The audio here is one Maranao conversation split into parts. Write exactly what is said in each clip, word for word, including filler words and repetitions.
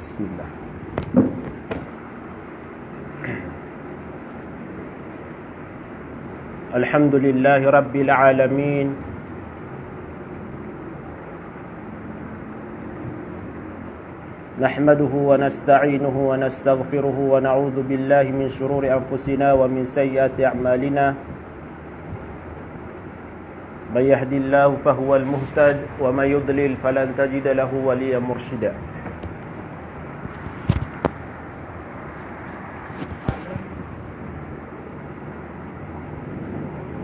بسم الله. الحمد لله رب العالمين. نحمده ونستعينه ونستغفره ونعوذ بالله من شرور أنفسنا ومن سيئات أعمالنا. من يهد الله فهو المهتد ومن يضلل فلن تجد له وليا مرشدا.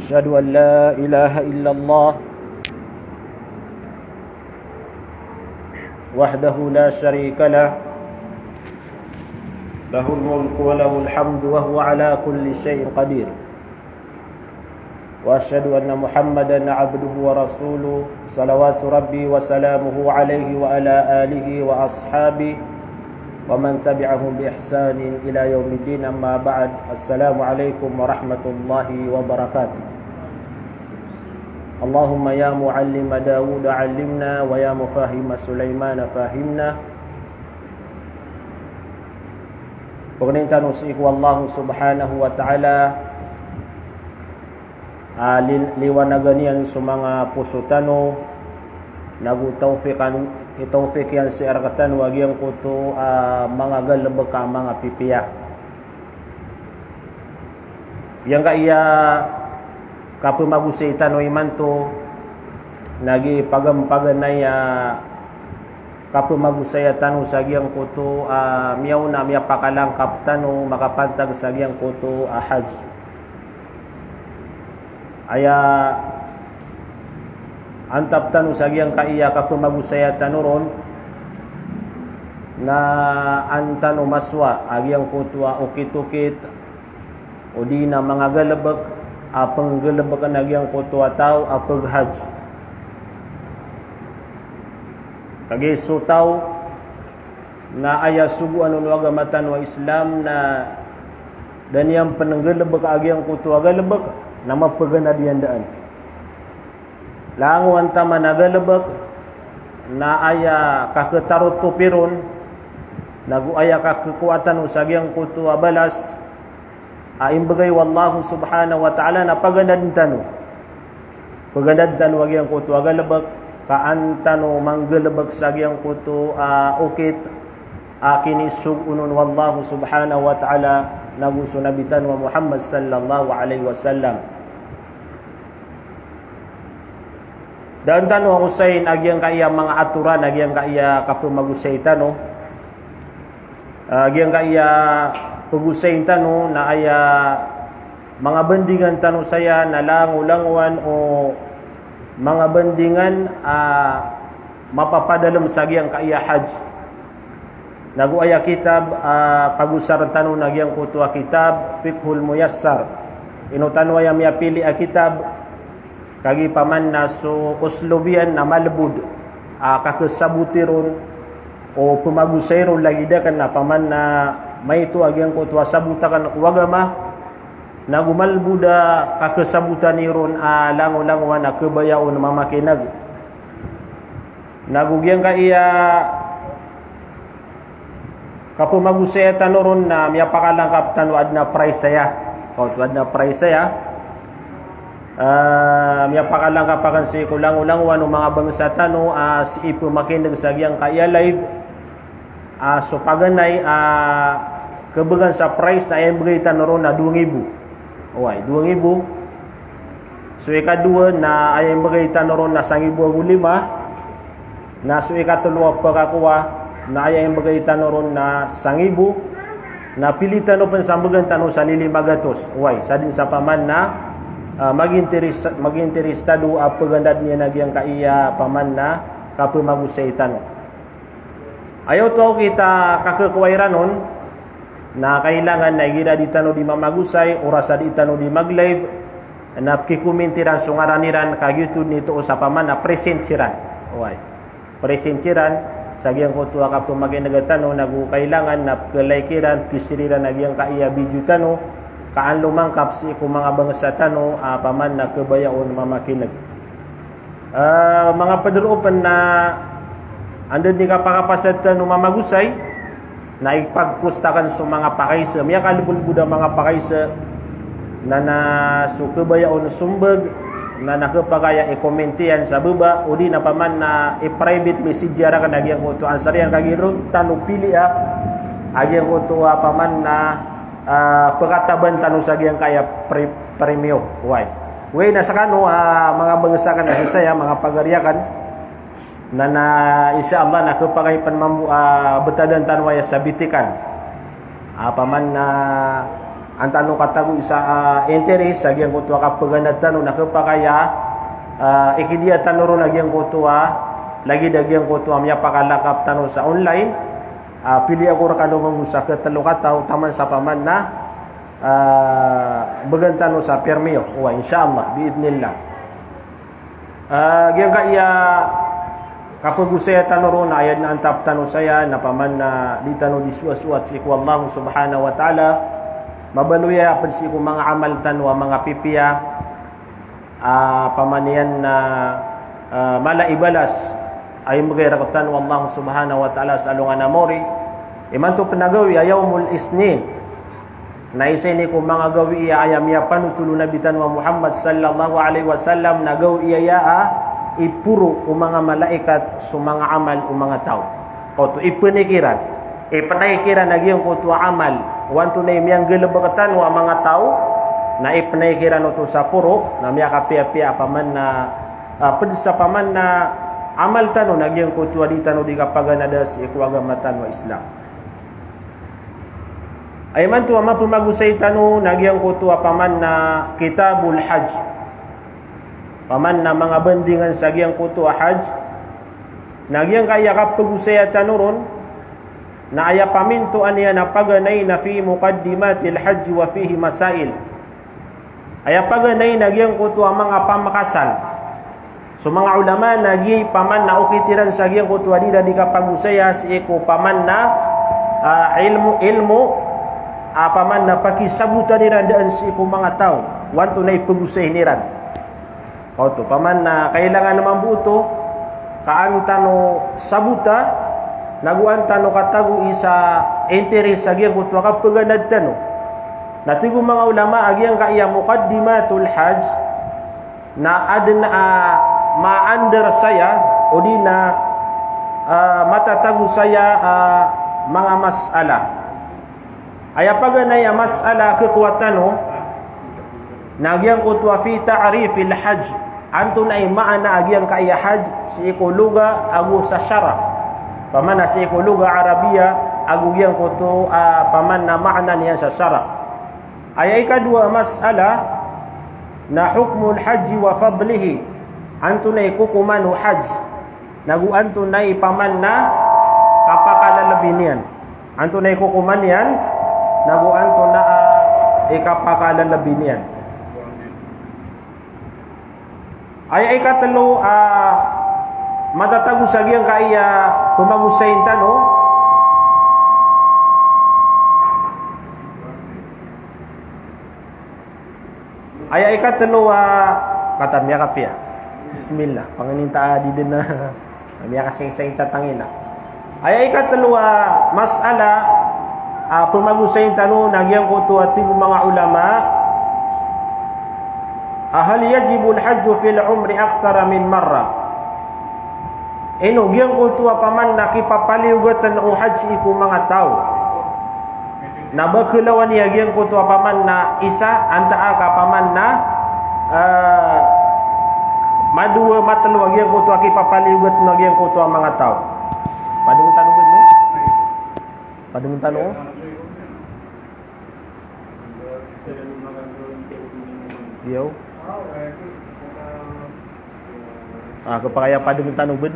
أشهد أن لا إله إلا الله وحده لا شريك له، له الملك وله الحمد وهو على كل شيء قدير. وأشهد أن محمدا عبده ورسوله، صلوات ربي وسلامه عليه وعلى آله وأصحابه ومن تبعهم بإحسان إلى يوم الدين، أما بعد. السلام عليكم ورحمة الله وبركاته. اللهم يا معلم داود علمنا، ويا مفهم سليمان فهمنا. Pangnin tano sii ko Allah subhanahu wa ta'ala a li-, liwanagan iyan so manga poso tano, nago tawfiqan, i tawfiq iyan sii rktano a giyangkoto a manga galbk a manga pipiya. Giyangkaya kapmagosay tano imanto na gii pagam-, paganay a kapmagosaya tano sa giyangkoto a miyaona, miyapakalangkap tano makapantag sa giyangkoto a hajj. Aya antap tano sa giyangkaya kapmagosaya tano ron na an tano masowa a giyangkoto a okit-okit odi na manga galbk a pnggalbkn a giyangkoto a taw a pghajj. Kagiya so taw na aya sogoan on o agama tano a Islam na da niyan pnggalbk a giyangkoto a galbk na mapganad iyan daan. Langowan taman a galbk na aya kaktarotopi ron, nago aya kakkowa tano sa giyangkoto a balas a imbgay o Allah subhanahu wa ta'ala na paganadn tano. Paganadn tano a giyangkoto a galbk, ka an tano manggalbk sa giyangkoto a okit a kinisogoon on o Allah subhanahu wa ta'ala nago so Nabi tano a Muhammad sallallahu alaihi wasallam. Daan tano a osayin a giyangkaya manga atoran a giyangkaya kapmagosay tano. A giyangkaya pgosayin tano na aya manga bandingan tano saya na langolangowan o manga bandingan a mapapadalm sa giyangkaya hajj. Nago aya kitab a pagosarn tano na giyangkoto a kitab Fiqhul Muyassar. Ino tano aya miyapili a kitab, kagiya paman na so uslub iyan na malbod a kakasaboti ron o pmagosay ron lagid akn a paman na maito a giyangkoto a sabot akn ko agama, nago malbod a kakasabotani ron a langolangowan a khabaya on mamakin'g. Nago giyangkaya kapmagosaya tano ron na miyapakalangkap tano a adn a price aya. Kaoto adn a price aya. A, miyapakalangkap akn sii ko langolangowan o manga bangsa tano a sii pmakin'g sa giyangkaya live. A, so paganay a khabgan sa price na aya imbgay tano ron na dowa nggibo. Oway, dowa nggibo. So ikadowa na aya imbgay tano ron na sanggibo ago lima. Na so ikatlo a pkakowa na aya imbgay tano ron na sanggibo. Na pili tano pn sa mbgan tano sa lilima gatos. Oway, sa dn sa paman na, a, maginteres-, maginterestado a pganadn iyan a giyangkaya paman na kapmagosay tano. Aya oto a okit a kakhakowa iran on na kailangan na igira di tano di mamagosay, oras a di tano di mag-live, na pkikoment iran so ngaran iran, ka giyoto dn i toos a paman na present siran. Oway. Present siran sa giyangkoto a kapmakin'g tano, nago kailangan na pk-like iran, pk-share iran a giyangkaya video tano, ka an lomangkap sii ko manga bangsa tano a paman na khabaya on mamakin'g. A, manga pd roo pn na anda dn i kapakapasad tano mamagosay, Na ipagpost akn so manga pakaisa, miyakalbodbod a manga pakaisa, na, na so kabaya on sombag, na, na khapakay a i-comment iyan sa baba, odi na paman na i-private message iyan rakn a giyangkoto a answer iyan, kagiya ron tano piliya a giyangkoto a paman na, ah, pkataban tano sa giyangkaya pre-, premio. Oway. Oway, na skano, ah, manga bangsa akn a sisaya, manga pagari akn. Na, na, insha Allah, na khapakay pn mambo a btadn tano aya sa bitikan. Ah, paman na, ah, an tano katago isa, ah, interes sa giyangkoto a kapaganad tano, na khapakay a, ah, ikidiya tano ron a giyangkoto a, lagid a giyangkoto a miyapakalakap tano sa online. Ah, pili ako rkano mambo sa katlo kataw, taman sa paman na, ah, bgan tano sa premio. Oway, insha Allah, biidhnillah. Ah, giyangkaya kapagosaya tano ron na aya dn a antap tano saya na paman na di tano di sowasowat sii ko Allah subhanahu wa ta'ala. Mabaloy aya pd sii ko manga amal tano a manga pipiya. Ah, paman iyan na, ah, mala i balas a imbgay rktano o Allah subhanahu wa ta'ala sa alongan a maori. Imanto pn a gawii a Yawmul Isnin. Na isa ini ko manga gawii a aya miyapanotol o Nabi tano a Muhammad sallallahu alaihi wasallam na gawii aya a iporo o manga malaikat so manga amal o manga taw. Kaoto, ipnikiran. Ipnaikiran a giyangkoto a amal o antonaa i miyanggalbk tano a manga taw, na ipnaikiran oto sa poro, na miyakapiyapiya a paman na, ah, pd sa paman na amal tano na giyangkoto a di tano di kapaganada sii ko agama tano a Islam. Aya imanto a mapmagosay tano na giyangkoto a paman na Kitabul Hajj. Paman na manga bandingan sa giyangkoto a Hajj. Na giyangkaya kapagosaya tano ron, na aya pamintoan iyan a paganay na fi muqaddimatil hajj wa fihi masail. Aya paganay na giyangkoto a manga pamakasan. So manga ulama na giyai paman na okit iran sa giyangkoto a di iran di kapagosaya sii ko paman na, ah, ilmo, ilmo, ah, paman na pakisabotan iran daan sii ko manga taw o antonaa i pagosayin iran. Kaoto, paman na kailangan mambo oto ka an tano sabota, nago an tano katago isa interes a giyangkoto a kapaganad tano. Na tig o manga ulama a giyangkaya muqaddimatul hajj, na adn a maandar saya, odi na, ah, matatago saya, ah, manga masala. Aya paganay a masala a khakowa tano, na giyangkoto a fi ta'rifil hajj. Antonaa i maana a giyangkaya hajj sii ko loga ago sa shara. Paman na sii ko loga Arabiya ago giyangkoto a paman na maana niyan sa shara. Aya ikadowa a masala na hukmul hajji wa fadlihi. Antonaa i kokoman o hajj, nago antonaa i paman na kapakalalabi niyan. Antonaa i kokoman iyan, nago antonaa i kapakalalabi niyan. Aya ikatlo a matatago sa giyangkaya pamagosayin tano. Aya ikatlo a, katawan, miyakapiya. Bismillah. Panganin ta a di dn a miyakasaysay sa tangila. Aya ikatlo a masala a pamagosayin tano na giyangkoto a tig o manga ulama a hal yajibul hajju fil umri akthara min marra. Ino giyangkoto a paman na kipapaliyogatn o hajj sii ko manga taw na ba khaolawan iyan giyangkoto a paman na isa, antaa ka paman na, ah, madowa, matlo a giyangkoto a kipapaliyogatn a giyangkoto a manga taw. Padng tano ba, no? Padng tano. Iyo. Ah, khapakay a padng tano bn.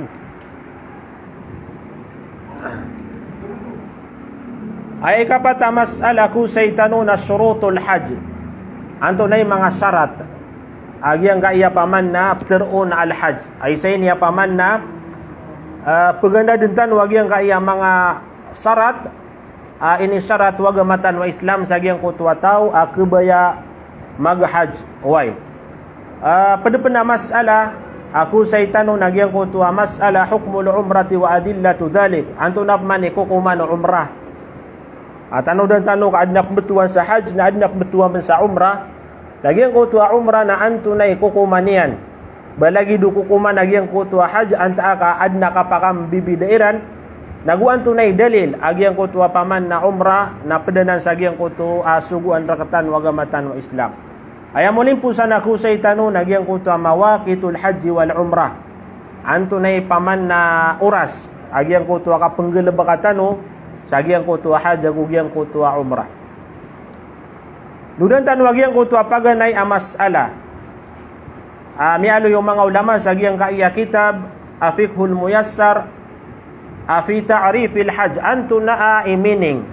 Aya ikapat a masala a kosay tano na shurutul hajj. Antonaa i manga sharat a giyangkaya paman na ptharoon a al-hajj. Aya isa ini a paman na, ah, pagandadn tano a giyangkaya manga sharat a inisharat o agama tano a Islam sa giyangkoto a taw a khabaya maghajj. Oway. Ah, pd pn a masala a kosay tano na giyangkoto a masala hukmul umrati wa adillatu dhalik. Antonaa pman i kokoman o umrah. A tanodan tano ka adn a pmbtowan sa hajj, na adn a pmbtowan pn sa umrah. Na giyangkoto a umrah na antonaa i kokoman iyan. Ba lagid o kokoman a giyangkoto a hajj, antaa ka adn a kapakambibida iran. Na go antonaa i dalil a giyangkoto a paman na umrah na pd anan sa giyangkoto a sogoan rktano o agama tano a Islam. Aya molimposan a kosay tano na giyangkoto a mawaqitul hajji wal umrah. Antonaa i paman na oras a giyangkoto a kapnggalbka tano sa giyangkoto a hajj ago giyangkoto a umrah. Lodan tano a giyangkoto a paganay a mas'ala a miyaaloy o manga ulama sa giyangkaya kitab a Fiqhul Muyassar a fi ta'rifil hajj, antonaa i meaning,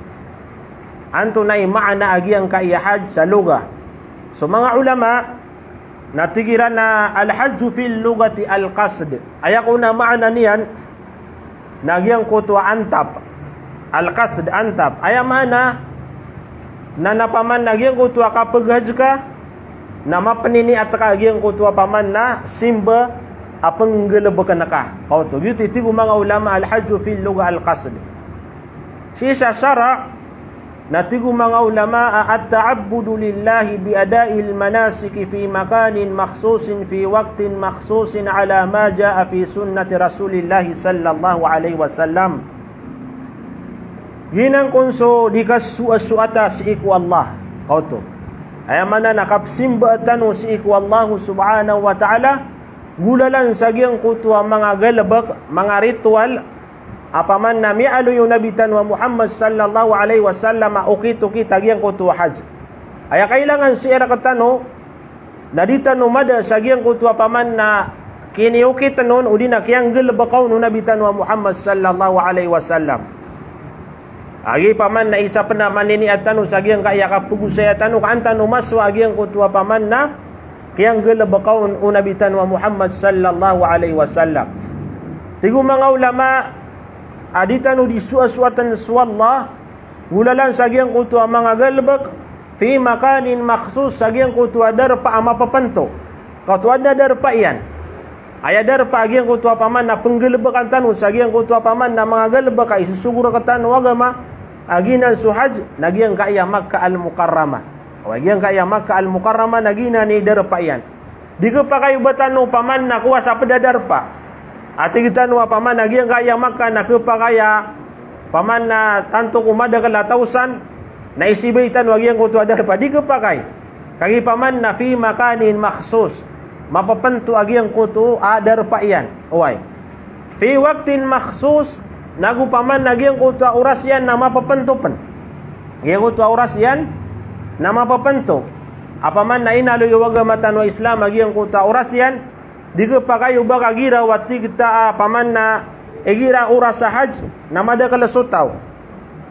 antonaa i maana a giyangkaya hajj sa lugha. So manga ulama na tig iran a al-hajju fil lughati al-qasd. Aya kon a maana niyan na giyangkoto a antap. Al-qasd, antap. Aya maana na, na paman na giyangkoto a kapghajj ka, na mapniniat ka a giyangkoto a paman na simba a pnggalbkn ka. Kaoto, giyoto i tig o manga ulama, al-hajju fil lugha al-qasd. Sii sa shara', na tig o manga ulama a at-ta'abbudu lillahi bi ada'il manasiki fi makanin makhsusin fi waqtin makhsusin ala ma ja'a fi sunnati Rasulillahi sallallahu alaihi wasallam. Giyanan kon so di kasoasoata sii ko Allah. Kaoto. Aya maana na kapsimba tano sii ko Allah subhanahu wa ta'ala, golalan sa giyangkoto a manga galbk, manga ritual, a paman na miyaaloy o Nabi tano a Muhammad sallallahu alaihi wasallam a okit-okit a giyangkoto a hajj. Aya kailangan sii rktano, na di tano mada sa giyangkoto a paman na kiniokitn on, odi na kiyanggalbka on o Nabi tano a Muhammad sallallahu alaihi wasallam. Agi paman na isa pn a maniniat tano sa giyangkaya kapagosaya tano, ka an tano masowa a giyangkoto a paman na kiyanggalbka on o Nabi tano a Muhammad sallallahu alaihi wasallam. Tig o manga ulama a di tano di soasoatn so Allah, golalan sa giyangkoto a manga galbk, fi makanin makhsus, sa giyangkoto a darpa a mapapnto. Kaoto adn a darpa iyan. Aya darpa a giyangkoto a paman na pnggalbkan tano sa giyangkoto a paman na manga galbk a isosogo rktano o agama, a giyanan so hajj, na giyangkaya Makkah Al-Mukarramah. O, giyangkaya Makkah Al-Mukarramah na giyanan i darpa iyan. Di khapakay o ba tano paman na kowa sa pd a darpa. A tig tano a paman na giyangkaya Makkah na khapakay a paman na tanto ko madakl a taw san, na isibay tano a giyangkoto a darpa. Di khapakay. Kagiya paman na fi makanin makhsus. Mapapnto a giyangkoto a darpa iyan. Oway. Fi waqtin makhsus, nago paman na giyangkoto a oras iyan na mapapnto pn. Giyangkoto a oras iyan na mapapnto. A paman na inaloy o agama tano a Islam a giyangkoto a oras iyan, di khapakay o ba ka giraw a tig ta a paman na igira oras a hajj na madakl so taw.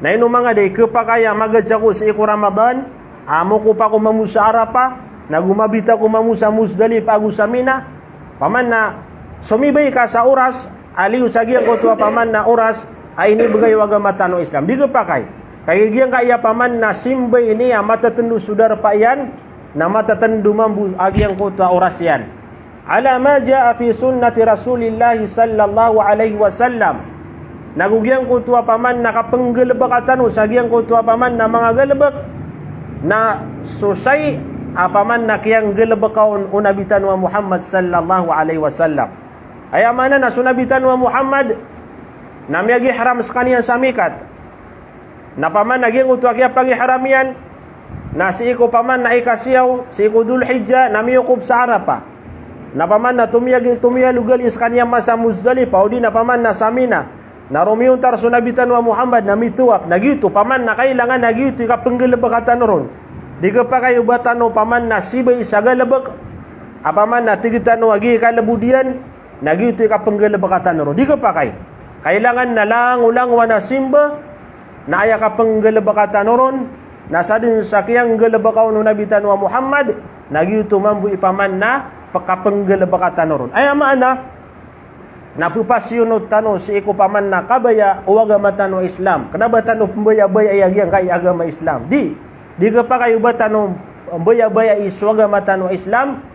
Na ino manga di khapakay a maghajj ako sii ko Ramadan, a mokop ako mambo sa Arafah, nago mabit ako mambo sa Muzdalifah ago sa Mina. Paman na somibay ka sa oras a liyo sa giyangkoto a paman na oras a inibgay o agama tano a Islam. Di khapakay. Kagiya giyangkaya paman na simbay ini a matatndo so darpa iyan, na matatndo mambo a giyangkoto a oras iyan. Ala ma jaa fi sunnati Rasulillahi sallallahu alaihi wasallam. Nago giyangkoto a paman na kapnggalbka tano sa giyangkoto a paman na manga galbk, na so shay a paman na kiyanggalbka on o Nabi tano a Muhammad sallallahu alaihi wasallam. Aya maana na so Nabi tano a Muhammad na miyag-ihram skaniyan sa miqat. Na paman na giyangkoto a kiyapag-ihram iyan, na sii ko paman na ikasiyaw sii ko Dhul Hijjah na miyokop sa Arafah. Na paman na tomiyag-, tomiyalogali skaniyan man sa Muzdalifah, odi na paman na sa Mina. Na romiyontar so Nabi tano a Muhammad na mitawaf. Na giyoto paman na kailangan na giyoto i kapnggalbka tano ron. Di khapakay o ba tano paman na sibay sa galbk a paman na tig tano a giya i kalbod iyan, na giyoto i kapnggalbka tano ron. Di khapakay. Kailangan na langolangowan a simba, na aya kapnggalbka tano ron na sadn sa kiyanggalbka on o Nabi tano a Muhammad, na giyoto mambo i paman na kapnggalbka tano ron. Aya maana na pphasiyonot tano sii ko paman na kabaya o agama tano a Islam. Kna ba tano pmbayabayai a giyangkai a agama Islam. Di, di khapakay o ba tano mbayabayai so agama tano a Islam,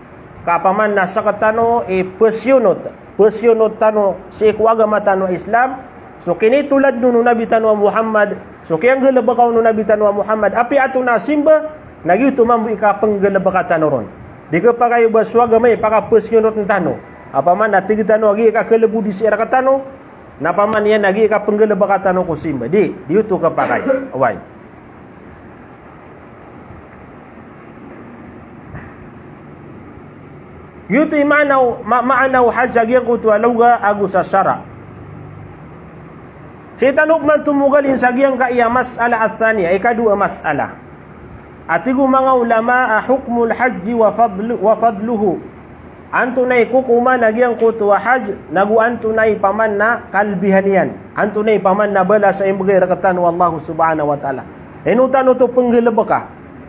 ka paman na sktano i phasiyonot, phasiyonot tano sii ko agama tano a Islam, So kinitoladn o Nabi tano a Muhammad, so kiyanggalbka on o Nabi tano a Muhammad, apiya antonaa a simba, na giyoto mambo i kapnggalbka tano ron. Di khapakay o ba so agama i pakapsngonotn tano. Opama na tig tano a giya i kakalbodi sii rktano, na opama niyan a giya i kapnggalbka tano ko simba. Di, di oto khapakay. Oway. Giyoto i maana o, ma-, maana o hajj a giyangkoto a lugha ago sa shara'. Sii tano pman tomogalin sa giyangkaya mas'ala ath-thaniya, ikadowa a mas'ala. A tig o manga ulama a hukmul hajji wa fadlu-, wa fadluhu. Antonaa i kokoman a giyangkoto a hajj, nago antonaa i opama na kalbihan iyan. Antonaa i opama na balas a imbgay rktano o Allah subhanahu wa ta'ala. Ino tano oto pnggalbka.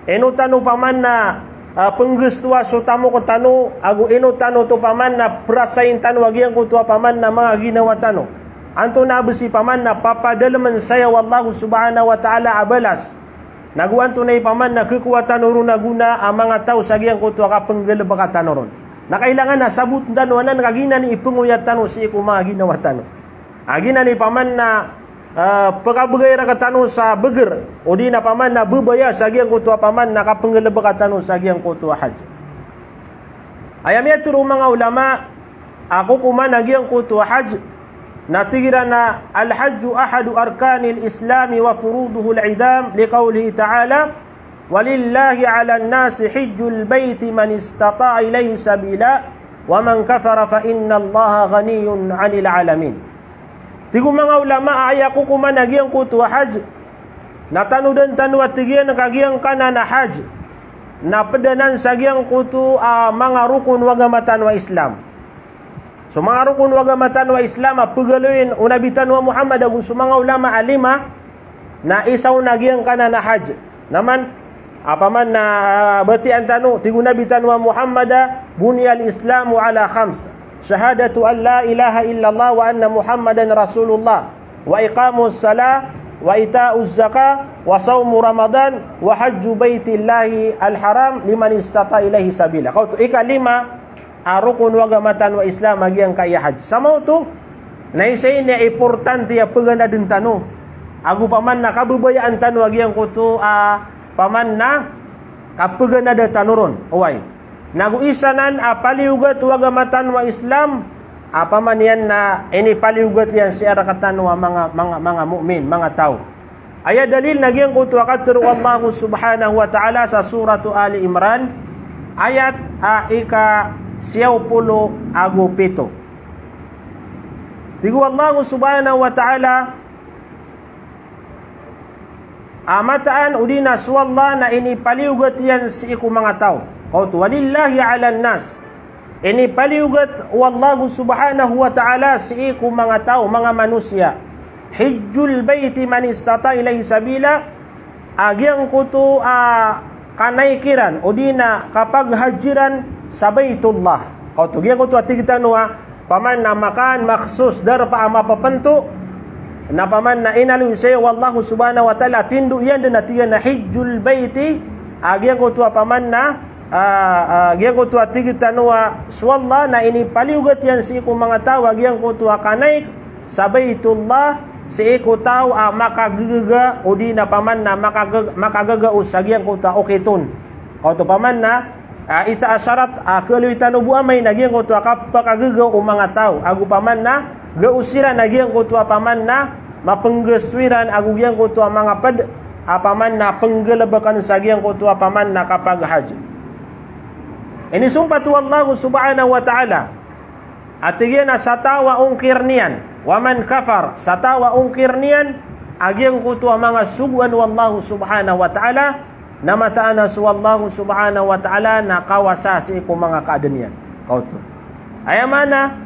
Ino tano opama na, ah, pnggastowa so tamok tano, ago ino tano oto opama na prasayin tano a giyangkoto a opama na manga ginawa tano. Antonaa bs i opama na papadalmn saya o Allah subhanahu wa ta'ala a balas. Nago antonaa i opama na khakowa tano ron a gona a manga taw sa giyangkoto a kapnggalbka tano ron. Na kailangan a sabotn tano anan ka giyanan i pngoyat tano sii ko manga ginawa tano. A giyanan i opama na, ah, pkabgay rktano sa bgr, odi na opama na babaya sa giyangkoto a opama na kapnggalbka tano sa giyangkoto a hajj. Aya miyatharo o manga ulama, a kokoman a giyangkoto a hajj, na tig iran a, "Al-hajju ahadu arkanil islami wa furuduhul idham, liqawlihi ta'ala, 'Walillahi 'alan nasi hijjul bayti man istata'a ilayhi sabila, wa man kafara fa innallaha ghaniyyun 'anil 'alamin.'" Tig o manga ulama a aya kokoman a giyangkoto a hajj, na tanodan tano a tig iyan ka giyangkanan a hajj, na pd anan sa giyangkoto a manga rokon o agama tano a Islam. So manga rokon o agama tano a Islam a pgaloyin o Nabi tano a Muhammad ago so manga ulama a lima, na isa on a giyangkanan a hajj. Na man, opama na, ah, batian tano, tig o Nabi tano a Muhammad a, "Buniyal Islamu ala khams, shahadatu an la ilaha illallah wa anna Muhammadan Rasulullah, wa iqamus salah, wa ita'uz zakah, wa sawmu Ramadan, wa hajju baitillahil haram liman istata'a ilayhi sabila." Kaoto, ikalima a rokon o agama tano a Islam a giyangkaya hajj. Sa maoto, na isa ini a importante a pganadn tano. Ago opama na kababayaan tano a giyangkoto a opama na kapganada tano ron. Oway. Nago isa nan a paliyogat o agama tano a Islam, a opama niyan na inipaliyogat iyan sii rktano a manga, manga, manga mu'min, manga taw. Aya dalil na giyangkoto a katharo o Allah subhanahu wa ta'ala sa Suratu Ali Imran, ayat a ika siyaw polo ago pito. Tig o Allah subhanahu wa ta'ala, a mataan odi na so Allah na inipaliyogat iyan sii ko manga taw. Kaoto, "Walillahi 'alan nas." Inipaliyogat o Allah subhanahu wa ta'ala sii ko manga taw, manga manosiya. "Hijjul bayti man istata'a ilayhi sabila." A giyangkoto a kanaik iran, odi na kapaghajj iran sa Baitullah. Kaoto, giyangkoto a tig tano a opama na makan makhsus darpa a mapapnto, na opama na inaloy saya o Allah subhanahu wa ta'ala, tindo iyan dn a tig iyan a hijjul bayti, a giyangkoto a opama na, ah, ah, giyangkoto a tig tano a so Allah na inipaliyogat iyan sii ko manga taw a giyangkoto a kanaik sa Baitullah, sii ko taw a makagagaga, odi na opama na makagag-, makagagao sa giyangkoto a okit on. Kaoto opama na, ah, isa a sarat a kaloy tano bo amay na giyangkoto a kapakagaga o manga taw, ago opama na gaos iran a giyangkoto a opama na mapnggasto iran ago giyangkoto a manga pd a opama na pnggalbkn sa giyangkoto a opama na kapaghajj. Inisompat o Allah subhanahu wa ta'ala a tig iyan a sa taw a ongkir iyan, wa man kafar, sa taw a ongkir iyan a giyangkoto a manga sogoan o Allah subhanahu wa ta'ala, na mataan a so Allah subhanahu wa ta'ala na kawasa sii ko manga kaadn iyan. Kaoto. Aya maana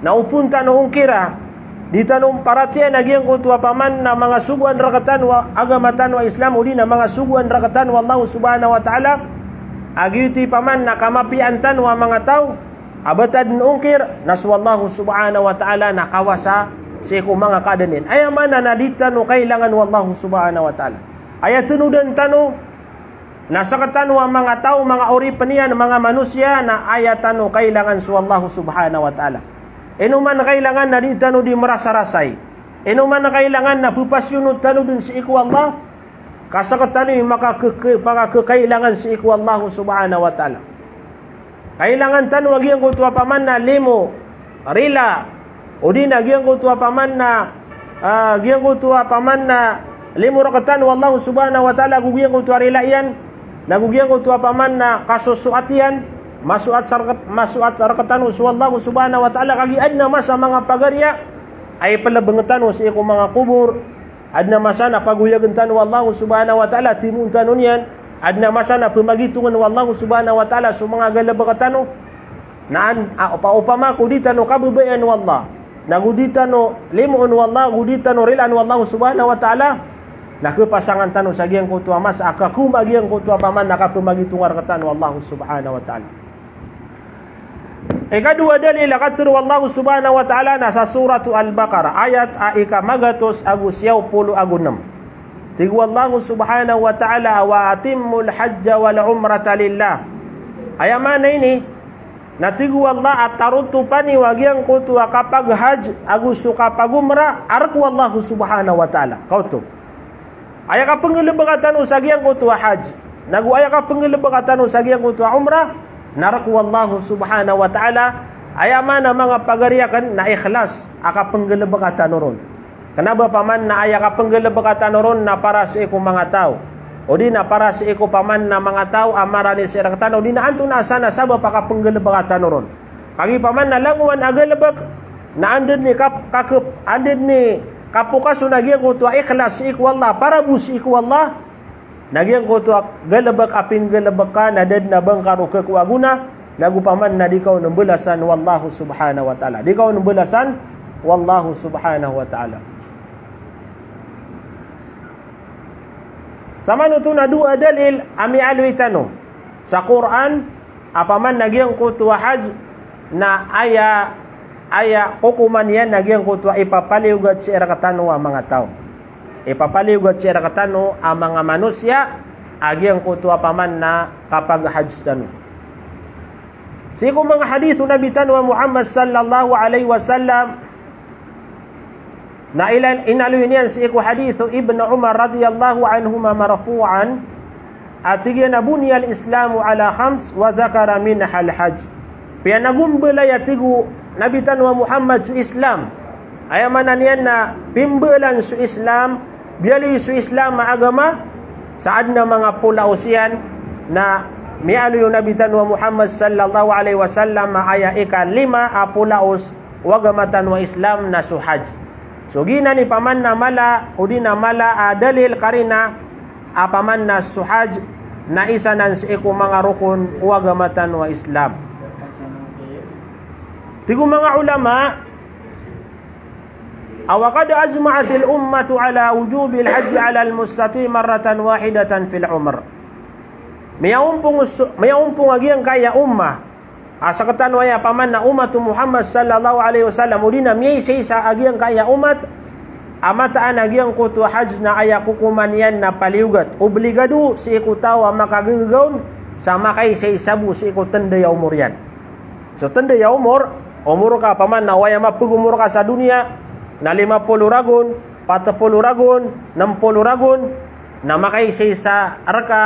na opama tano ongkira, di tano paratiyayaan a giyangkoto a opama na manga sogoan rktano a agama tano a Islam, odi na manga sogoan rktano o Allah subhanahu wa ta'ala, a giyoto i opama na kamapiyaan tano a manga taw, a ba tadn ongkir, na so Allah subhanahu wa ta'ala na kawasa sii ko manga kaadn iyan. Aya maana na di tano kailangan o Allah subhanahu wa ta'ala. Aya tanodan tano, na sktano a manga taw, manga oripn iyan, manga manosiya, na aya tano kailangan so Allah subhanahu wa ta'ala. Ino man kailangan na di tano di mrasarasay. Ino man a kailangan na pphasiyonot tano dn sii ko Allah, ka sktano i makakk-, makakailangan sii ko Allah subhanahu wa ta'ala. Kailangan tano a giyangkoto a paman na limo, rila, odi na giyangkoto a paman na, ah, giyangkoto a paman na limo rktano o Allah subhanahu wa ta'ala ago giyangkoto a rila iyan, nago giyangkoto a paman na kasosoat iyan, masoat sa rkt-, masoat rktano so Allah subhanahu wa ta'ala, kagiya adn a masa a manga pagariya a iplbng tano sii ko manga kobor, adn a masa na pagoyagn tano o Allah subhanahu wa ta'ala, timoon tano niyan, adn a masa na pmagitongn o Allah subhanahu wa ta'ala so manga galbk tano. Na an-, a, opa-, opama ko di tano kababayaan o Allah, nago di tano limoon o Allah, go di tano rilaan o Allah subhanahu wa ta'ala, na kpasangan tano sa giyangkoto a masa a kakoma giyangkoto a paman na kapmagitonga rktano o Allah subhanahu wa ta'ala. Ikadowa a dalil a katharo o Allah subhanahu wa ta'ala na sa Suratu Al-Baqarah, ayat a ika magatos ago siyaw polo ago nem. Tig o Allah subhanahu wa ta'ala, "Wa atimmul hajja wal umrata lillah." Aya maana ini, na tig o Allah a tarotopa niyo a giyangkoto a kapaghajj ago so kapagomra a rk o Allah subhanahu wa ta'ala. Kaoto. Aya kapnggalbka tano sa giyangkoto a hajj, nago aya kapnggalbka tano sa giyangkoto a umrah, na rk o Allah subhanahu wa ta'ala. Aya maana, manga pagari akn, na ikhlas a kapnggalbka tano ron. Kna ba paman na aya kapnggalbka tano ron na para sii ko manga taw, odi na para sii ko paman na manga taw a marani sii rktano, odi na antonaa san a sabap a kapnggalbka tano ron. Kagiya paman na langowan a galbk, na anda dn i kap-, kakp-, anda dn i kapokason a giyangkoto a ikhlas sii ko Allah, para bo sii ko Allah, na giyangkoto a galbk a pinggalbk ka na da dn a ba ngka roo khakowa a gona, nago paman na di ka on mbalasan o Allah subhanahu wa ta'ala. Di ka on mbalasan o Allah subhanahu wa ta'ala. Samanoto na dowa a dalil a miyaaloy tano sa Qur'an, a paman na giyangkoto a hajj, na aya, aya kokoman iyan na giyangkoto a ipapaliyogat sii rktano a manga taw. Ipapaliyogat sii rktano a manga manosiya a giyangkoto a paman na kapaghajj tano. Sii ko manga hadith o Nabi tano a Muhammad sallallahu alaihi wasallam, na ila-, inaloy niyan sii ko hadith o Ibn Umar radhiyallahu anhuma marfu'an, a tig iyan a, "Buniyal Islamu ala khams," wa dhakara minhal hajj. Piyanagombalay a tig o Nabi tano a Muhammad so Islam. Aya maana niyan na pimbalan so Islam, biyaloy so Islam a agama, sa adn a manga polaos iyan, na miyaaloy o Nabi tano a Muhammad sallallahu alaihi wasallam a aya ikalima a polaos o agama tano a Islam na so hajj. So giyanan i paman na mala, odi na mala a dalil, karina, a paman na so hajj na isa nan sii ko manga rokon o agama tano a Islam. Tig o manga ulama, a wa qad ajma'atil ummatu ala wujubil hajji alal mustati' marratan wahidatan fil umr. Miyaompong so, miyaompong a giyangkaya ummah, a sktano aya paman na ummat o Muhammad sallallahu alaihi wasallam, odi na miyaisaisa a giyangkaya ummat, a mataan a giyangkoto a hajj na aya kokoman iyan na paliyogat, obligado sii ko taw a makagagaga on sa makaisaisa bo sii ko tnday a omor iyan. So tnday a omor, omor ka paman na oway a mapgomor ka sa doniya, na lima polo ragon, pat polo ragon, nem polo ragon, na makaisaisa rka,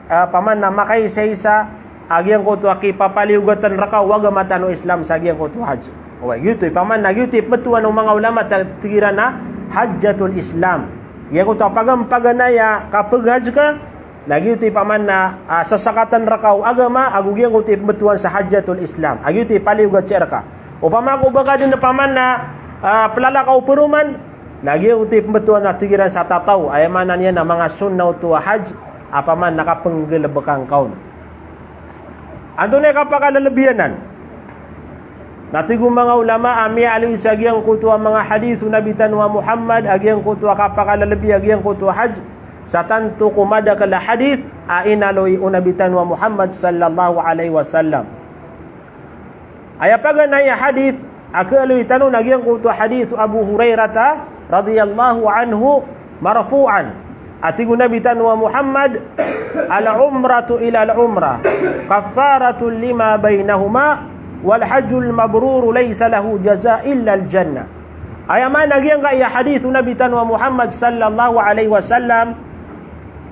ah, paman na makaisaisa a giyangkoto a kipapaliyogatn rka o agama tano a Islam sa giyangkoto a hajj. Oway, giyoto i paman na giyoto i pmbtowan o manga ulama ta-, tig iran a hajjatul Islam. Giyangkoto a pagan-, paganay a kaphag-hajj ka, na giyoto i paman na, ah, sasakatn rka o agama, ago giyangkoto i pmbtowan sa hajjatul Islam. A giyoto i paliyogat sii rka. Opama ko ba ka dn paman na, ah, plalakaw paroman, na giyoto i pmbtowan na tig iran sa tataw, aya maana niyan na manga sunnah oto a hajj, a paman na kapnggalbka ngka on. Antonaa i kapakalalabiyan anan? Na tig o manga ulama a miyaaloy sa giyangkoto a manga hadith o Nabi tano a Muhammad, a giyangkoto a kapakalalabi a giyangkoto a hajj, sa tanto ko madakl a hadith a inaloy o Nabi tano a Muhammad sallallahu alaihi wasallam. Aya paganay a hadith a kaaloy tano na giyangkoto a hadith o Abu Hurairata radhiyallahu anhu marfu'an. A tig o Nabi tano a Muhammad, "Al-umratu ilal umrah kaffaratun lima bainahuma, wal hajjul mabruru laysa lahu jaza'un illal jannah." Aya maana giyangkaya hadith o Nabi tano a Muhammad sallallahu alaihi wasallam,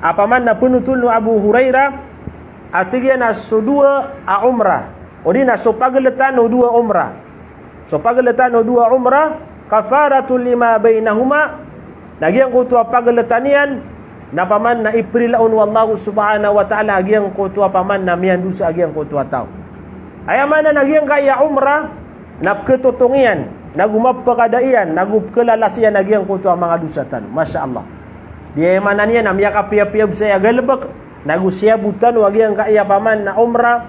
a paman na pnotholn o Abu Hurairah, a tig iyan a so dowa a umrah, odi na so pagltan o dowa umrah. So pagltan o dowa umrah, kaffaratun lima bainahuma, na giyangkoto a pagltan iyan, na paman na iprila on o Allahu subhanahu wa ta'ala a giyangkoto a paman na miyandosa a giyangkoto a taw. Aya maana na giyangkaya umrah, na pkhatotong iyan, nago mapkada iyan, nago pkhlalas iyan a giyangkoto a manga dosa tano. Masha Allah. Di aya maana niyan na miyakapiyapiya bo saya galbk, nago siyabot tano a giyangkaya paman na umrah,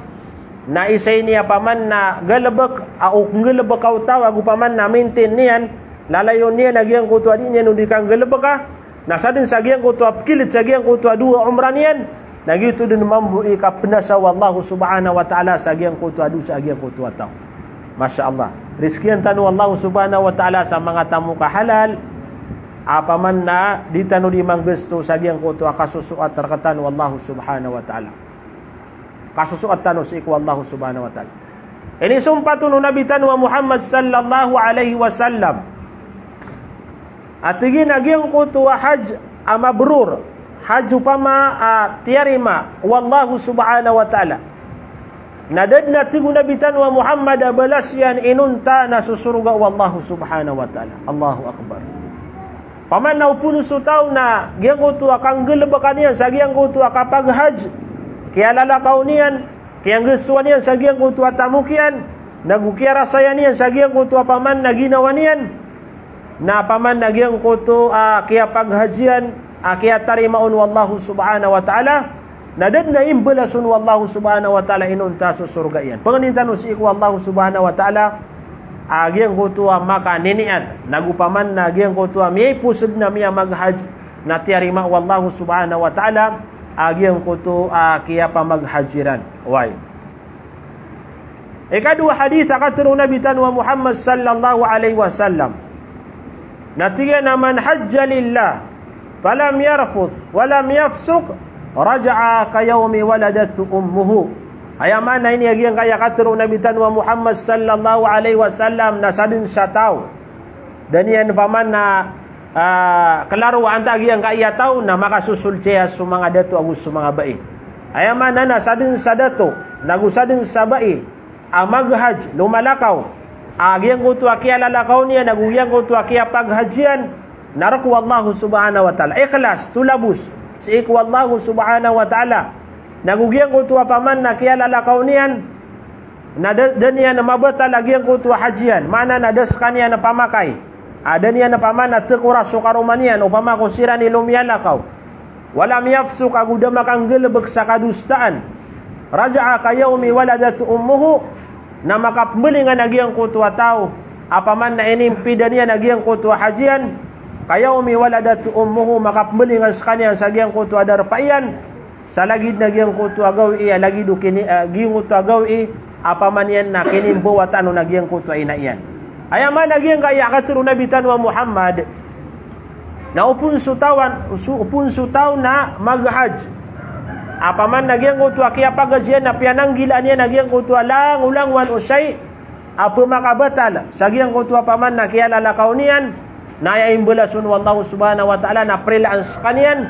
na isa ini a paman na galbk, a o nggalbka o taw ago paman na maintain iyan, lalayon iyan a giyangkoto a di niyan on di kanggalbka, na sadn sa giyangkoto a pkilid sa giyangkoto a dowa umrah niyan, na giyoto dn mambo i kapnasa o Allahu subhanahu wa ta'ala sa giyangkoto a dosa a giyangkoto a taw. Masha Allah. Rizkian tano o Allahu subhanahu wa ta'ala sa manga tamok a halal, a paman na di tano di manggasto sa giyangkoto a kasosoat rktano o Allahu subhanahu wa ta'ala. Kasosoat tano sii ko Allahu subhanahu wa ta'ala. Inisompat on o Nabi tano a Muhammad sallallahu alaihi wasallam a tig iyan a giyangkoto a hajj a mabrur, hajj opama a tiyarima o Allahu subhanahu wa ta'ala, na da dn a tig o Nabi tano a Muhammad a balas iyan inonta na so sorga o Allahu subhanahu wa ta'ala. Allahu Akbar. Paman na o pn so taw na giyangkoto a kanggalbka niyan sa giyangkoto a kapaghajj, kiyalalakaw niyan, kiyanggastowan iyan sa giyangkoto a tamok iyan, nago kiyarasayan iyan sa giyangkoto a paman na ginawa niyan, na paman na giyangkoto a kiyapaghajj iyan a kiyatarima on o Allahu subhanahu wa ta'ala, na da dn a imbalas on o Allahu subhanahu wa ta'ala inonta so sorga iyan. Pangnin tano sii ko Allahu subhanahu wa ta'ala a giyangkoto a makaniniat, nago paman na giyangkoto a miyaipos dn a miyamaghajj, na tiyarima o Allahu subhanahu wa ta'ala a giyangkoto a kiyapamaghajj iran. Oway. Ikadowa hadith a katharo o Nabi tano a Muhammad sallallahu alaihi wasallam, na tig iyan a, "Man hajja lillah, falam yarfuth, walam yafsuq, raja'a ka yawmi waladathu ummuhu." Aya maana ini a giyangkaya katharo o Nabi tano a Muhammad sallallahu alaihi wasallam na sadn sa taw, da niyan paman na, ah, klaro antaa giyangkaya taw na makasosold saya so manga dato ago so manga bai. Aya maana na sadn sa dato, nago sadn sa bai, a maghajj, lomalakaw, a giyangkoto a kiyalalakaw niyan, nago giyangkoto a kiyapaghajj iyan, na rk o Allahu subhanahu wa ta'ala. Ikhlas, tolabos, sii ko Allahu subhanahu wa ta'ala. Nago giyangkoto a paman na kiyalalakaw niyan, na da, da niyan mabatal a giyangkoto a hajj iyan, maana na da skaniyan pamakay. A da niyan paman na tkoras so karoma niyan, opama ko siran i lomiyalakaw. Walam yafsuq, ago da makanggalbk sa kadosaan. Raja'a ka yawmi waladathu ummuhu, na makapmbalingan a giyangkoto a taw a paman na inimpidan iyan a giyangkoto a hajj iyan, ka yawmi waladathu ummuhu, makapmbalingan skaniyan sa giyangkoto a darpa iyan, sa lagid na giyangkoto a gawii, a lagid o kini-, a giyangkoto a gawii a paman iyan na kinimbawataan on a giyangkoto a ina iyan. Aya maana giyangkaya katharo o Nabi tano a Muhammad, na o pn so taw an-, so, o pn so taw na maghajj, a paman na giyangkoto a kiyapaghajj iyan na piyananggilaan iyan a giyangkoto a langolangowan o shay a pmakabatal sa giyangkoto a paman na kiyalalakaw niyan, na aya imbalas on o Allahu subhanahu wa ta'ala na prilaan skaniyan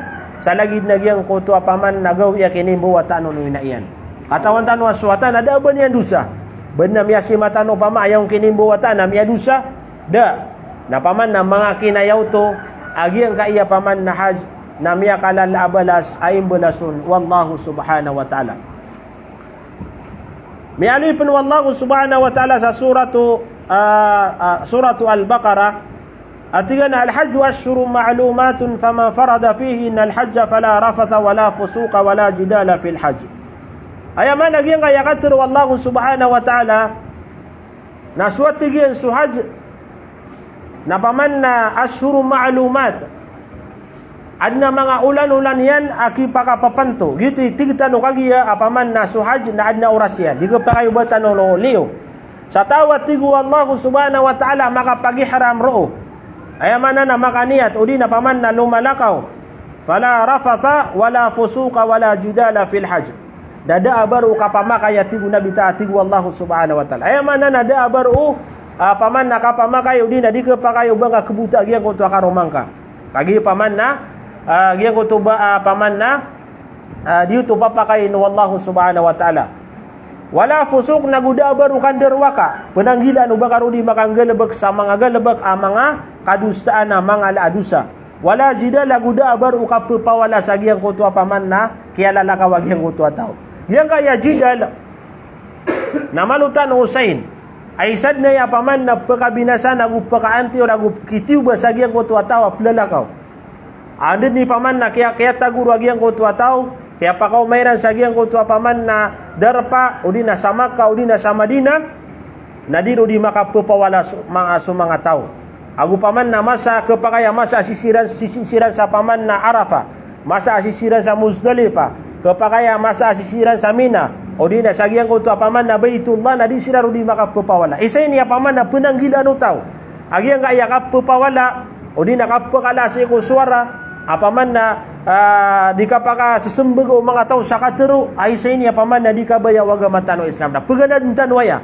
sa lagid na giyangkoto a paman na gawii a kinimbawataan on o ina iyan. Katawan tano a so wata na da a ba niyan dosa. Ba dn a miyasima tano opama aya on kinimbawataan na miyadosa. Da. Na paman na manga kinaya oto a giyangkaya paman na hajj na miyakalala a balas a imbalas on o Allahu subhanahu wa ta'ala. Miyaaloy pn o Allahu subhanahu wa ta'ala sa suratu, ah, ah, suratu Al-Baqarah, a tig iyan a, "Al-hajju ashhurun ma'lumatun, faman farada fihinna al-hajja fala rafatha wala fusuqa wala jidala fil hajj." Aya maana giyangkaya katharo o Allahu subhanahu wa ta'ala, na so a tig iyan so hajj, na paman na ashhurun ma'lumat. Adn a manga olan-olan iyan a kipakapapanto. Giyoto i tig tano kagiya a paman na so hajj na adn a oras iyan. Di khapakay o ba tano liyo. Sa taw a tig o Allahu subhanahu wa ta'ala makapag-ihram roo. Aya maana na makaniyat, odi na paman na lomalakaw. Fala rafatha wala fusuqa wala jidala fil hajj. Na da a ba roo kapamakay a tig o Nabi ta, tig o Allahu subhanahu wa ta'ala. Aya maana na da a ba roo ah, paman na kapamakay, odi na di khapakay o ba nga khabota a giyangkoto a karoma ngka. Kagiya paman na, ah, giyangkoto ba, ah, paman na, ah, di oto papakayin o Allahu subhanahu wa ta'ala. Wala fusuq, nago da a ba ron kandarowaka, pnanggilaan o ba ka ron di makanggalbk sa manga galbk a manga kadosaan a manga ala a dosa. Wala jidal, ago da a ba ron kapphawala sa giyangkoto a paman na kiyalalakaw a giyangkoto a taw. Giyangkaya jidal na malo tano osayin a isa dn aya paman na pkabinasa nago pkaantiyor ago pkitiyoba sa giyangkoto a taw a plalakaw. Anda dn i paman na kiya, kiyatagoro a giyangkoto a taw, kiyapakaoma iran sa giyangkoto a paman na darpa, odi na sa Makkah, odi na sa Madinah, na di ron di makappawala so, ma, so manga taw. Ago paman na masa, khapakay a masa a sisiran, sisi, siran sa paman na Arafah, masa a sisiran sa Muzdalifah, khapakay a masa a sisiran sa Mina, odi na sa giyangkoto a paman na Baitullah, na di siran ron di makappawala. Isa ini a paman na pnanggilaan o taw a giyangkaya kapphawala, odi na kapkala sii ko sowara, a paman na, ah, di kapakasesembag o manga taw sa katharo, a isa ini a paman na di kabaya o agama tano a Islam. Na pganadn tano aya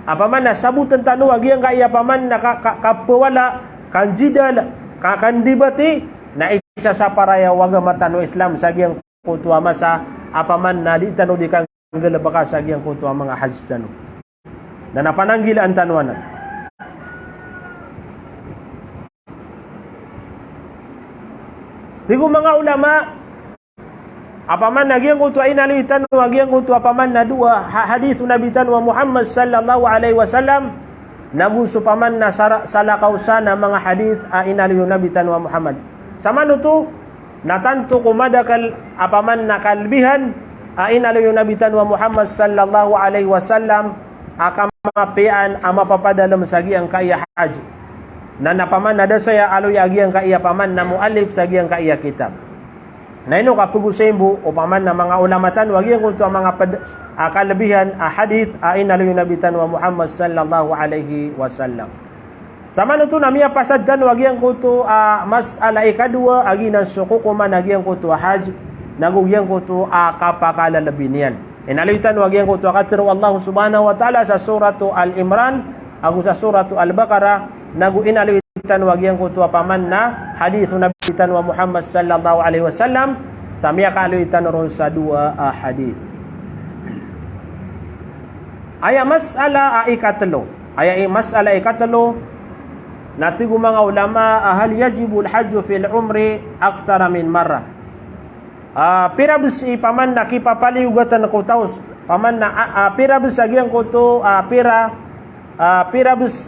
a paman na sabotn tano a giyangkaya paman na ka, ka, kapphawala, kanjidal, ka, kandibati, na isa sa paraya o agama tano a Islam sa giyangkoto a masa a paman na di tano di kanggalbka sa giyangkoto a manga hajj tano. Na na pananggilaan tano anan. Tig o manga ulama, a paman na giyangkoto a inaloy tano a giyangkoto a paman na dowa ha, hadith o Nabi tano a Muhammad sallallahu alaihi wasallam, nago so paman na sara, salakaw san a manga hadith a inaloy o Nabi tano a Muhammad. Samanoto, na tanto ko madakl a paman na kalbihan a inaloy o Nabi tano a Muhammad sallallahu alaihi wasallam a kamapiyaan a mapapadalm sa giyangkaya hajj. Na, na paman na da saya aloy a giyangkaya paman na muallif sa giyangkaya kitab. Na ino ka pgosayin bo o paman na manga ulama tano a giyangkoto a manga pd, a kalbihan a hadith a inaloy o Nabi tano a Muhammad sallallahu alaihi wasallam. Samanoto na miyapasad tano a giyangkoto a masala ikadowa a giyanan so kokoman a giyangkoto a hajj, nago giyangkoto a kapakalalbi niyan. Inaloy tano a giyangkoto a katharo o Allah subhanahu wa ta'ala sa Suratu Al Imran, ago sa Suratu Al Baqarah, nago inaloy tano a giyangkoto a paman na hadith o Nabi tano a Muhammad sallallahu alaihi wasallam, sa miyakaaloy tano ron sa dowa a hadith. Aya masala a ikatlo. Aya i masala ikatlo, na tig o manga ulama a hal yajibul hajju fil umri akthara min marrah. Ah, pira bs i paman na kipapaliyogatan ko taw, paman na, ah, ah, pira bs a giyangkoto, ah, pira, ah, pira bs,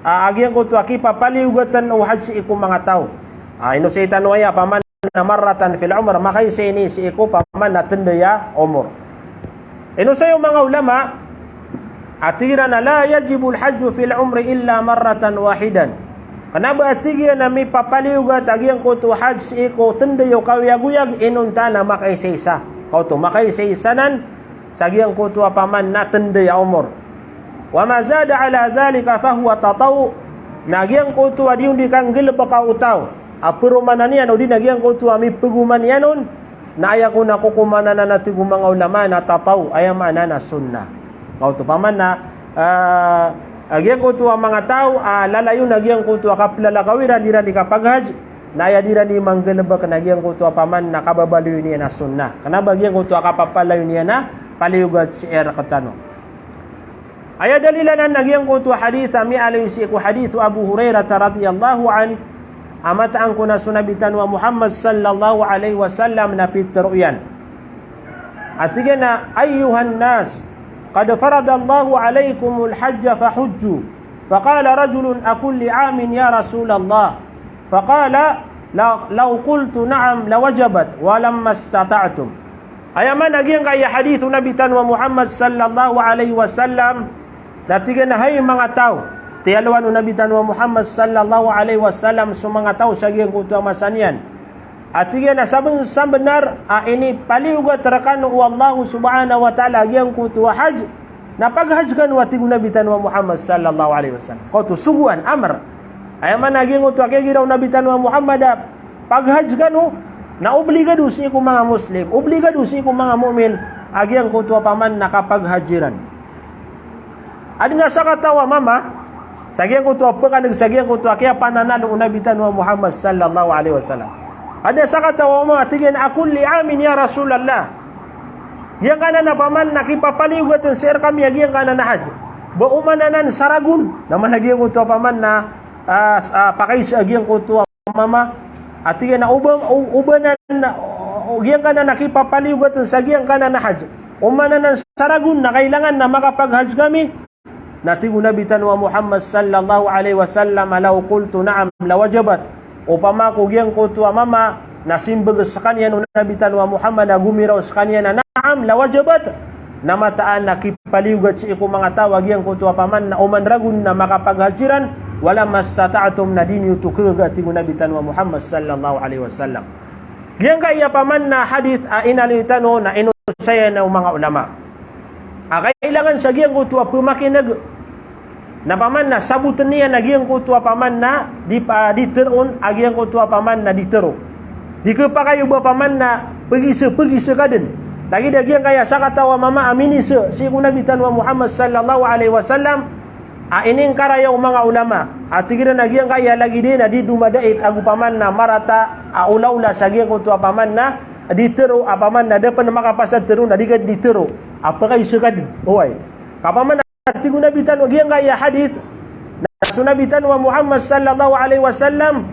ah, a giyangkoto a kipapaliyogatan o hajj sii ko manga taw. Ah, inosay tano aya paman na marratan fil umr, makaisa ini sii ko paman na tnday a omor. Inosay o manga ulama, a tig iran a la yajibul hajju fil umri illa marratan wahidah. Kna ba a tig iyan a mipapaliyogat a giyangkoto hajj sii ko tnday o kaoyagoyag inonta na makaisaisa. Kaoto, makaisaisa nan sa giyangkoto a paman na tnday a omor. Wa ma zada ala dhalika fahuwa tatawwu'. Na giyangkoto a di on di kanggalbka o taw a paromanan iyan odi na giyangkoto a mipgoman iyan on, na aya kon a kokomanan anan a tig o manga ulama na tatawwu', aya maana na sunnah. Kaoto paman na, ah, a giyangkoto a manga taw a lalayon a giyangkoto a kaplalakaw iran, di iran di kapaghajj, na aya di iran di manggalbk na giyangkoto a paman na kababaloy niyan a sunnah. Kna ba giyangkoto a kapapalayon iyan a paliyogat sii rktano. Aya dalil anan na giyangkoto a hadith a miyaaloy sii ko hadith o Abu Hurairah radhiyallahu anhu, a mataan kon a so Nabi tano a Muhammad sallallahu alaihi wasallam na pitharo iyan a tig iyan a, "Ayyuhan nas, qad faradallahu alaikumul hajja fahujju." Faqala rajulun, "Akulli amin ya Rasulallah?" Faqala, "La, law qultu na'am lawajabat, wa lammastata'tum." Aya maana giyangkaya hadith o Nabi tano a Muhammad sallallahu alaihi wasallam, na tig iyan a, hay manga taw, tiyalowan o Nabi tano a Muhammad sallallahu alaihi wasallam so manga taw sa giyangkoto a masa niyan. A tig iyan a sabn-, sabnar a inipaliyogat rkano o Allah subhanahu wa ta'ala a giyangkoto a hajj, na paghajj kano, a tig o Nabi tano a Muhammad sallallahu alaihi wasallam. Kaoto, sogoan, amr. Aya maana giyangkoto a kiyagiraw o Nabi tano a Muhammad a paghajj kano, na obligado sii ko manga Muslim, obligado sii ko manga mu'min a giyangkoto a paman na kapaghajj iran. Adn a sakataw a mama Sa giyangkoto a pekaneg, sa giyangkoto a kiyapananalo o Nabi tano a Muhammad sallallahu alaihi wasallam. Adn a sakataw a mama a tig iyan a kulli amin ya Rasulallah. Giyangkanan a paman na kipapaliyogatn sii rkami a giyangkanan a hajj. Ba oman anan saragon. Na mana giyangkoto a paman na, ah, s-, ah, pakaiza a giyangkoto a mama. A tig iyan a oba, o-, oba anan, o-, o-, giyangkanan a kipapaliyogatn sa giyangkanan a hajj. Oman anan saragon na kailangan na makapaghajj kami. Na tig o Nabi tano a Muhammad sallallahu alaihi wasallam, "Law qultu na'am lawajabat." Opama ko giyangkoto a mama na simbag skaniyan o Nabi tano a Muhammad a gomiraw skaniyan a na'am lawajabat. Na mataan a kipaliyogat sii ko manga taw a giyangkoto a paman na oman ragon na makapaghajj iran, "Wala mastata'tum," na di niyo oto khagaga, tig o Nabi tano a Muhammad sallallahu alaihi wasallam. Giyangkaya paman na hadith a inaloy tano na inosayan o manga ulama a kailangan sa giyangkoto a pemakineg na paman na sabotn iyan a giyangkoto a paman na di pa, di teroon a giyangkoto a paman na di tero. Di kepakay o ba paman na pegisa, pegisa ka den. Lagid a giyangkaya sakataw a mama a minisa sii ko Nabi tano a Muhammad sallallahu alaihi wasallam, a iningkar aya o manga ulama a tig iran a giyangkaya lagid iyan a di domadait ago paman na marata a olaola sa giyangkoto a paman na di tero, a paman na da pn makapasad tero na di ka di tero. A pakaisa ka di. Oway. Ka paman na tig o Nabi tano a giyangkaya hadith na so Nabi tano a Muhammad sallallahu alaihi wasallam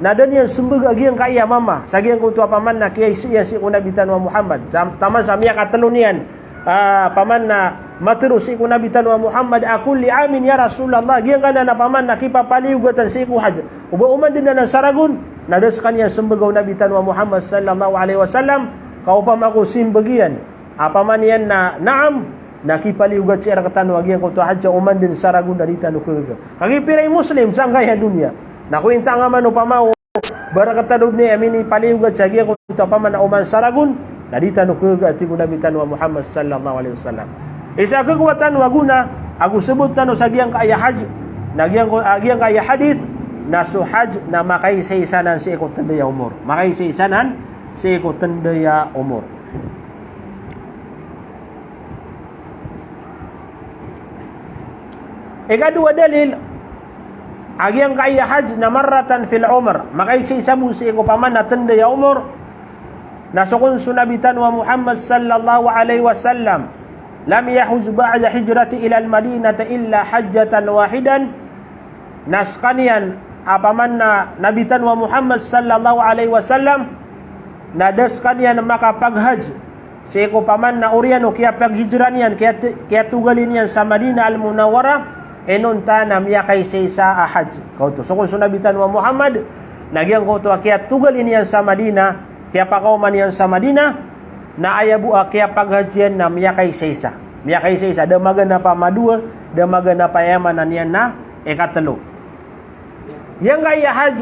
na da niyan sembag a giyangkaya mama sa giyangkoto a paman na kiyaisa iyan sii ko Nabi tano a Muhammad. Sa, taman sa miyakatelo niyan, ah, paman na matero sii ko Nabi tano a Muhammad a kulli amin ya Rasulallah, giyangkanan a paman na kipapaliyogatan sii ko hajj. Oba oman den anan saragon, na da skaniyan sembag o Nabi tano a Muhammad sallallahu alaihi wasallam, ka opama ko simbag iyan a paman iyan na na'am, na kipaliyogat sii rktano a giyangkoto a hajj, oman den saragon na di tano khagaga. Kagiya pira i Muslim sangkaya doniya na ko inta nga man opama o ba rktano dn i minipaliyogat sa giyangkoto a paman na oman saragon, na di tano khagaga, tig o Nabi tano a Muhammad sallallahu alaihi wasallam. Isa a khakowa tano a gona ago sabot tano sa giyangkaya hajj, na giyangko-, ah, giyangkaya hadith, na so hajj na makaisaisa nan sii ko tnday a omor. Makaisaisa nan sii ko tnday a omor. Ikadowa a dalil a giyangkaya hajj na marratan fil umr, makaisaisa bo sii ko paman na tnday a omor. Na so kon so Nabi tano a Muhammad sallallahu alaihi wasallam, lam yahujj ba'da hijrati ilal Madinati illa hajjatan wahidah. Na skaniyan a paman na Nabi tano a Muhammad sallallahu alaihi wasallam na da skaniyan makapaghajj sii ko paman na oriyan o kiyapaghijra niyan, kiyat-, kiyatogalin iyan sa Madinah Al-Munawwarah, inonta na miyakaisaisa a hajj. Kaoto. So kon so Nabi tano a Muhammad na giyangkoto a kiyatogalin iyan sa Madinah, kiyapakaoma niyan sa Madinah, na aya bo a kiyapaghajj iyan na miyakaisaisa. Miyakaisaisa, da maganap a madowa, da maganap a aya maana niyan na ikatelo. Giyangkaya hajj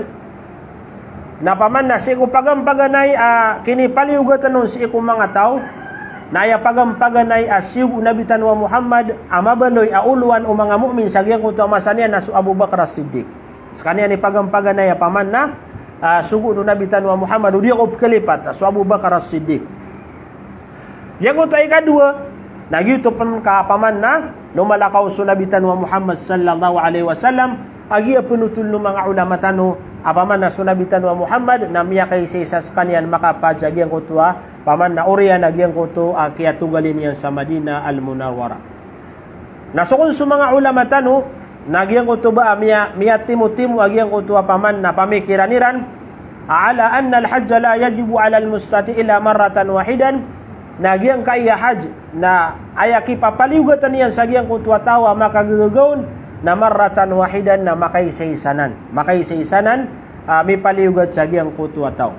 na paman na sii ko pagampaganay a kinipaliyogatan on sii ko manga taw, na aya pagampaganay a siyogo o Nabi tano a Muhammad a mabaloy a olowan o manga mu'min sa giyangkoto a masa niyan na so Abu Bakar As-Siddiq. Skaniyan i pagampaganay a paman na, ah, sogo o Nabi tano a Muhammad, o di ako pkhalipat, so Abu Bakar As-Siddiq. Giyangkoto a ikadowa, na giyoto pn ka paman na lomalakaw so Nabi tano a Muhammad sallallahu alaihi wasallam, a giya pn oto o manga ulama tano a paman na so Nabi tano a Muhammad na miyakaisaisa skaniyan makapahajj a giyangkoto a paman na oriyan a giyangkoto a kiyatogalin iyan sa Madinah Al-Munawwarah. Na so kon so manga ulama tano, na giyangkoto ba a miya, miyatimotimo a giyangkoto a paman na pamikiran iran, a ala anna al-hajja la yajibu ala al-mustati' illa marratan wahidah, na giyangkaya hajj, na aya kipapaliyogatan iyan sa giyangkoto a taw a makagagaga on, na marratan wahidah, na makaisaisa nan. Makaisaisa nan, ah, mipaliyogat sa giyangkoto a taw.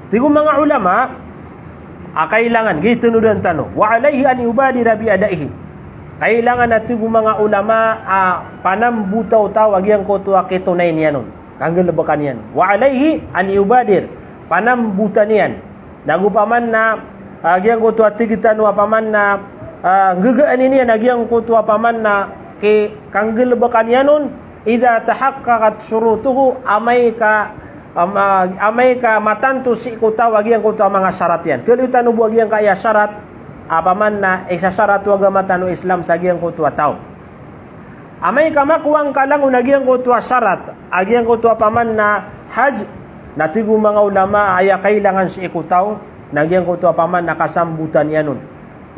Tig o manga ulama a kailangan, giya tanodan tano, wa alaihi an yubadira bi adaihi. Kailangan a tig o manga ulama a panambota o taw a giyangkoto a kitonay niyan on, kanggalbka niyan. Wa alaihi an yubadir, panambota niyan. Na go paman na, ah, giyangkoto a tig tano a paman na, ah, nggagaan iyan a giyangkoto a paman na ki, kanggalbka niyan on, idha tahaqqaqat shurutuhu, amay ka, am-, ah, amay ka matanto sii ko taw a giyangkoto a manga sharat iyan. Kaloy tano bo a giyangkaya sharat a paman na isasarat o agama tano Islam sa giyangkoto a taw. Amay ka makowa ngka langon a giyangkoto a sarat a giyangkoto a paman na hajj, na tig o manga ulama a aya kailangan sii ko taw na giyangkoto a paman na kasambotan iyan on.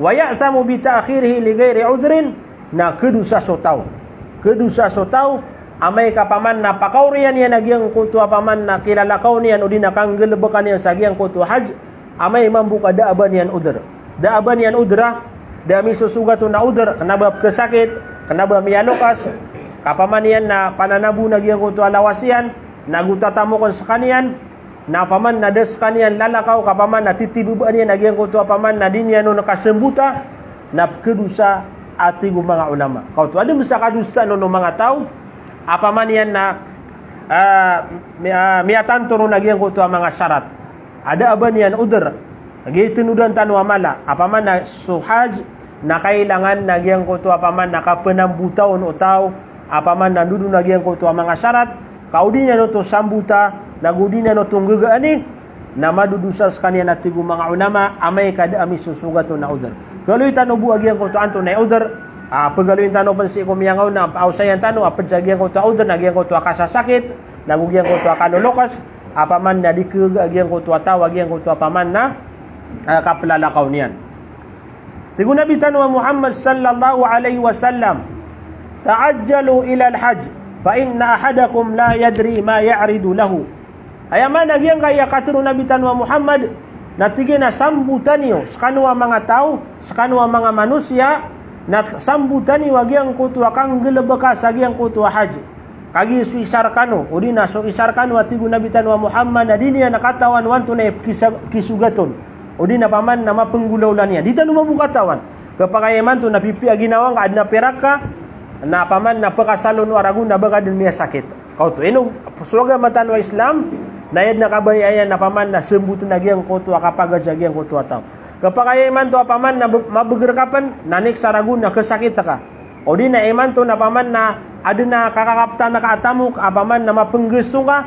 Wa ya'thamu bi ta'khirihi li ghairi udhrin, na khadosa so taw. Khadosa so taw amay ka paman na pakaoriyan iyan a giyangkoto a paman na kilalakaw niyan odi na kanggalebeka niyan sa giyangkoto a hajj, amay mambo ka da a ba niyan udhr. Da a ba niyan udhr a, da a misosogat on a udhr, kena ba pekesakit, kena ba miyalokas, ka paman iyan na pananabo na giyangkoto a lawas iyan, na go tatamoken sekaniyan, na paman na da sekaniyan lalakaw, ka paman na titibebaan iyan a giyangkoto a paman na di niyan on kasembota, na pekhadosa a tig o manga ulama. Kaoto, aden sa kadosa on o manga taw a paman iyan na, ah, mi-, ah, miyatanto ron a giyangkoto a manga sarat a da a ba niyan udhr. Giya i tenodan tano a mala a paman na so hajj na kailangan na giyangkoto a paman na kapenambota on o taw a paman na dodo na giyangkoto a manga sarat, ka odi niyan oto sambota, na go di niyan oto nggegaani, na madodosa sekaniyan a tig o manga ulama, amay ka da a misosogat on a udhr. Galoy tano bo a giyangkoto antonaa i udhr, a, pegaloyin tano pen sii ko miyangaoona, a, paosayan tano a ped sa giyangkoto a udhr, na giyangkoto a kasasakit, na go giyangkoto a kalolokas, a paman na di kegega a giyangkoto a taw a giyangkoto a paman na, a, kapelalakaw niyan. Tig o Nabi tano a Muhammad sallallahu alaihi wasallam, "Ta'ajjalu ilal hajj, fa inna ahadakum la yadri ma ya'ridu lahu." Aya maana giyangkaya katharo o Nabi tano a Muhammad, na tig iyan a sambota niyo sekano a manga taw, sekano a manga manosiya, na sambota niyo a giyangkoto a kanggalebeka sa giyangkoto a hajj. Kagiya so isa rekano, odi na so isa rekano a tig o Nabi tano a Muhammad na di niyan katawan o antonaa i kisa-, kisogat on. Odi na paman na mapenggolawla niyan. Di tano mambo katawan. Kepakay imanto na pipiya ginawa ngka, aden a pirak ka, na paman na pekasaloon o ragon na ba ka den miyasakit. Kaoto, ino, so agama tano a Islam, na aya den a kabaya iyan na paman na semboten a giyangkoto a kapagaj a giyangkoto a taw. Kepakay imanto a paman na be-, mabeger ka pen, na nik sa ragon na kesakit ka. Odi na imanto na paman na aden a kakakaptan ka a tamok a paman na mapenggeso ngka,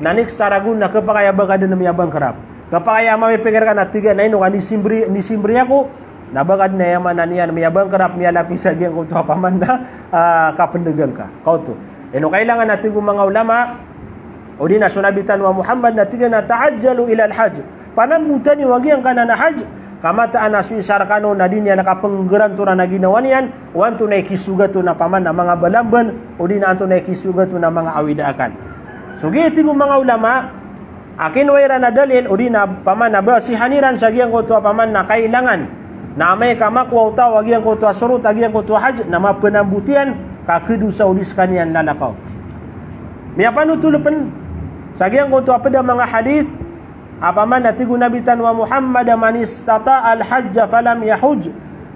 na nik sa ragon na kepakay a ba ka den miyabangkerap. Kepakay a mamipikir ka na tig iyan a ino ka nisimberi, nisimberi ako, na ba ka den aya maana niyan miyabangkerap, miyalapis a giyangkoto a paman na, ah, kapendegang ka. Kaoto. Ino kailangan a tig o manga ulama, odi na so Nabi tano a Muhammad na tig iyan a ta'ajjalu ilal hajj. Panambota niyo a giyangkanan a hajj, ka mataan a so isa rekano na di niyan kapenggerantoran a ginawa niyan, o antonaa i kisogat on a paman a manga balamban, odi na antonaa i kisogat on a manga awida akan. So giya tig o manga ulama, a kinowa iran a dalil, odi na paman a basihan iran sa giyangkoto a paman na kailangan. Na amay ka makowa o taw a giyangkoto a sorot a giyangkoto a hajj, na mapenambot iyan, ka kedosa o di sekaniyan lalakaw. Miyapanotol pen sa giyangkoto a ped a manga hadith, a paman na tig o Nabi tano a Muhammad, "Man istata'al hajja falam yahujj,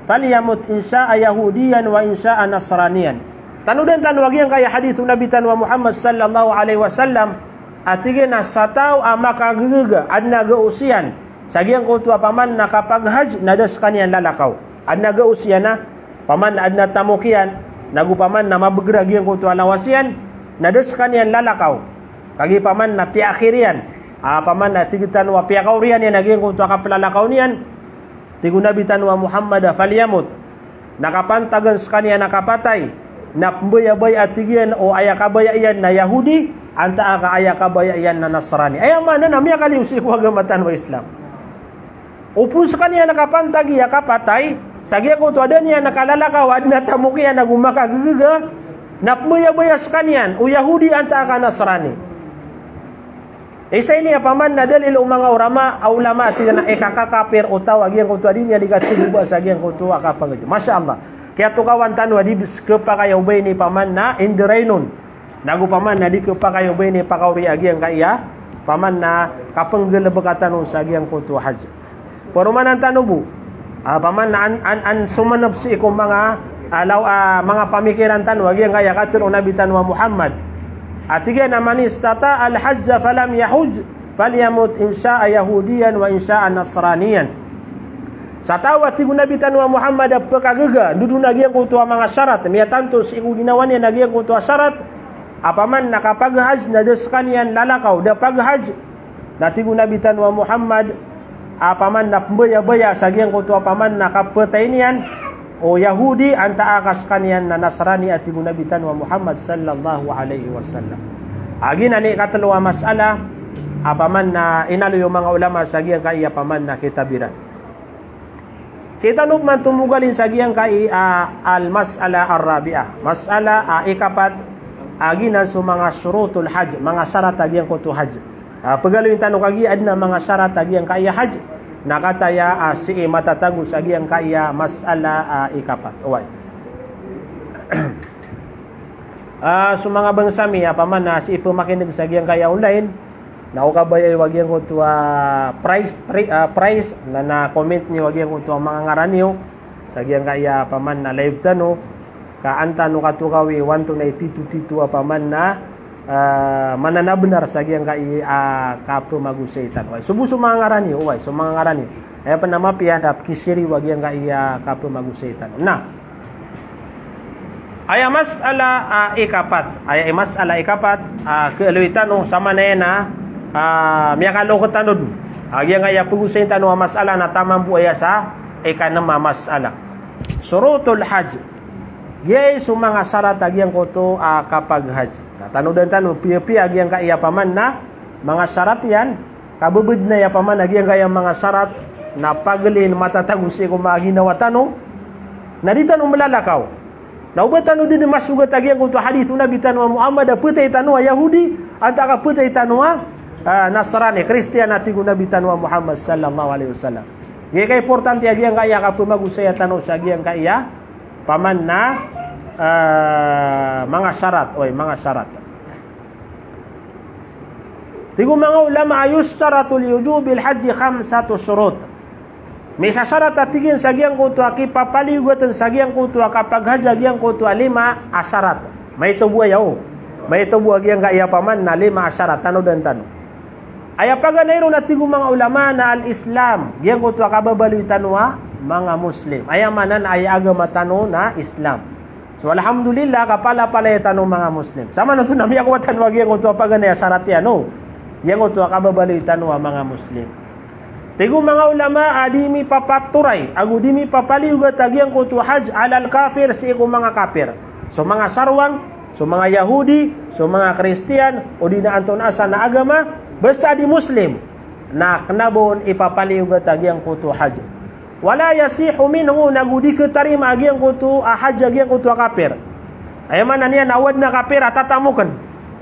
falyamut in sha'a yahudiyan wa in sha'a nasraniyan." Tanodan tano a giyangkaya hadith o Nabi tano a Muhammad sallallahu alaihi wasallam, a tig iyan a sa taw a makagegega, aden a gaos iyan sa giyangkoto a paman na kapaghajj, na da sekaniyan lalakaw. Aden a gaos iyan a, paman na aden a tamok iyan, na go paman na mabeger a giyangkoto a lawas iyan, na da sekaniyan lalakaw. Kagiya paman na tiyakhir iyan, a, paman na tig tano a piyakaoriyan iyan a giyangkoto a kapelalakaw niyan, tig o Nabi tano a Muhammad a, "Falyamut." Na kapantagan sekaniyan a kapatay, na pembayabaya a tig iyan o aya kabaya iyan na Yahudi, antaa ka aya kabaya iyan na Nasrani. Aya maana na miyakaliyo sii ko agama tano a Islam. Opama sekaniyan a kapantagi a kapatay, sa giyangkoto a da niyan kalalakaw, aden a tamok iyan ago makagegega, na pembayabaya sekaniyan o Yahudi antaa ka Nasrani. Isa ini a paman na dalil o manga ulama, a ulama a tig iyan a ikakakapir o taw a giyangkoto a di niyan di katotobaa sa giyangkoto a kapagadj. Masha Allah. Kiyatokawan tano a di bes kepakay o ba ini paman na inderainon. Na go paman na di kepakay o ba ini pakaori a giyangkaya paman na kapenggalebeka tano sa giyangkoto a hajj. Paromanan tano bo, a, paman na an, an, an somanep sii ko manga, a, law, a, manga pamikiran tano a giyangkaya katharo o Nabi tano a Muhammad. A tig iyan a, "Man istata'al hajja falam yahujj, falyamut in sha'a yahudiyan wa in sha'a nasraniyan." Sa taw a tig o Nabi tano a Muhammad a pekagegega, dodo na giyangkoto a manga sarat, miyatanto sii ko ginawa niyan a giyangkoto a sarat, a paman na kapaghajj na da sekaniyan lalakaw, da paghajj, na tig o Nabi tano a Muhammad, a paman na pembayabaya sa giyangkoto a paman na kapatay niyan, o Yahudi antaa ka skaniyan na Nasrani a tig o Nabi tano a Muhammad sallallahu alaihi wasallam. A giyanan i ikatlo a mas'ala a paman na inaloy o manga ulama sa giyangkai a paman na kitab iran. Sii tano pman tomogalin sa giyangkai a al-mas'ala ar-rabi'ah. Mas'ala a ikapat, a giyanan so manga shurutul hajj, manga sharat a giyangkoto a hajj. A, pagaloyin tano kagiya aden a manga sharat a giyangkai a hajj. Na kataya, a, sii matatago sa giyangkai a mas'ala a ikapat. Oway. A, so manga bangsa mi a paman na sii pemakineg sa giyangkai a online, na o kabaya iyo a giyangkoto a price, pri-, a, price, na, na comment niyo a giyangkoto a manga ngaran iyo sa giyangkai a paman na live tano, ka an tano katokawi o antonaa i titotito a paman na, a, mananabenar sa giyangkai a kapemagosay tano. Oway, so bo so manga ngaran iyo, oway, so manga ngaran iyo. Aya pn a mapiya na pekishare iyo a giyangkai a kapemagosay tano. Na aya mas'ala a ikapat, aya i mas'ala ikapat a kaaloy tano, samanaya na, a, miyakaloket tano den a giyangkai a pegosayin tano a mas'ala na taman bo aya sa ikanem a mas'ala. Shurutul hajj. Giyai so manga sharat a giyangkoto a kapaghajj. Na tanodan tano piyapiya a giyangkai a paman na manga sharat iyan. Kabebed na aya paman a giyangkai a manga sharat na pagelin matatago sii ko manga ginawa tano, na di tano melalakaw. Na o ba tano den masogat a giyangkoto a hadith o Nabi tano a Muhammad a petay tano a Yahudi antaa ka petay tano a, a, Nasrani, Kristiyan a tig o Nabi tano a Muhammad sallallahu alaihi wasallam. Giyai kaimportante a giyangkai a kapemagosaya tano sa giyangkai a paman na, a, manga sharat, oway, manga sharat. Tig o manga ulama a yushtaratu li wujubil hajji khamsatu shurut. Misasharat a tig iyan sa giyangkoto a kipapaliyogaten sa giyangkoto a kapaghajj a giyangkoto a lima a sharat. Maito bo aya, o. Maito bo a giyangkai a paman na lima a sharat, tanodan tano. Aya paganay ron a tig o manga ulama na al-Islam, giyangkoto a kababaloy tano a manga Muslim. Aya maana na aya agama tano na Islam. So, alhamdulillah, kapalapalaya tano manga Muslim. Samanoto na miyakowa tano a giyangkoto a paganay a sharat iyan, o. Giyangkoto a kababaloy tano a manga Muslim. Tig o manga ulama a di mipapatoray, ago di mipapaliyogat a giyangkoto a hajj alal kafir, sii ko manga kafir. So manga sarwang, so manga Yahudi, so manga Kristiyan, odi na antonaa san a agama, basta di Muslim, na kena bo on ipapaliyogat a giyangkoto a hajj. Wala yasihhu minhu, nago di ketarima a giyangkoto a hajj a giyangkoto a kafir. Aya maana niyan na o aden a kafir a tatamoken.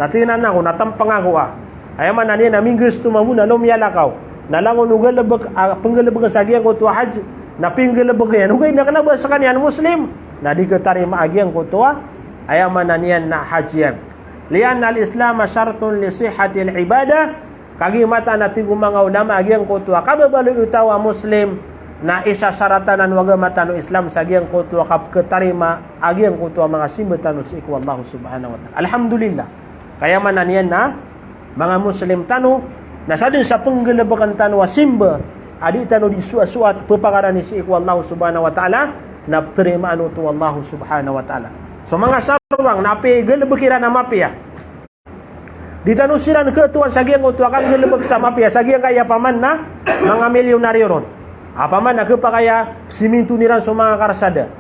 Na tig iyan a ako, na tempeng ako a. Aya maana niyan na minggasto mambo na lomiyalakaw. Na langon o galebek, a, penggalebeken sa giyangkoto a hajj, na penggalebek iyan. Ogaid na kena ba sekaniyan Muslim, na di ketarima a giyangkoto a, aya maana niyan na hajj iyan. Li'anna al-Islama shartun li sihhatil ibadah, Kagiya mataan a tig o manga ulama a giyangkoto a kababaloy o taw a Muslim na isa sharatan o agama tano Islam sa giyangkoto a kapketarima a giyangkoto a manga simba tano sii ko Allah subhanahu wa ta'ala. Alhamdulillah. Ka aya maana niyan na manga Muslim tano na sadn sa penggelebekan tano a simba a di tano di soasoat pepakarani sii ko Allah subhanahu wa ta'ala na pterimaan oto o Allah subhanahu wa ta'ala. So manga sarwang na apiya igelebek iran a mapiya. Di tano siran keetowan sa giyangkoto a kanggalebek sa mapiya, sa giyangkaya paman na manga milyonaryo ron. Apaman na kepakay a siminto iran so manga karsada.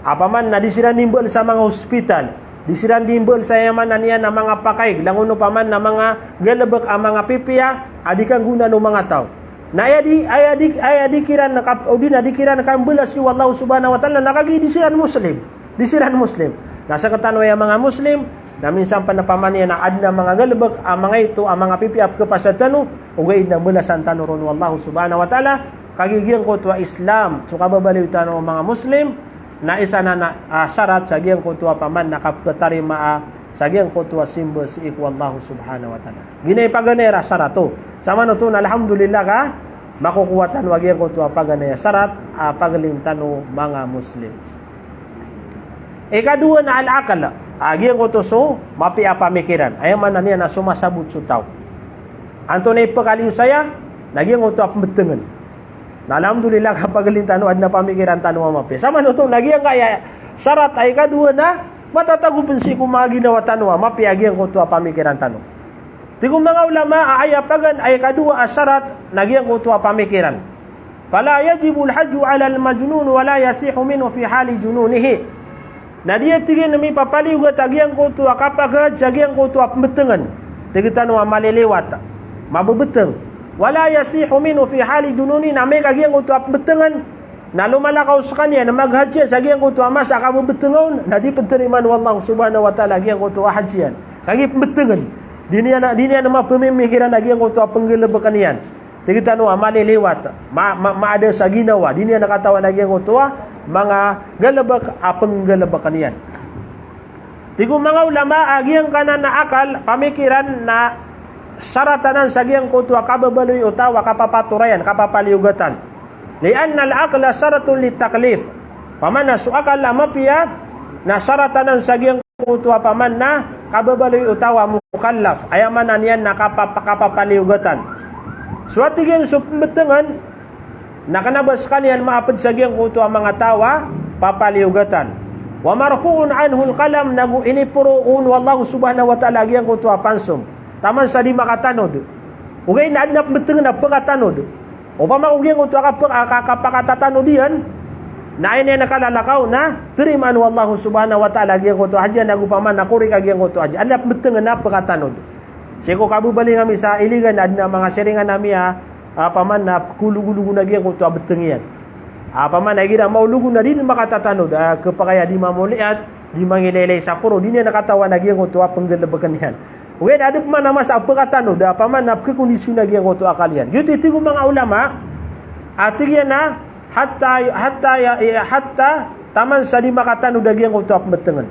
Apaman na di siran di mbaal sa manga hospital. Di siran di mbaal sa aya maana niyan a manga pakaig, langon o paman na manga galebek a manga pipiya a di kanggonaan o manga taw. Na aya di, aya di, aya di kiran kap-, odi na di kiran kambalas o Allah subhanahu wa ta'ala na kagiya di siran Muslim. Di siran Muslim. Na sekatano aya manga Muslim, na minsan pn apaman iyan na adn a manga galebek a manga ito a manga pipiya a pekepasad tano, ogaid na mbalasan tano ron o Allah subhanahu wa ta'ala, kagiya giyangkoto a Islam, so kababaloy tano a manga Muslim, na isa nan a, ah, sarat sa giyangkoto a paman na kapeketarimaa sa giyangkoto a simba sii ko Allah subhanahu wa ta'ala. Giya i paganay a sarat oto. Samanoto na alhamdulillah ka, makokowa tano a giyangkoto a paganay a sarat, ah, pagelin tano manga Muslim. Ikadowa na al-aql, ah, giyangkoto so mapiya a pamikiran. Aya maana niyan na so masabot so taw. Antonaa i pekaliyo saya, na giyangkoto a pembetengen. Na alhamdulillah ka pagelin tano adn a pamikiran tano a mapiya. Samanoto na giyangkaya sarat a ikadowa na matatago pn sii ko manga ginawa tano a mapiya a giyangkoto a pamikiran tano. Tig o manga ulama a aya paganay a ikadowa a sarat na giyangkoto a pamikiran. Fala yajibul hajju alal majnun wala yasihu minhu fi hali jununihi. Na di a tig iyan mipapaliyogat a giyangkoto a kapaghaj sa giyangkoto a pmbtngn. Tig tano a maliliwat. Mabbtng. Wala yasihu minhu fi hali jununihi, na amay ka giyangkoto a pmbtngn na lomalakaw skaniyan maghaj sa giyangkoto a masa a kabbtnga on, na di pn tarimaan o Allah subhanahu wa ta'ala giyangkoto a haj iyan. Kagiya pmbtngn. Di niyan, di niyan mapmimikiran a giyangkoto a pnggalbkn iyan. Tig tano a maliliwat, ma-, ma-, maada sa ginawa, di niyan katawan a giyangkoto a manga galbk a pnggalbkn iyan. Tig o manga ulama a giyangkanan a akal, pamikiran na sarat anan sa giyangkoto a kababaloy o taw a kapapatorayan, kapapaliyogatan. Li'anna al-aqla sharatun lit-taklif. Opama na so akal a mapiya na sarat anan sa giyang koto a opama na kababaloy o taw a mukallaf. Aya maana niyan na kapa-, kapapaliyogatan. So a tig iyan so pmbtngn na kna ba skaniyan maapd sa giyangkoto a manga taw a papaliyogatan. Wa marfu'un anhul qalam, nago iniporo on o Allah subhanahu wa ta'ala giyangkoto a pansom taman sa di makatanod. Ogaid na adn a pmbtngn a pkatanod. Opama ko giyangkoto a kap-, a ka-, kapakatatanod iyan, na aya niyan kalalakaw na tarimaan o Allah subhanahu wa ta'ala giyangkoto a haj iyan, ago opama na korek a giyangkoto a haj iyan. Adn a pmbtngn a pkatanod. Sii ko kababaling ami sa Iligan, adn a manga siringan ami a, a, opama na pkologonogon a giyangkoto a btng iyan. A, opama na igira maologon na di dn makatatanod, a, khapakay a di mamoliyat, di mangilaylay sa poro, di niyan katawan a giyangkoto a pnggalbkn iyan. Ogaid na adn opama na masa a pkatanod, a, opama na pkakondisyon a giyangkoto a akal iyan. Giyoto i tig o manga ulama, a tig iyan a hatta, hatta ya, ya, hatta taman sa di makatanod a giyangkoto a pmbtngn.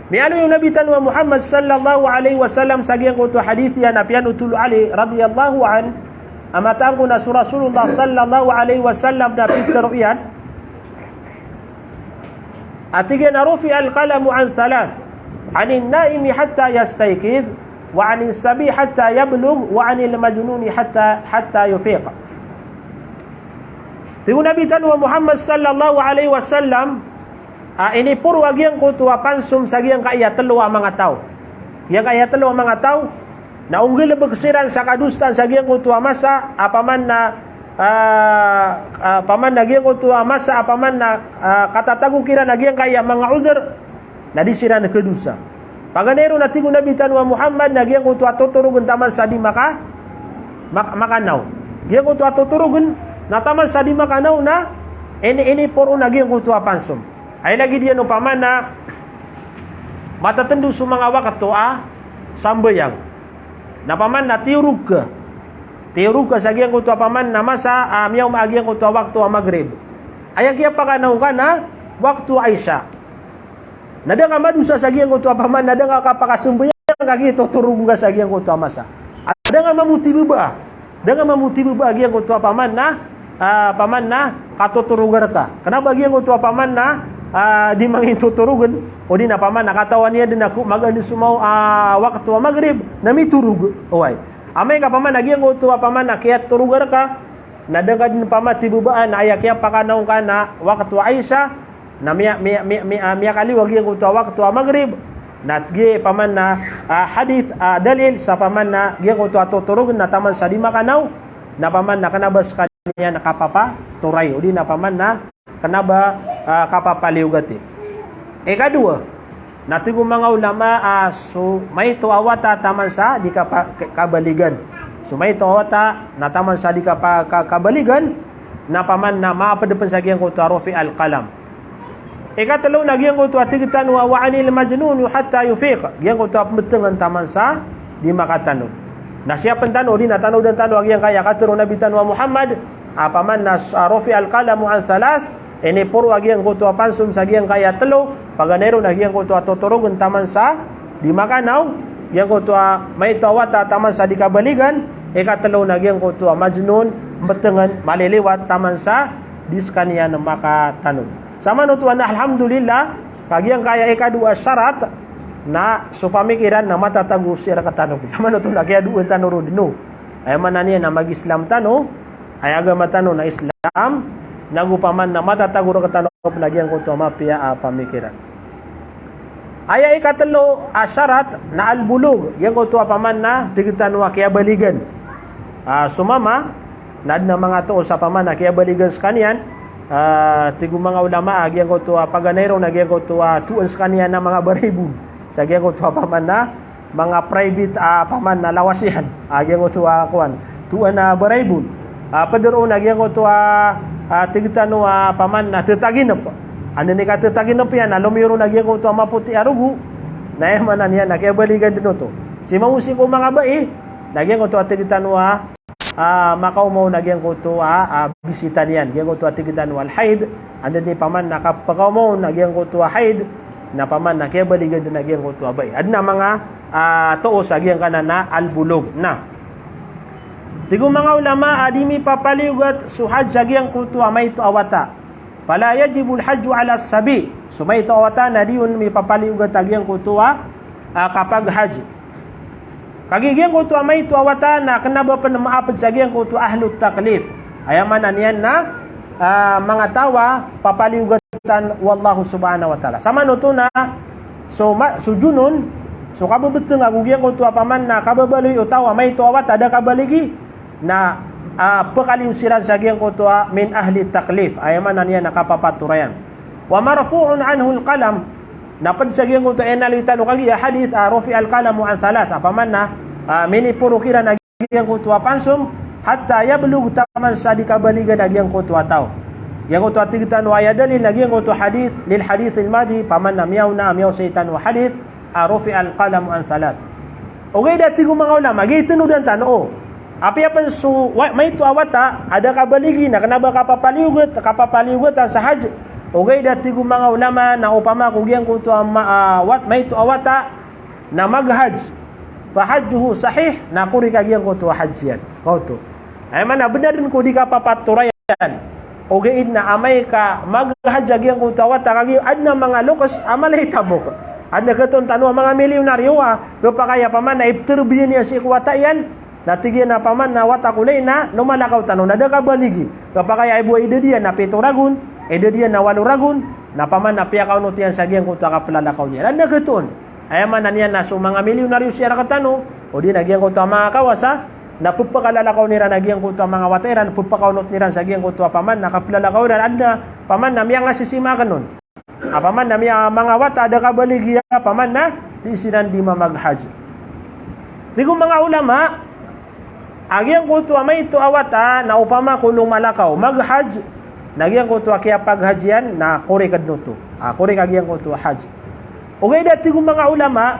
Miyaaloy o Nabi tano a Muhammad sallallahu alaihi wasallam sa giyangkoto a hadith iyan a piyanothol o Ali radiyallahu anhu, a mataan ko na so Rasulullah sallallahu alaihi wasallam na pitharo iyan, a tig iyan a rufi'al qalamu an thalath, anin naimi hatta yastayqidh, wa anis sabi hatta yablugh, wa anil majnuni hatta, hatta yufiq. Tig o Nabi tano a Muhammad sallallahu alaihi wasallam, a, iniporo a giyangkoto a pansom sa giyangkaya tlo a manga taw. Giyangkaya tlo a manga taw, na onggalbk siran sa kadosaan sa giyangkoto a masa, a opama na, a, a, opama na giyangkoto a masa, a opama na, a, katatago kiran a giyangkaya manga odr, na di siran kadosa. Paganay ron na tig o Nabi tano a Muhammad na giyangkoto a totorogn taman sa di maka-, mak-, makanaw. Giyangkoto a totorogn na taman sa di makanaw na ini-, iniporo on a giyangkoto a pansom. Aya lagid iyan opama na matatndo so manga wakto a sambayang. Na opama na tiyorog ka. Tiyorog ka sa giyangkoto a opama na masa, a, miyaoma a giyangkoto a wakto a Maghrib. Aya kiyapakanaw ka na wakto a Isha. Na da nga madosa sa giyangkoto a opama na da nga kapakasambayang ka, kagiya totorogn ka sa giyangkoto a masa. A da nga mambo tibaba. Da nga mambo tibaba a giyangkoto a opama na, a, opama na katotorog rka. Kna ba giyangkoto a opama na, a, di mangintotorogn, odi na opama na katawan iyan dn a ko magaan so maw, a, wakto a Maghrib, na mitorog. Oway. Amay ka opama na giyangkoto a opama na kiyatorog rka, na da nga dn opama tibabaan, na aya kiyapakanaw ka na wakto a Isha, na miya-, miya-, miya-, miya-, a, miyakaliyo a giyangkoto a wakto a Maghrib, na giya opama na, a, hadith, a, dalil sa opama na giyangkoto a totorogn na taman sa di makanaw, na opama na kna ba skaniyan kapapatoray, odi na opama na kna ba, a, kapapaliyogati. Ikadowa, na tig o manga ulama, a, so maito a wata taman sa di kapa-, ka-, kabaligan. So maito a wata na taman sa di kapa-, ka-, kabaligan, na opama na maapd pn sa giyangkoto a rufi'al qalam. Ikatlo na giyangkoto a tig tano a wa anil majnuni hatta yufiq. Giyangkoto a pmbtngn taman sa di makatanod. Na siyapn tano, odi na tanodan tano a giyangkaya katharo o Nabi tano a Muhammad, a, opama na s-, a, rufi'al qalamu an thalath, iniporo a giyangkoto a pansom sa giyangkaya tlo, paganay ron na giyangkoto a totorogn taman sa di makanaw, giyangkoto a maito a wata taman sa di kabaligan, ikatlo na giyangkoto a majnun, mbtngn, maliliwat, taman sa di skaniyan makatanod. Samanoto na alhamdulillah, ka giyangkaya ikadowa a sharat, na so pamikiran na matatago sii rktano. Samanoto na kiyadoan tano ron dn. Aya maana niyan na mag-Islam tano, aya agama tano na Islam, nago opama na matatago rktano pn a giyangkoto a mapiya a pamikiran. Aya ikatlo a sharat na al-bulugh, giyangkoto a opama na tig tano a kiyabaligan. A, so mama, Na adn a manga too sa paman a kiyabaligan skaniyan, ah, tig o manga ulama a giyangkoto a paganay ron a giyangkoto a toan skaniyan na manga baraybon. Sa giyangkoto a paman na manga private a paman na lawas iyan. A giyangkoto a kowan. Toan a baraybon. A pd ron a giyangkoto a, a tig tano a paman na tataginep. Anda i katataginep iyan, a lomiyo ron a giyangkoto a mapoti a rogo. Na aya maana niyan na kiyabaligan dn oto. Sii mambo sii ko manga bai, na giyangkoto a tig tano a a, makaoma on a giyangkoto a, a, bisita niyan. Giyangkoto a tig tano a al-haid, anda i paman na kapakaoma on a giyangkoto a haid, na paman na kiyabaligan dn a giyangkoto a bai. Adn a manga, a, too sa giyangkanan a al-bulug. Na. Tig o manga ulama a di mipapaliyogat so hajj sa giyangkoto a maito a wata. Fala yajibul hajju ala sabi. So maito a wata na di on mipapaliyogat a giyangkoto a, a, kapag-hajj. Kagiya giyangkoto a maito a wata na kna ba pn maapd sa giyangkoto a ahlut taklif. Aya maana niyan na, ah, manga taw a papaliyogatan o Allah subhanahu wa ta'ala. Samanoto na so ma-, so junun, so kabebeteng ago giyangkoto a paman na kababaloy o taw a maito a wata a da kabaligi, na, ah, pkaliyo siran sa giyangkoto a min ahli taklif. Aya maana niyan na kapapatorayan. Wa marfu'un anhul qalam. Na pd sa giyangkoto a inaloy tano kagiya hadith, ah, rufi'al qalamu an thalath. Apaman na, ah, miniporo kiran a giyangkoto a pansom, hatta yablug, taman sa di kabaligan a giyangkoto a taw. Giyangkoto a tig tano a aya dalil na giyangkoto a hadith, lil hadithil madi, paman na miyaona, miyaosay tano a hadith, ah, rufi'al qalamu an thalath. Ogaid a tig o manga ulama, giya i tenodan tano o. Apiya pn so wa-, maito a wata a da kabaligi na kna ba kapapaliyogat, kapapaliyogatan sa hajj. Ogaid a tig o manga ulama na opama ko giyangkoto a ma-, a, wat-, maito a wata na mag-hajj. Fa hajjuhu sahih, na korek a giyangkoto a hajj iyan. Kaoto. Aya maana bnar dn ko di kapapatorayan. Ogaid na amay ka mag-hajj a giyangkoto a wata kagiya adn a manga loks a mala i tamok. Adn a khatoon tano a manga milyonaryo a, khapakay a paman na ipterbiya niyan sii ko wata iyan, na tig iyan a paman na wata ko lay na lomalakaw tano na da kabaligi. Khapakay a ibo a idad iyan na pito ragon, idad iyan na walo ragon, na paman na piyakaonot iyan sa giyangkoto a kaplalakaw niyan. Adn a khatoon. Aya maana niyan na so manga milyonaryo siya rktano, odi na giyangkoto a manga kawasa, na pphakalalakaw iran a giyangkoto a manga wata iran, pphakaonot iran sa giyangkoto a paman na kaplalakaw iran, adn a paman na miyangasisima akn on. Apaman na miya manga wata a da kabaligi a paman na di siran di mamag-hajj. Tig o manga ulama, a giyangkoto a maito a wata na opama ko lomalakaw, mag-hajj, na giyangkoto a kiyapag-hajj iyan, na korek dn oto. A, korek a giyangkoto a hajj. Ogaid a tig o manga ulama,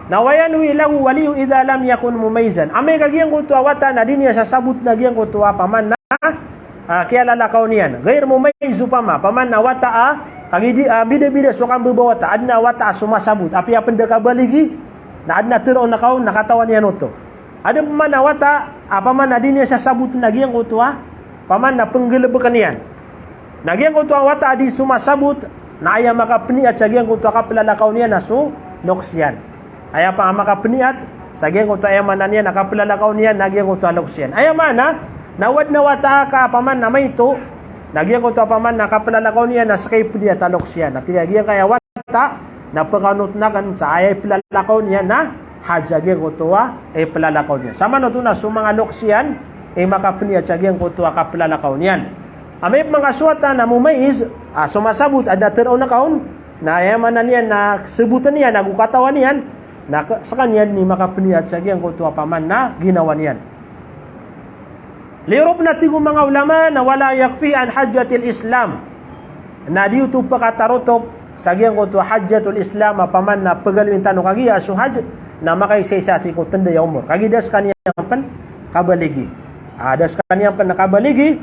na wa yanwi lahu waliyu idha lam yakun mumayyizan. Amay ka giyangkoto a wata na di niyan sasabotn a giyangkoto a paman na, a, kiyalalakaw niyan. Ghair mumayyiz opama, paman na wata a, kagiya di, a, bida-bida so kambebawata, adn a wata a somasabot. Apiya pn da kabaligi, na adn a tharoon ka on na katawan iyan oto. Adn paman a wata, a, paman na di niyan sasabotn a giyangkoto a, paman na pnggalbkn iyan. Na giyangkoto a wata a di somasabot, na aya makapniyat sa giyangkoto a kaplalakaw niyan na so loks iyan. Aya pa a makapniyat sa giyangkoto a aya maana niyan a kaplalakaw niyan na giyangkoto a loks iyan. Aya maana, na o adn a wata ka paman na maito, na giyangkoto a paman na kaplalakaw niyan na ska i pniyat a loks iyan. Na tig a giyangkaya wata, na pkaonotn akn sa aya iplalakaw niyan na hajj a giyangkoto a iplalakaw niyan. Samanoto na so manga loks iyan i makapniyat sa giyangkoto a kaplalakaw niyan. Amay pman ka so wata na mumayyiz, a, somasabot, adn a tharoon ka on, na aya maana niyan na sabotn iyan ago katawan iyan, na k-, skaniyan i makapniyat sa giyangkoto a paman na ginawa niyan. Liyo ron pn a tig o manga ulama na wala yakfi an hajjatil Islam. Na di oto pkatarotop sa giyangkoto a hajjatul Islam, apaman na pgaloyin tano kagiya so hajj, na makaisaisa sii ko tnday a omor. Kagiya da skaniyan pn kabaligi. A, da skaniyan pn kabaligi,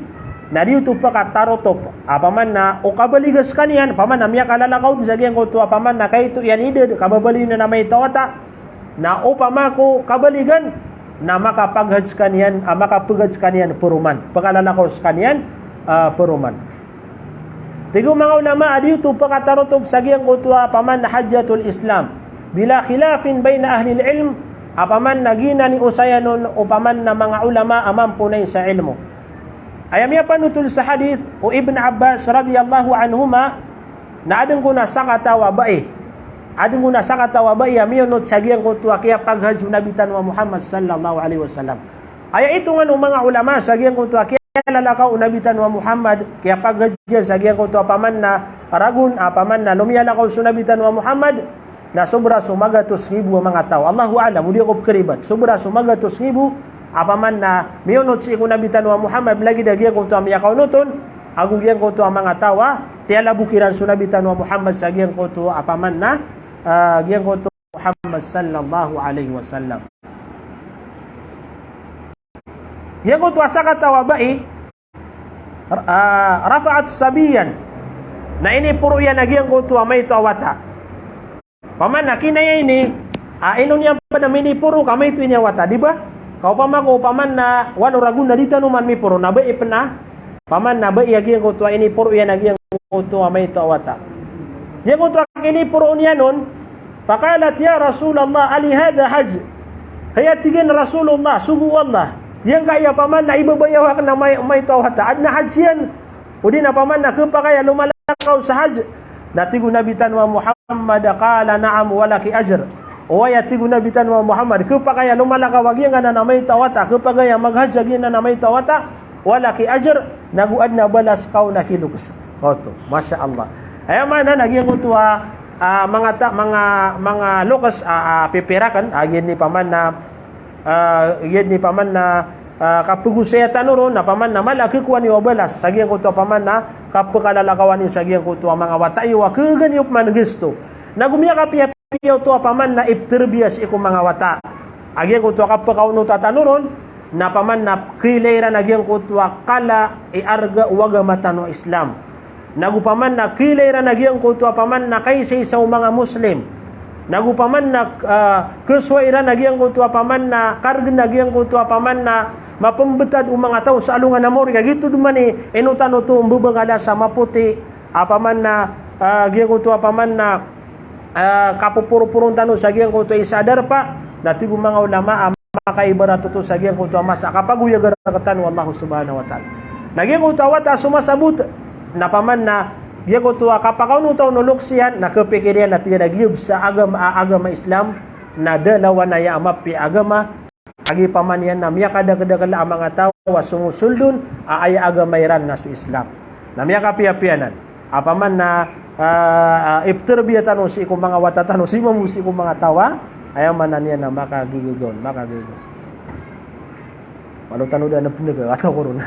na di oto pkatarotop. Apaman na o kabaliga skaniyan, apaman na miyakalalakaw dn sa giyangkoto, apaman na kaito iyan idad, kababaloy niyan a maito a wata. Na opama ko kabaligan, na makapag-hajj skaniyan, a, makapag-hajj skaniyan paroman. Pkalalakaw skaniyan, a, paroman. Tig o manga ulama a di oto pkatarotop sa giyangkoto a paman na hajjatul Islam. Bila khilafin baina ahlil ilm, apaman na giyanan i osayan on o paman na manga ulama a mamponay sa ilmo. Aya miyapanotol sa hadith o Ibn Abbas radiyallahu anhuma, na adn kon a sakataw a bai. Adn kon a sakataw a bai a miyonot sa giyangkoto a kiyapag-hajj o Nabi tano a Muhammad sallallahu alaihi wasallam. Aya itongan o manga ulama sa giyangkoto a kiyalalakaw o Nabi tano a Muhammad, kiyapaghajj iyan sa giyangkoto a paman na ragon, a paman na lomiyalakaw so Nabi tano a Muhammad, na sobra so magatos ngibo a manga taw. Allahu a'lam, o di ako pkaribat. Sobra so magatos ngibo a paman na miyonot sii ko Nabi tano a Muhammad, lagid a giyangkoto a miyakaonot on, ago giyangkoto a manga taw a tiyalabok iran so Nabi tano a Muhammad sa giyangkoto a paman na, ah, giyangkoto Muhammad sallallahu alaihi wasallam. Giyangkoto a sakataw a bai, ah, rafa'at sabiyan. Na iniporo iyan a giyangkoto a maito a wata. Paman na kinaya ini, ah, ino niyan pn a miniporo ka maito ini a wata, di ba? Ka opama ko, paman na walo ragon na di tano man miporo, na bai pn a, paman na bai a giyangkoto a iniporo iyan a giyangkoto a maito a wata. Giyangkoto a kiniporo niyan on, faqalat, "Ya Rasulallah, ali hadha hajj?" Kaya tig iyan, "Rasulullah, sogo o Allah, giyangkaya paman na ibabayawak na may-, maito a wata, adn a hajj iyan?" O di na paman na khapakay a lomalakaw sa hajj. Na tig o Nabi tano a Muhammad, qala, "Na'am, wa laki ajr." Oway, a tig o Nabi tano a Muhammad, khapakay a lomalakaw a giyangkanan a maito a wata, khapakay a maghajj a giyangkanan a maito a wata, wa laki ajr, nago adn a balas ka on a kiloks. Oto, masha Allah. Aya maana na giyangkoto a, ah, manga ta-, manga, manga loks a, ah, pipirakn, a giya dn i paman na, ah, giya dn i paman na, ah, kapagosaya tano ron, na paman na mala a khakowa niyo a balas sa giyangkoto a paman na kapakalalakawan iyo sa giyangkoto a manga wata iyo a khagaan iyo pman gasto. Nago miyakapiyapiya oto a paman na iptarbiya sii ko manga wata. A giyangkoto a kapakaonota tano ron, na paman na khailay iran a giyangkoto a kala i arga o agama tano a Islam. Nago paman na khailay iran a giyangkoto a paman na kaisaisa o manga Muslim. Nago paman na, ah, khasowai iran a giyangkoto a paman na kargn a giyangkoto a paman na mapmbtad o manga taw sa alongan a maori. Ka giyoto dn man i ino tano oto mbabangala sa mapoti a paman na, ah, giyangkoto a paman na, ah, kapoporoporon tano sa giyangkoto a isa a darpa, na tig o manga ulama a makaibarat oto sa giyangkoto a masa a kapagoyaga rktano o Allah subhanahu wa ta'ala. Na giyangkoto a wata a somasabot, na paman na giyangkoto a kapakaonota on o loks iyan, na khapikir iyan na tig iyan a giya bs a agama, a agama Islam, na da lawan aya a mapiya a agama, lagid paman iyan na miyakadakdakl a manga taw a somosold on a aya agama iran na so Islam. Na miyakapiyapiya anan a paman na, ah, ah, iptarbiya tano sii ko manga wata tano, sii mambo sii ko manga taw a, aya maana niyan na makagigigaw, makagigigaw. Malo tano da na pneg a wata ko ron.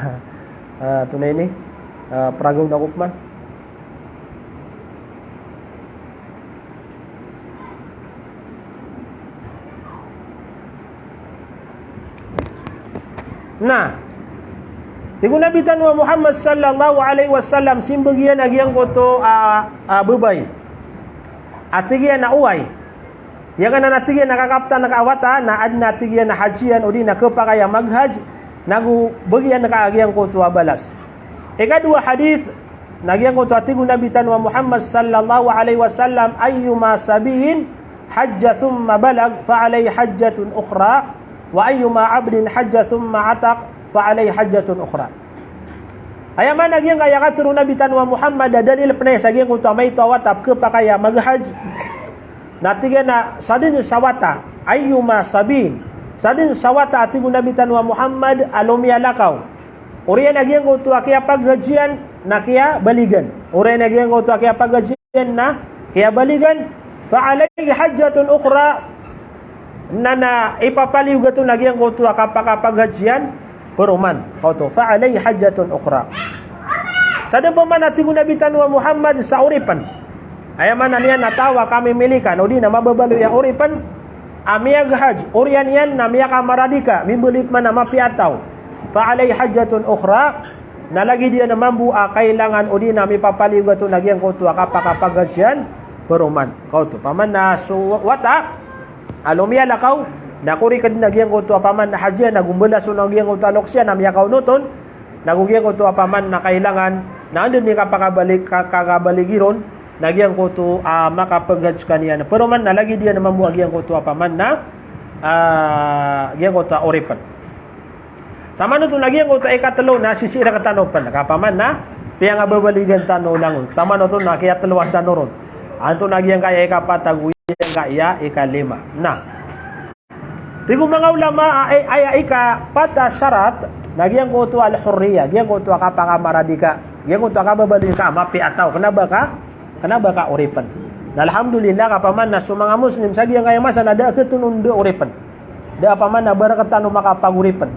Ah, tonaa ini, ah, pragaw na ko pman. Na tig o Nabi tano a Muhammad sallallahu alaihi wasallam, simbag iyan a giyangkoto a, a babay. A tig iyan a oway. Giyangkanan a tig iyan a kakaptan ka a wata, na adn a tig iyan a hajj iyan, odi na khapakay a maghajj, nago bagi iyan ka a giyangkoto a balas. Ikadowa a hadith, na giyangkoto a tig o Nabi tano a Muhammad sallallahu alaihi wasallam, "Ayyuma sabiyyin hajja thumma balag, fa alayhi hajjatun ukhra, wa ayyuma abdin hajja thumma ataq, fa alayhi hajjatun ukhra." Aya maana giyangkaya katharo o Nabi tano a Muhammad a dalil pn aya sa giyangkoto a maito a wata a pkhapakay a maghajj. Na tig iyan a sadn sa wata, ayyuma sabiyyin, sadn sa wata a tig o Nabi tano a Muhammad a lomiyalakaw. Oriyan a giyangkoto a kiyapaghajj iyan na kiyabaligan. Oriyan a giyangkoto a kiyapaghajj iyan na kiyabaligan. Fa alayhi hajjatun ukhra. Na, na ipapaliyogat on a giyangkoto a kapakapaghajj iyan paroman. Oto, fa alayhi hajjatun ukhra. Sadn pman a tig o Nabi tano a Muhammad sa oripn. Aya maana niyan na taw a kamimilikan, odi na mababaloy a oripn, a miyaghajj, oriyan iyan na miyakamaradika, mimbaloy pman a mapiya a taw. Fa alayhi hajjatun ukhra, na lagid iyan mambo a kailangan, odi na mipapaliyogat on a giyangkoto a kapakapaghajj iyan paroman. Kaoto, paman na so wata a lomiyalakaw, na korek dn a giyangkoto a paman na hajj iyan, nago mbalason a giyangkoto a loks iyan a miyakaonot on, nago giyangkoto a paman na kailangan, na anda dn i kapakabalik, ka-, kakabalik iron, na giyangkoto a makapaghajj skaniyan paroman na lagid iyan mambo a giyangkoto a paman na, ah, giyangkoto a oripn. Samanoto na giyangkoto a ikatlo na sisii rktano pn, ka paman na piyangababaligan tano langon. Samanoto na kiyatloan tano ron. Antonaa giyangkaya ikapat ago giyangkaya ikalima. Na Tig o manga ulama a, a, aya ikapat a sarat na giyangkoto a al-hurriya, giyangkoto a kapakamaradika, giyangkoto a kababaloy ka a mapiya a taw, kena ba ka, kena ba ka oripen. Na alhamdulillah, ka paman na so manga Muslim sa giyangkaya masa na da a ketonon da oripen. Da a paman na barakatan o makapagoripen.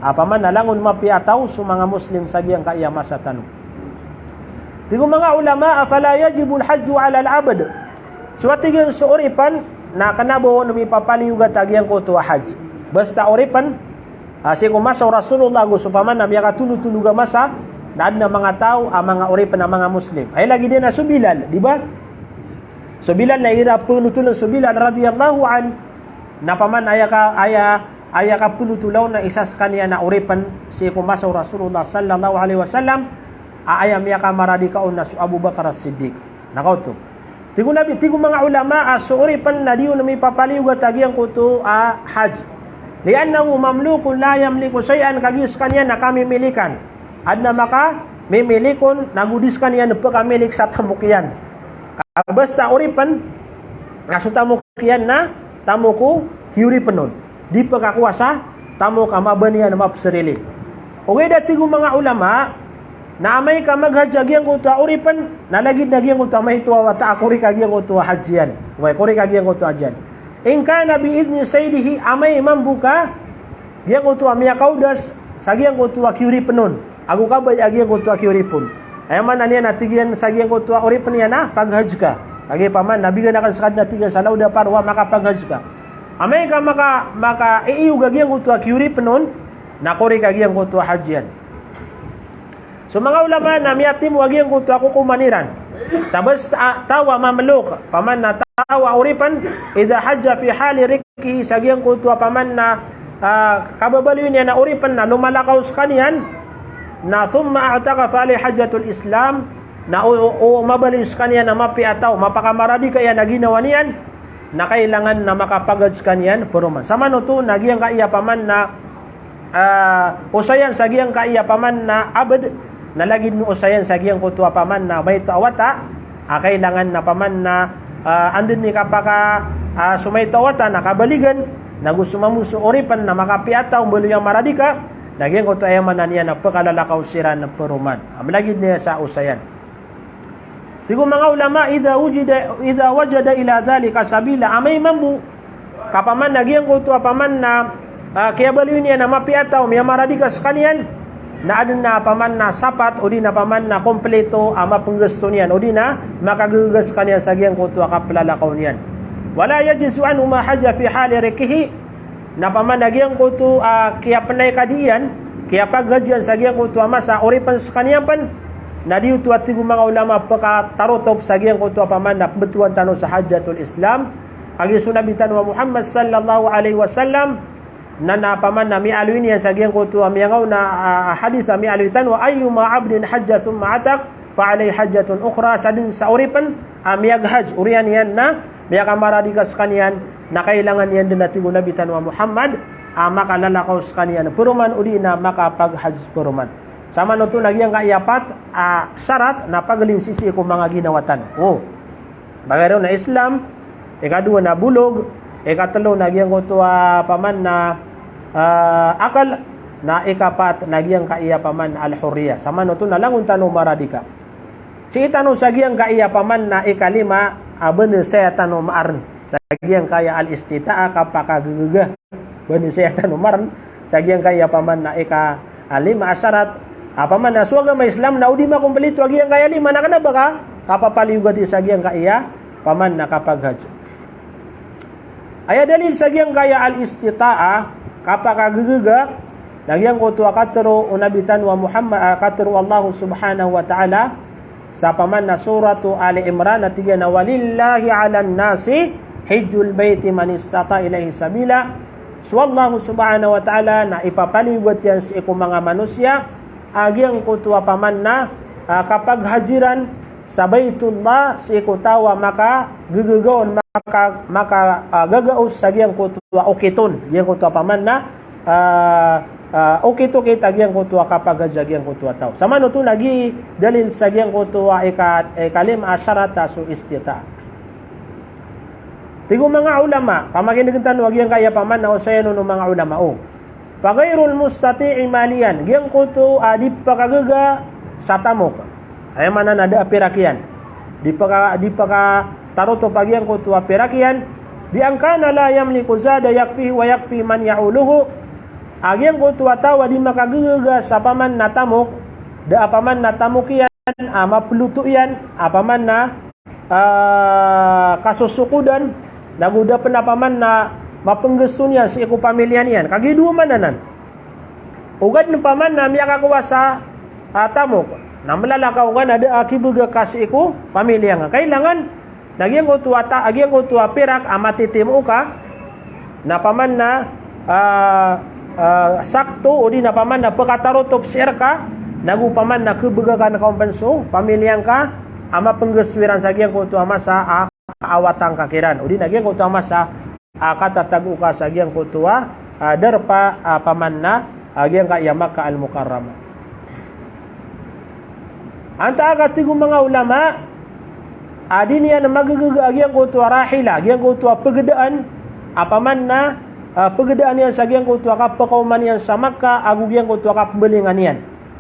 A paman na langon mapiya a taw so manga Muslim sa giyangkaya masa tano. Tig o manga ulama a fala yajibul hajju alal abd. So a tig iyan so oripen na kena ba on mipapaliyogat a giyangkoto a hajj. Basta oripen, a, sii ko masa o Rasulullah ago so paman na miyakatolotolog a masa, na aden a manga taw a manga oripen a manga Muslim. Aya lagid iyan na so Bilal, di ba? So Bilal na igira penotolon so Bilal radiyallahu anhu, na paman aya ka, aya, aya kapenotola on na isa sekaniyan a oripen sii ko masa o Rasulullah sallallahu alaihi wasallam, a aya miyakamaradika on na so Abu Bakar As-Siddiq. Na kaoto. Tig o Nabi, tig o manga ulama a so oripen na di on mipapaliyogat a giyangkoto a hajj. Li'annahu mamlukun la yamliku shay'an, kagiya sekaniyan na kamimilikan. Aden a makamimilik on, na go di sekaniyan pekamilik sa tamok iyan. Ka basta oripen, na so tamok iyan na tamok o kiyoripen on. Di pekakowa sa tamok a mabaniyan a mapserili. Ogaid a tig o manga ulama, na amay ka maghajj a giyangkoto a oripen, na lagid na giyangkoto a maito a wata a korek a giyangkoto a hajj iyan. Oway, korek a giyangkoto a hajj iyan. In kana bi idhni sayyidihi, amay mambo ka giyangkoto a miyakaodas sa giyangkoto a kiyoripen on. Ago kabaya a giyangkoto a kiyoripen on. Aya maana niyan na tig iyan sa giyangkoto a oripen iyan na paghajj ka. Kagiya paman na bigan aken seka den a tig iyan sa laod a parwa, makapaghajj ka. Amay ka maka, maka-iiyog a giyangkoto a kiyoripen on, na korek a giyangkoto a hajj iyan. So manga ulama na miyatimo a giyangkoto a kokoman iran. Sa basta a taw a mamluk, paman na taw a oripen, idha hajja fi hali rikhi, sa giyangkoto a paman na, ah, kababaloy niyan a oripen na lomalakaw sekaniyan, na thumma a'taqa, fa alayhi hajjatul Islam, na o, o, o mabaloy sekaniyan a mapiya a taw, mapakamaradika iyan a ginawa niyan, na kailangan na makapaghajj sekaniyan peroman. Samanoto na giyangkaya paman na, ah, osayan sa giyangkaya paman na abd, na lagid o osayan sa giyangkoto a paman na maito a wata, a kailangan na paman na, ah, anda den i kapaka, ah, so maito a wata na kabaligan, na go so mambo so oripen na makapiya a taw, mbaloy a maradika, na giyangkoto aya maana niyan na pekalalakaw siran peroman. A malagid niyan sa osayan. Tig o manga ulama, idha wujida, idha wajada ila dhalika sabila, amay mambo ka paman na giyangkoto a paman na, ah, kiyabaloy niyan a mapiya a taw, miyamaradika sekaniyan, na aden a paman na sapat, odi na paman na kompleto a mapenggasto niyan, odi na makagagaga sekaniyan sa giyangkoto a kaplalakaw niyan. Wala yajuzu anhu ma hajja fi hali rikhihi, na paman na giyangkoto a kiyapenay ka di iyan, kiyapaghajj iyan sa giyangkoto a masa a oripen sekaniyan pen, na di oto a tig o manga ulama pekatarotop sa giyangkoto a paman na pembetowan tano sa hajjatul Islam, kagiya so Nabi tano a Muhammad sallallahu alaihi wasallam, na, na paman na miyaaloy niyan sa giyangkoto a miyangaona a, a hadith a miyaaloy tano a, ayyuma abdin hajja thumma ataq, fa alayhi hajjatun ukhra, sa den sa oripen a miyaghajj, oriyan iyan na miyakamaradika sekaniyan, na kailangan iyan den a tig o Nabi tano a Muhammad, a makalalakaw sekaniyan peroman, odi na makapaghajj peroman. Samanoto na giyangkaya pat a sarat na pagelin sii ko manga ginawa tano. O. Bagay ron na Islam, ikadowa na bolog, ikatelo na giyangkoto a paman na, ah, akal, na ikapat na giyangkaya paman na al-hurriya. Samanoto na langon tano maradika. Sii tano sa giyangkaya paman na ikalima, a, benar saya tano maaren. Sa giyangkaya al-istita'a, kapakagagaga. Benar saya tano maaren. Sa giyangkaya paman na ika, a, lima a sarat. A, paman na so agama Islam na o di makompleto a giyangkaya lima na kena ba ka kapapaliyogati sa giyangkaya paman na kapaghajj. Aya dalil sa giyangkaya al-istita'a, kapakagagaga, na giyangkoto a katero o Nabi tano a Muhammad, a, katero o Allah subhanahu wa ta'ala, sa paman na suratu Ali Imran, a tig iyan a, "Walillahi 'alan nasi hijjul bayti man istata'a ilayhi sabila." So Allah subhanahu wa ta'ala na ipapaliyogat iyan sii ko manga manosiya a giyangkoto a paman na, a, kapaghajj iran sa Baitullah sii ko taw a makagagaga on, maka, maka, a, gagaos sa giyangkoto a okit on, giyangkoto a paman na, a, a, okit-okit a giyangkoto a kapaghajj a giyangkoto a taw. Samanoto na gi dalil sa giyangkoto a ika, ikalima a sarat a so istita'a. Tig o manga ulama, pamakinegen tano a giyangkaya paman na osayan o manga ulama o. Fa ghairul mustati'i maliyan, giyangkoto a di pakagaga sa tamok. Aya maana na da a pirak iyan. Di paka-, di pakatarotop a giyangkoto a pirak iyan. Bi an kana la yamliku zada yakfihi wa yakfi man ya'uluhu. A giyangkoto a taw a di makagaga sa paman na tamok, da a paman na tamok iyan, a maploto iyan, a paman na ah, kasosokodan, nago da pen a paman na mapenggesto niyan sii ko pamilya niyan. Kagiya dowa man anan. Ogaden paman na miyakakowa sa, ah, tamok. Na melalakaw ka na da a kibegaka sii ko pamilya nga. Kailangan, na giyangkoto a ta-, giyangkoto a pirak a matitimo ka, na paman na, ah, ah, sakto, odi na paman na pekatarotop sii reka, nago paman na kebegaka na kaompen so pamilya ngka, a mapenggesto iran sa giyangkoto a masa a awatan ka kiran. Odi na giyangkoto a masa a katatago ka sa giyangkoto a, ah, darpa, ah, paman na, ah, giyangkaya Makkah Al-Mukarramah. Antaa ka tig o manga ulama, a di niyan magaga a giyangkoto a rahila, giyangkoto a pegedaan, a paman na, ah, pegedaan iyan sa giyangkoto a kapekaoman iyan sa Makkah, ago giyangkoto a kapembelingan iyan.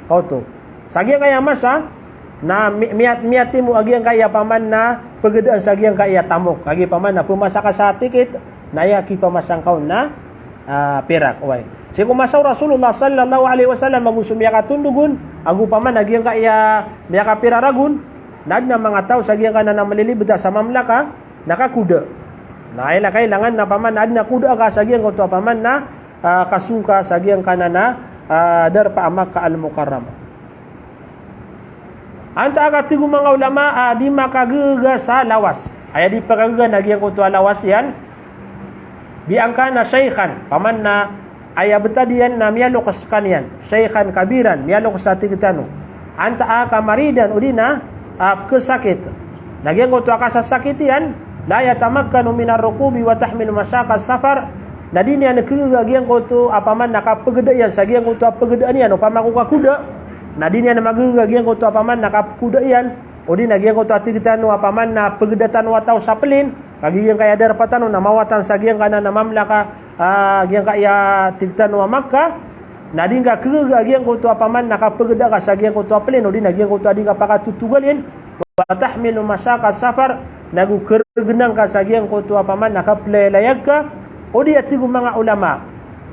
Kaoto. Sa giyangkaya masa, na mi-, miya-, miyatimo a giyangkaya paman na pegedaan sa giyangkaya tamok. Kagiya paman na pemasa ka sa tikit, na aya kipamasa ngka on na, ah, pirak, oway. Sii ko masa o Rasulullah sallallahu alaihi wasallam, ago so miyakatondog on, ago paman a giyangkaya miyakapira ragon, na aden a manga taw sa giyangkanan a malilibet sa mamlaka, na kakoda. Na aya kailangan na paman na aden a koda ka sa giyangkoto a paman na, ah, kasong ka sa giyangkanan a, ah, darpa a Makkah Al-Mukarramah. Antaa ka tig o manga ulama a di makagaga sa lawas. Aya di pakagaga na giyangkoto a lawas iyan. Bi an kana shaykhan, paman na aya betad iyan na miyalokes sekaniyan. Shaykhan kabiran, miyalokes a tig tano. Antaa ka maridan, odi na, ah, kesakit. Na giyangkoto a kasasakit iyan, la yatamakkanu minar rukubi wa tahmilu mashaqqas safar. Na di niyan kegaga giyangkoto a paman na kapegeda iyan sa giyangkoto a pegedaan iyan, opama ko kakoda. Na di niyan magaga giyangkoto a paman na kakoda iyan, odi na giyangkoto a tig tano a paman na pegeda tano a taw sa plane, kagiya giyangkaya darpa tano na mawatan sa giyangkanan a mamlaka, ah, giyangkaya tig tano a Makkah. Na di ngka kegaga giyangkoto a paman na kapegeda ka sa giyangkoto a plane, odi na giyangkoto a di ngka pakatotogalin. Wa tahmilu mashaqqas safar, nago keregenan ka sa giyangkoto a paman na kapelayalayag ka. Odi a tig o manga ulama,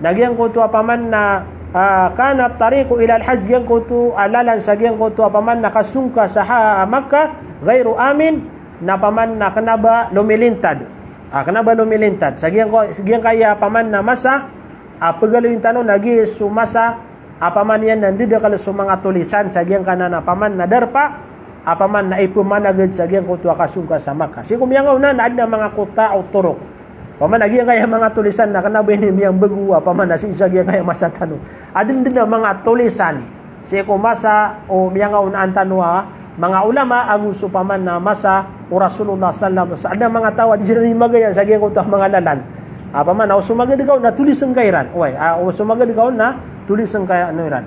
na giyangkoto a paman na, ah, kana tariqu ilal hajj, giyangkoto a lalan sa giyangkoto a paman na kasong ka sa ha-, Makkah, ghairu amin, na paman na kena ba lomilintad. Ah, kena ba lomilintad. Sa giyangko-, sa giyangkaya paman na masa, ah, pegaloyin tano na giya so masa, a paman iyan na ndedakel so manga tolisan sa giyangkanan a paman na darpa, a paman na ipemanaged sa giyangkoto a kasong ka sa Makkah. Sii ko miyangaoona na aden a manga qutta'ut turuq. Paman a giyangkaya manga tolisan na kena ba ini miyambago a paman na sii sa giyangkaya masa tano. Aden den a manga tolisan. Sii ko masa o miyangaoona tano a manga ulama ago so paman na masa o Rasulullah sallallahu alaihi wasallam. Aden a manga taw a di siran magayan sa giyangkoto a manga lalan. A paman na o somagad ka on na tolisen ka iran. Oway, ah, o somagad ka on na tolisen ka iran.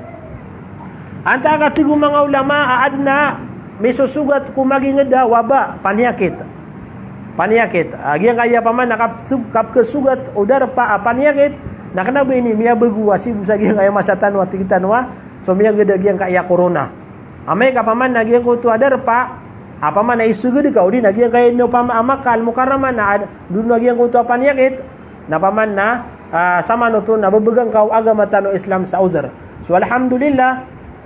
Antaa ka tig o manga ulama a aden a misosogat ko maginged a waba, paniyakit. Paniyakit. Ah, giyangkaya paman na kapsog-, kapkesogat o darpa a paniyakit, na kena ba ini miyabago a sii bo sa giyangkaya masa tano a tig tano a, so miyaged a giyangkaya corona. Amay ka paman na giyangkoto a darpa a paman na isogad ka, odi na giyangkaya ino paman a Makkah Al-Mukarramah na ad-, doon a giyangkoto a paniyakit, na paman na, ah, samanoto na bebegan ka o agama tano Islam sa udhr. So alhamdulillah,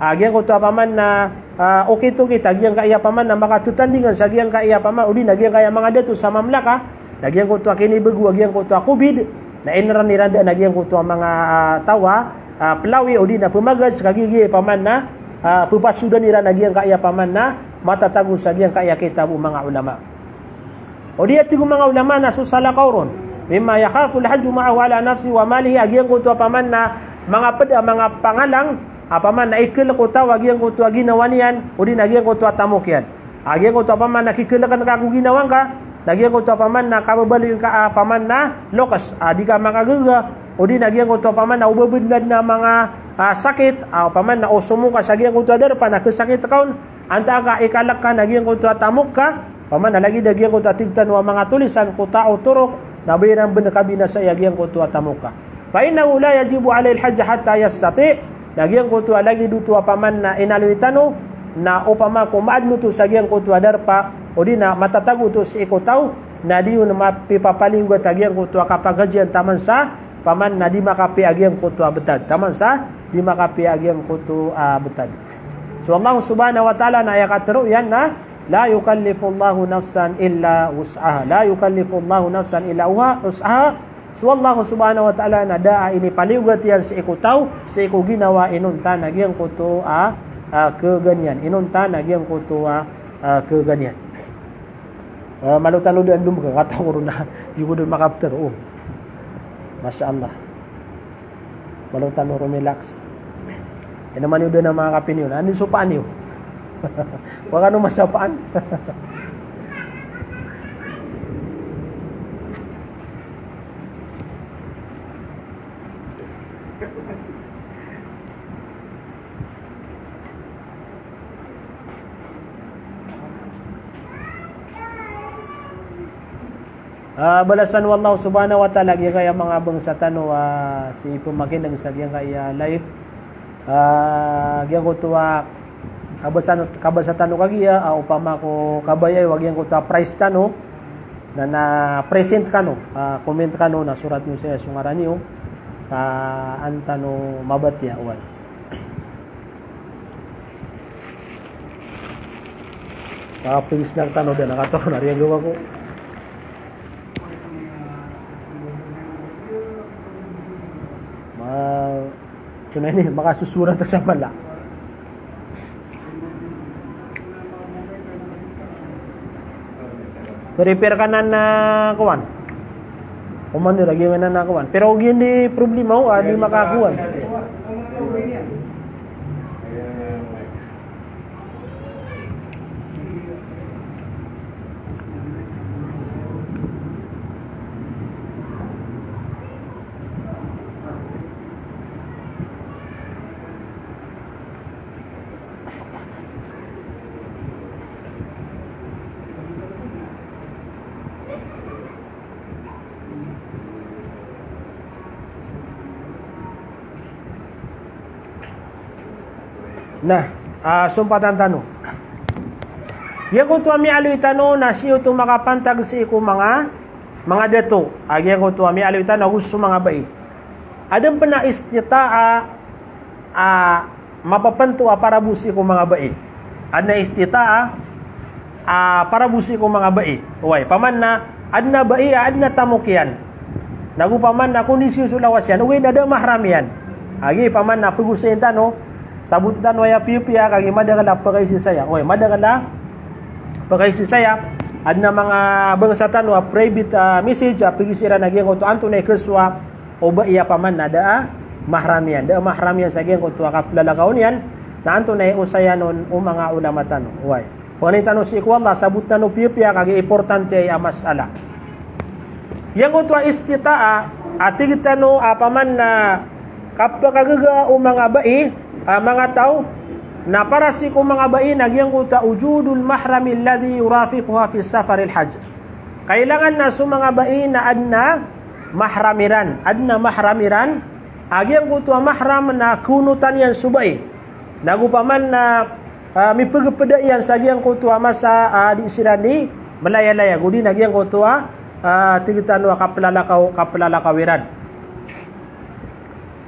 ah, giyangkoto a paman na, ah, okit-okit a giyangkaya paman na makatetandingan sa giyangkaya paman, odi na giyangkaya manga dato sa mamlaka, na giyangkoto a kinibago a giyangkoto a covid, na ineran iran den a giyangkoto a manga, ah, taw a, ah, pelawi odi na pemagad sa kagiya paman na, ah, pepasodan iran a giyangkaya paman na matatago sa giyangkaya kitab o manga ulama. Odi a tig o manga ulama na so salakaw ron. Mimma yakhaful hajju ma'ahu ala nafsihi wa malihi, a giyangkoto a paman na manga ped a manga pangalang, a paman na ikelek o taw a giyangkoto a ginawa niyan, odi na giyangkoto a tamok iyan. A giyangkoto a paman na kikelekan ka ko ginawa ngka, na giyangkoto a paman na kababaloy ngka a paman na lokes, a di ka makagaga, odi na giyangkoto a paman na o babedlan a manga, ah, sakit, a paman na o somo ka sa giyangkoto a darpa na kesakit ka on, antaa ka ikalek ka na giyangkoto a tamok ka, Opama na lagid a giyangkoto a tig tano a manga tolisan, quta'u turuq, na ba iran ben kabinasai a giyangkoto a tamok ka. Fa innahu la yajibu alayhi al-hajj hatta yastati', na giyangkoto a lagid oto a opama na inaloy tano, na opama ko maadn oto sa giyangkoto a darpa, odi na matatago oto sii ko taw, na di on mapipapaliyogat a giyangkoto a kapaghajian taman sa, opama na di makapiya a giyangkoto a betad. Taman sa, di makapiya a giyangkoto a betad. So Allah subhanahu wa ta'ala na aya katharo iyan na, la yukallifullahu nafsan illa wus'aha. La yukallifullahu nafsan illa wus'aha. So Allah subhanahu wa ta'ala na da a inipaliyogat iyan sii ko taw, sii ko ginawa inonta na giyangkoto a, a, khagaan iyan. Inonta na giyangkoto a, a, khagaan iyan. A, malo tano dn a dn ka, kataw ko ron na, di ko dn makaptharo. O. Masha Allah. Malo tano ron relax. Ino man iyo dn a manga kapiya niyo. Anda i sopaan iyo? Wa kano masapaan. A, balasan o Allah subhanahu wa ta'ala giyangkaya manga bangsa tano a sii pemakineg sa giyangkaya live. A, giyangkoto a kabasa, kabasa tano kagiya, a, opama ko kabaya iyo a giyangkoto a prize tano, na, na present kano, a, comment kano, na sorat niyo saya so ngaran iyo, ka an tano mabatiya, oway. Kapis na tano dn a katoron a riyago ako. Ma, ito na ini, makasusurat sa mala. Prepare ka nan a kowan. Commander, lagid nga nan a kowan. Pero giya di problema o, a, di makakowan. Na, a, sompatan tano. Giyangkoto a miyaaloy tano na sii oto makapantag sii ko manga, manga dato. A, giyangkoto a miyaaloy tano ago so manga bai. Adn pn a istita'a a, a, mapapanto a para bo sii ko manga bai. Adn a istita'a a, a, para bo sii ko manga bai. Oway, opama na adn a bai a adn a tamok iyan. Nago opama na kondisyon so lawas iyan, ogaid na da a mahram iyan. Lagid opama na pegosayin tano, sabot tano aya piyapiya, kagiya madakl a pekaisisaya. Oway, madakl a pekaisisaya. Adn a manga bangsa tano a private, a, message a pegisa iran a giyangkoto antonaa i keso o bai a opama na da a mahram iyan. Da a mahram iyan sa giyangkoto a kaplalakaw niyan, na antonaa i osayan on o manga ulama tano. Oway. Pangnin tano sii ko Allah, sabot tano piyapiya kagiya importante aya a masala. Giyangkoto a istita'a, a tig tano a opama na kapakagaga o manga bai, a, manga taw, na para sii ko manga bai na giyangkoto a wujudul mahrami alladhi yurafiquha fi safaril hajj. Kailangan na so manga bai na adn a mahram iran, adn a mahram iran, a giyangkoto a mahram na koonotan iyan so bai. Nago opama na, a, mipegepeda iyan sa giyangkoto a masa, a, di siran di melayalayag, odi na giyangkoto a, a, tig tano a kaplalakaw, kaplalakaw iran.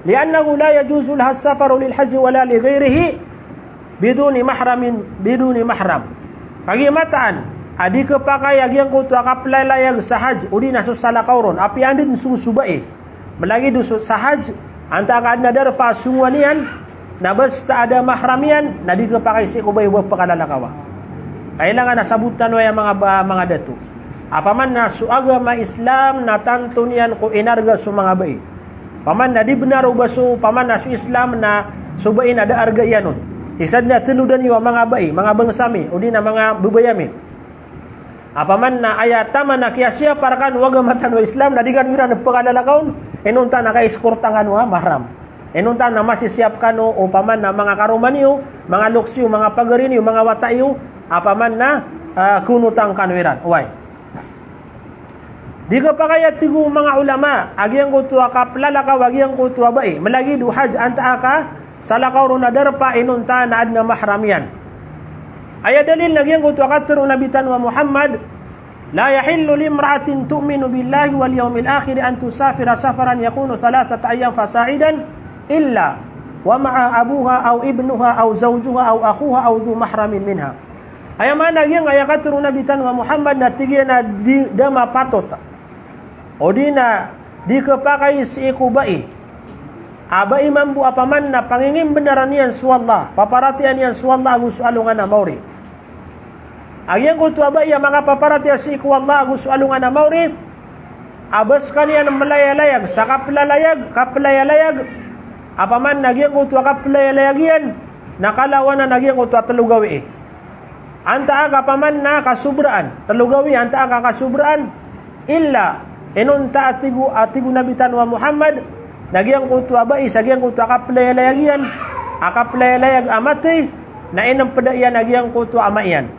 Li'annahu la yajuzu laha as-safaru lil hajji wala li ghayrihi biduni mahramin, biduni mahram. Kagiya mataan a di kepakay a giyangkoto a kapelalayag sa hajj, odi na so salakaw ron, apiya anda den so, so bai. Melagid o so sa hajj, antaa ka aden a darpa a songowan iyan, na basta a da mahram iyan, na di kepakay sii ko bai o ba pekalalakawa. Kailangan a sabot tano aya manga ba, manga dato. Apaman na so agama Islam na tanto niyan ko inarga so manga bai. Paman na di benar o ba so, paman na so Islam na so bai na da arga iyan on. Isa den a tenodan iyo a manga bai, manga bangsa mi, odi na manga bebaya mi. Apaman na aya taman a kiyasiyapa rekano o agama tano a Islam na di kano iran pekalalakawn, inonta na kaiskorta kano a mahram. Inonta na masisiyap kano o paman na manga karoma niyo, manga loks iyo, manga pagari niyo, manga wata iyo, apaman na ah, konotan kano iran. Oway. Di khapakay a tig o manga ulama a giyangkoto a kaplalakaw a giyangkoto a bai, malagid o hajj antaa ka salakaw ron a darpa inonta na adn a mahram iyan. Aya dalil na giyangkoto a katharo o Nabi tano a Muhammad, "La yahillu limra'atin tu'minu billahi wal yawmil akhir an tusafira safaran yakunu thalathata ayyam fasa'idan illa wa ma'a abuha aw ibnuha aw zawjuha aw akhuha aw dhu mahramin minha." Aya maana giyangkaya katharo o Nabi tano a Muhammad na tig iyan a di, da mapatot, odi na di khapakay sii ko bai a bai mambo a paman na pangingimbnaran iyan so Allah, paparatiyayaan iyan so Allah ago so alongan a maori. A giyangkoto a bai a makapaparatiyaya sii ko Allah ago so alongan a maori, a ba skaniyan mlayalayag sa kaplalayag, kaplayalayag, a paman na giyangkoto a kaplayalayag iyan na kalawanan a giyangkoto a tlo gawii. Antaa ka paman na kasobraan, tlo gawii antaa ka kasobraan, illa, inonta a tig o, a tig o Nabi tano a Muhammad, na giyangkoto a bai sa giyangkoto a kaplayalayag iyan, a kaplayalayag a mathay, na inmpda iyan a giyangkoto a ama iyan.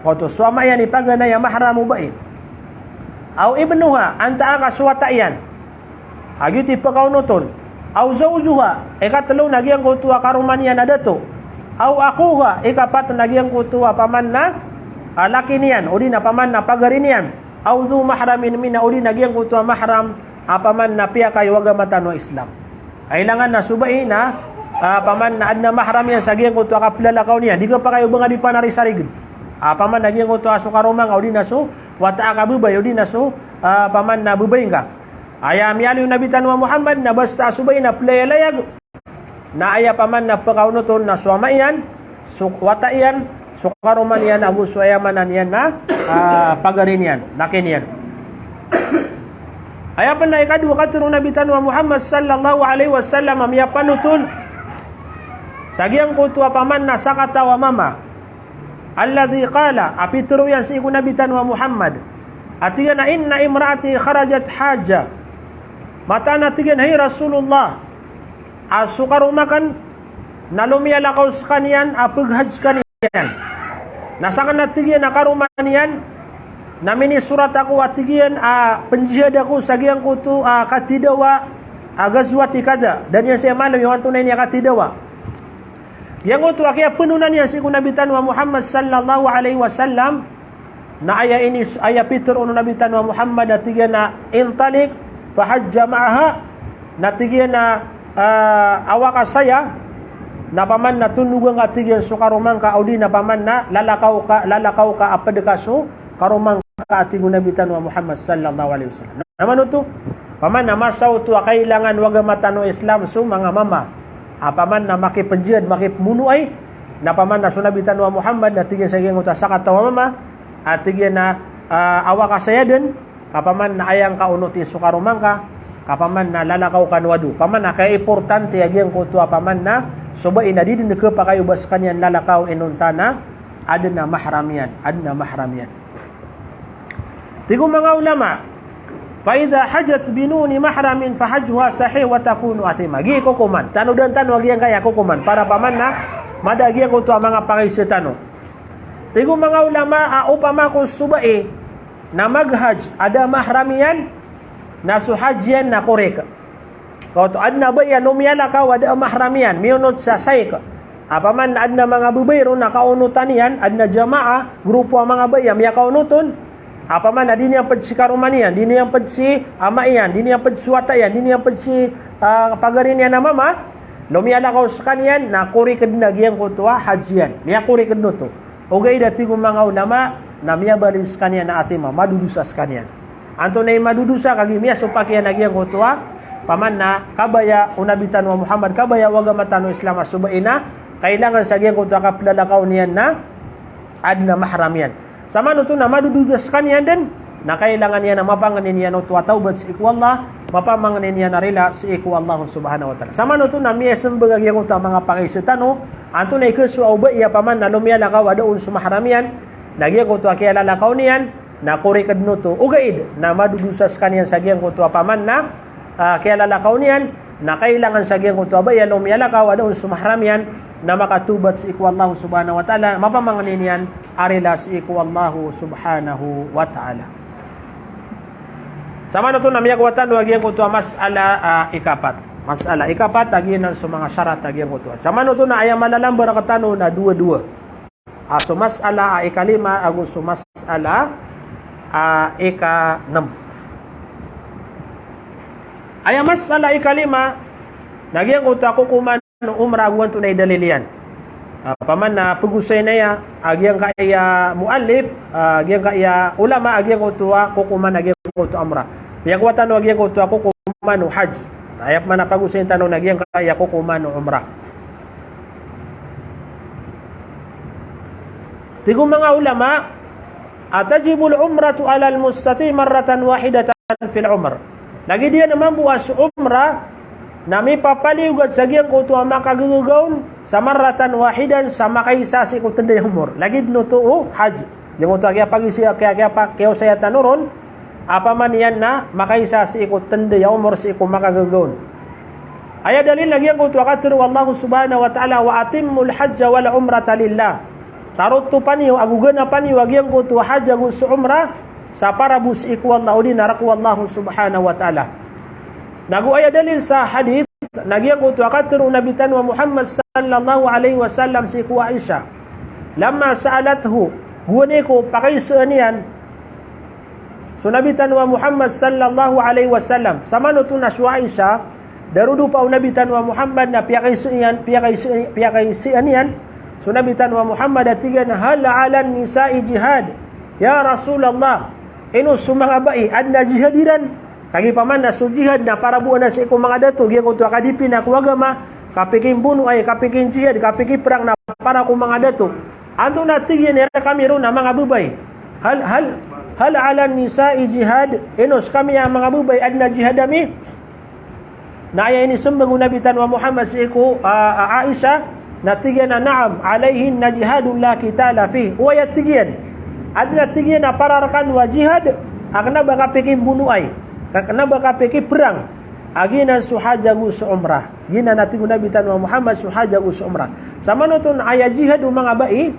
Oto, so ama iyan i paganay a mahram o bai. Aw ibnuha, antaa ka so wata iyan a giyoto i pkaonot on. Aw zawjuha, ikatlo na giyangkoto a karoma niyan a dato. Aw akhuha, ikapat na giyangkoto a paman na, ah, laki niyan, odi na paman na pagari niyan. Aw dhu mahramin minha, odi na giyangkoto a mahram a paman na piyakay o agama tano a Islam. Kailangan na so bai na, ah, paman na adn a mahram iyan sa giyangkoto a kaplalakaw niyan. Di khapakay o ba ngka di panarisarig. Ah, paman na giyangkoto a so karoma ngka, odi na so wata a kababay, odi na so, ah, paman na babay ngka. Aya miyaaloy o Nabi tano a Muhammad na basta so bai na playalayag, na aya paman na pkaonot on na so ama iyan, so wata iyan, so karoma niyan, ago so aya maana niyan na, ah, pagari niyan, laki niyan. Aya pn a ikadowa katharo o Nabi tano a Muhammad sallallahu alaihi wasallam a miyapanotol sa giyangkoto a paman na sakataw a mama. Alladhi qala, a pitharo iyan sii ko Nabi tano a Muhammad, a tig iyan a, "Inna imra'ati kharajat hajja." Mataan a tig iyan, hay Rasulullah, a so karoma akn na lomiyalakaw skaniyan a pghajj skaniyan. Na sakn a tig iyan a karoma niyan na minisorat ako a tig iyan a pnjihad ako sa giyangkoto a katidawa a gazwati kada. Da niyan saya maaloy o antonaa ini a katidawa. Giyangkoto a kiyapnona niyan sii ko Nabi tano a Muhammad sallallahu alaihi wasallam, na aya ini, aya pitharo o Nabi tano a Muhammad a tig iyan a, "Intaliq fahujja ma'aha," na tig iyan a, ah, awaka saya, na paman na tondogangka tig iyan so karoma ngka, odi na paman na lalakaw ka, lalakaw ka a pd ka so karoma ngka, a tig o Nabi tano a Muhammad sallallahu alaihi wasallam. Na mano oto, paman na masa oto a kailangan o agama tano a Islam so manga mama a paman na makipnjihad, makipmonoay, na paman na so Nabi tano a Muhammad na tig iyan sa giyangkoto a sakataw a mama, a tig iyan a, ah, awaka saya dn, ka paman na aya ngka onoti so karoma ngka, ka paman na lalakaw kano ado. Paman na kaya importante a giyangkoto a paman na so bai na di dn khapakay o ba skaniyan lalakaw inonta na adn a mahram iyan, adn a mahram iyan. Tig o manga ulama, "Fa idha hajjat biduni mahramin fa hajjuha sahih wa takunu athima." Gii kokoman. Tanodan tano a giyangkaya kokoman. Para paman na mada a giyangkoto a manga pakaisa tano. Tig o manga ulama a opama ko so bai na maghajj a da a mahram iyan, na so hajj iyan na korik. Ka oto, adn a bai a lomiyalakaw a da a mahram iyan, miyonot sa saik. A paman na adn a manga babay ron na kaonotan iyan, adn a jamaa, grupo a manga bai a miyakaonot on. A paman na di niyan pd si karoma niyan, di niyan pd si ama iyan, di niyan pd si wata iyan, di niyan pd si, ah, pagari niyan a mama. Lomiyalakaw skaniyan, na korik dn a giyangkoto a hajj iyan. Miyakorik dn oto. Ogaid a tig o manga ulama na miyabaloy skaniyan a athima, madodosa skaniyan. Antonaa i madodosa? Kagiya miyasopak iyan a giyangkoto a paman na kabaya o Nabi tano a Muhammad, kabaya o agama tano a Islam a so bai na kailangan sa giyangkoto a kaplalakaw niyan na adn a mahram iyan. Samanoto na madodosa skaniyan dn, na kailangan iyan a mapangnin iyan oto a tawbat sii ko Allah, mapamangnin iyan a rila sii ko Allah subhanahu wa ta'ala. Samanoto na miyasmbag a giyangkoto a manga pakaisa tano, antonaa i kasowa o bai a paman na lomiyalakaw a da on so mahram iyan, na giyangkoto a kiyalalakaw niyan na korik dn oto. Ogaid na madodosa skaniyan sa giyangkoto a paman na, ah, kiyalalakaw niyan, na kailangan sa giyangkoto a bai a lomiyalakaw a da on so mahram iyan, na makatawbat sii ko Allah subhanahu wa ta'ala, mapamangnin iyan a rila sii ko Allah subhanahu wa ta'ala. Samanoto na miyakowa tano a giyangkoto a mas'ala a ikapat. Mas'ala ikapat a giyanan so manga sharat a giyangkoto. Samanoto na aya malalambar rktano na dowa-dowa. A so mas'ala a ikalima ago so mas'ala a ikanm. Aya mas'ala a ikalima na giyangkoto a kokoman o umrah ago antonaa i dalil iyan. A, opama na pgosayn aya a giyangkaya muallif, a giyangkaya ulama a giyangkoto a kokoman a giyangkoto a umrah. Miyakowa tano a giyangkoto a kokoman o hajj. Aya pman a pagosayn tano na giyangkaya kokoman o umrah. Tig o manga ulama, a tajibul umratu alal mustati' marratan wahidatan fil umr. Lagid iyan mambo a so umrah na mipapaliyogat sa giyangkoto a makagagaga on sa marratan wahidan sa makaisa sii ko tnday a omor. Lagid oto o hajj. Giyangkoto a kiyapagisa, kiya, kiyapa, kiyaosaya tano ron, a opama niyan na makaisa sii ko tnday a omor sii ko makagagaga on. Aya dalil na giyangkoto a katharo o Allah subhanahu wa ta'ala, "Wa atimmul hajja wal umrata lillah." Tarotopa niyo, ago ganapa niyo a giyangkoto a hajj ago so umrah sa para bo sii ko Allah, odi na rk o Allah subhanahu wa ta'ala. Nago aya dalil sa hadith na giyangkoto a katharo o Nabi tano a Muhammad sallallahu alaihi wasallam sii ko Aisha. Lamma sa'alathu, gowani ko pakaisaan iyan so Nabi tano a Muhammad sallallahu alaihi wasallam. Samanoto na so Aisha, darodopa o Nabi tano a Muhammad na piyakaisaan iyan, piyakaisaan, piyakaisaan iyan so Nabi tano a Muhammad a tig iyan, "Hal 'alan nisa'i jihad? Ya Rasulallah, ino so manga bai, adn a jihad iran?" Kagiya opama na so jihad na para bo anan sii ko manga dato, giyangkoto a kadipina ko agama, kapikimbonoay, kapikinjihad, kapikiprang na para ko manga dato. Antonaa tig iyan i rkami ron a manga babay? Hal, hal, hal 'alan nisa'i jihad? Ino skami a manga babay adn a jihad ami? Na aya inismbag o Nabi tano a Muhammad sii ko, a, a, Aisha, na tig iyan a, "Na'am, 'alayhinna jihadun la qitala fih." Oway, a tig iyan. Adn a tig iyan a para rkano a jihad a kna ba kapikimbonoay, ka, kna ba kapikiprang a giyanan so hajj ago so umrah. Giyanan a tig o Nabi tano a Muhammad so hajj ago so umrah. Samanoto na aya jihad o manga bai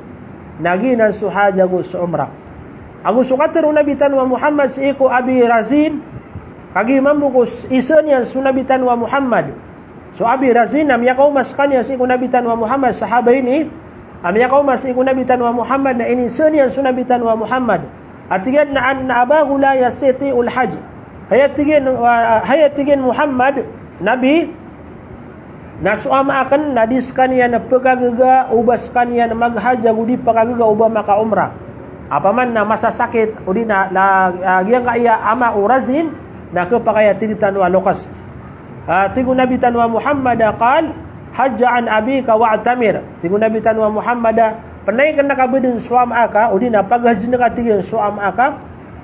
na giyanan so hajj ago so umrah. Ago so katharo o Nabi tano a Muhammad sii ko Abi Razin, kagiya mambo ko s-, isaan iyan so Nabi tano a Muhammad. So Abi Razin na miyakaoma skaniyan sii ko Nabi tano a Muhammad, sahaba ini, a miyakaoma sii ko Nabi tano a Muhammad na inisaan iyan so Nabi tano a Muhammad. A tig iyan na anna abahu la yastati'ul hajj. Hay a tig iyan, a, hay a tig iyan Muhammad, Nabi, na so ama akn na di skaniyan pkagaga o ba skaniyan maghajj ago di pkagaga o ba makaomrah. Opama na masasakit, odi na, la, a, giyangkaya ama o Razin, na khapakay a tig tano a loks. A, tig o Nabi tano a Muhammad a qal, "Hajja an abika wa'tamir." Tig o Nabi tano a Muhammad a, pnay kn a kabdn so ama aka, odi na paghajjn ka tig iyan so ama aka,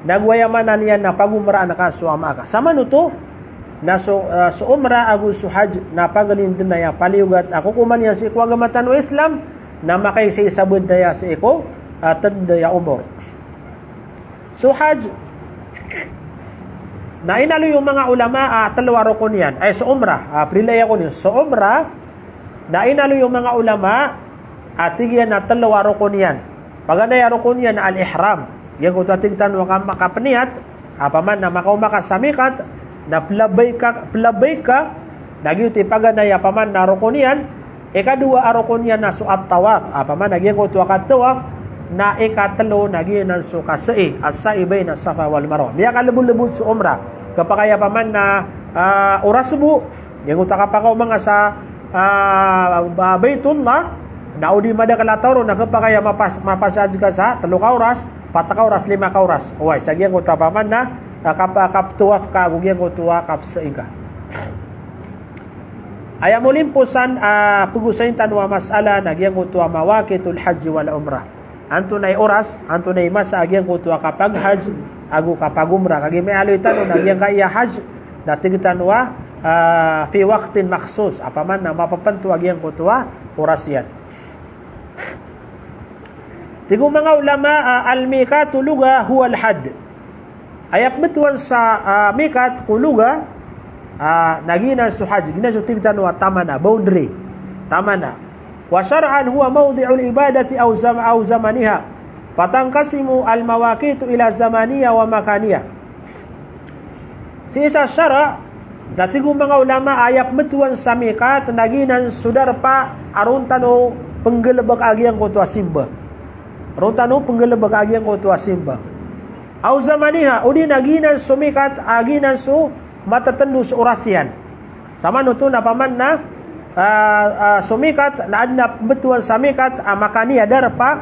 nago aya maana niyan na pagomraan ka so ama aka. Samanoto na so, a, so omrah ago so hajj na paglindn aya paliyogat a kokoman iyan sii ko agama tano a Islam, na makaisaisa bd aya sii ko, a, tnday a omor. So hajj na inaloy o manga ulama a tlo a rokon iyan. Ay, so omrah, a, prilaya ko niyan. So omrah na inaloy o manga ulama a tig iyan a tlo a rokon iyan. Paganay a rokon iyan na al-ihram. Giyangkoto a tig tano a ka-, kapniyat, opama na makaoma ka sa miqat, na plabbayk ka, plabbayk ka, na giyoto i paganay a opama na rokon iyan. Ikadowa a rokon iyan na so at-tawaf. Opama na giyangkoto a katawaf, na ikatlo na giyanan so kasa'i, as-sa'i bayna Safa wal Marwa. Miyakalbolbod so omrah. Khapakay a opama na, a, oras bo, giyangkoto a kapakaoma nga sa, a, ba-, Baitullah, na o di madakl a taw ron na khapakay a mapas-, mapasahaj ka sa tlo ka oras, pat ka oras, lima ka oras. Oway, sa giyangkoto a opama na, a, kap-, kaptawaf ka ago giyangkoto a kapsa'i ka. Aya molimposan a pgosayn tano a mas'ala na giyangkoto a mawaqitul hajji wal umrah. Antonaa i oras, antonaa i masa a giyangkoto a kapaghajj ago kapagomrah. Kagiya miyaaloy tano na giyangkaya hajj na tig tano a, a, fi waqtin makhsus. Opama na mapapnto a giyangkoto a oras iyan. Tig o manga ulama a, al-miqatu lugha huwal hadd. Aya pmbtowan sa, a, miqat ko lugha, a, na giyanan so hajj, giyanan so tig tano a tamana, boundary. Tamana. Wa shar'an huwa mawdi'ul ibadati aw zam-, aw zamaniha. Fatanqasimu al-mawaqitu ila zamaniya wa makaniya. Sii sa shara', na tig o manga ulama a aya pmbtowan sa miqat na giyanan so darpa a ron tano pnggalbk a giyangkoto a simba. Ron tano pnggalbk a giyangkoto a simba. Aw zamaniha, odi na giyanan so miqat a giyanan so matatndo so oras iyan. Samanoto na paman na, ah, ah, so miqat na adn a pmbtowan sa miqat a makaniya darpa,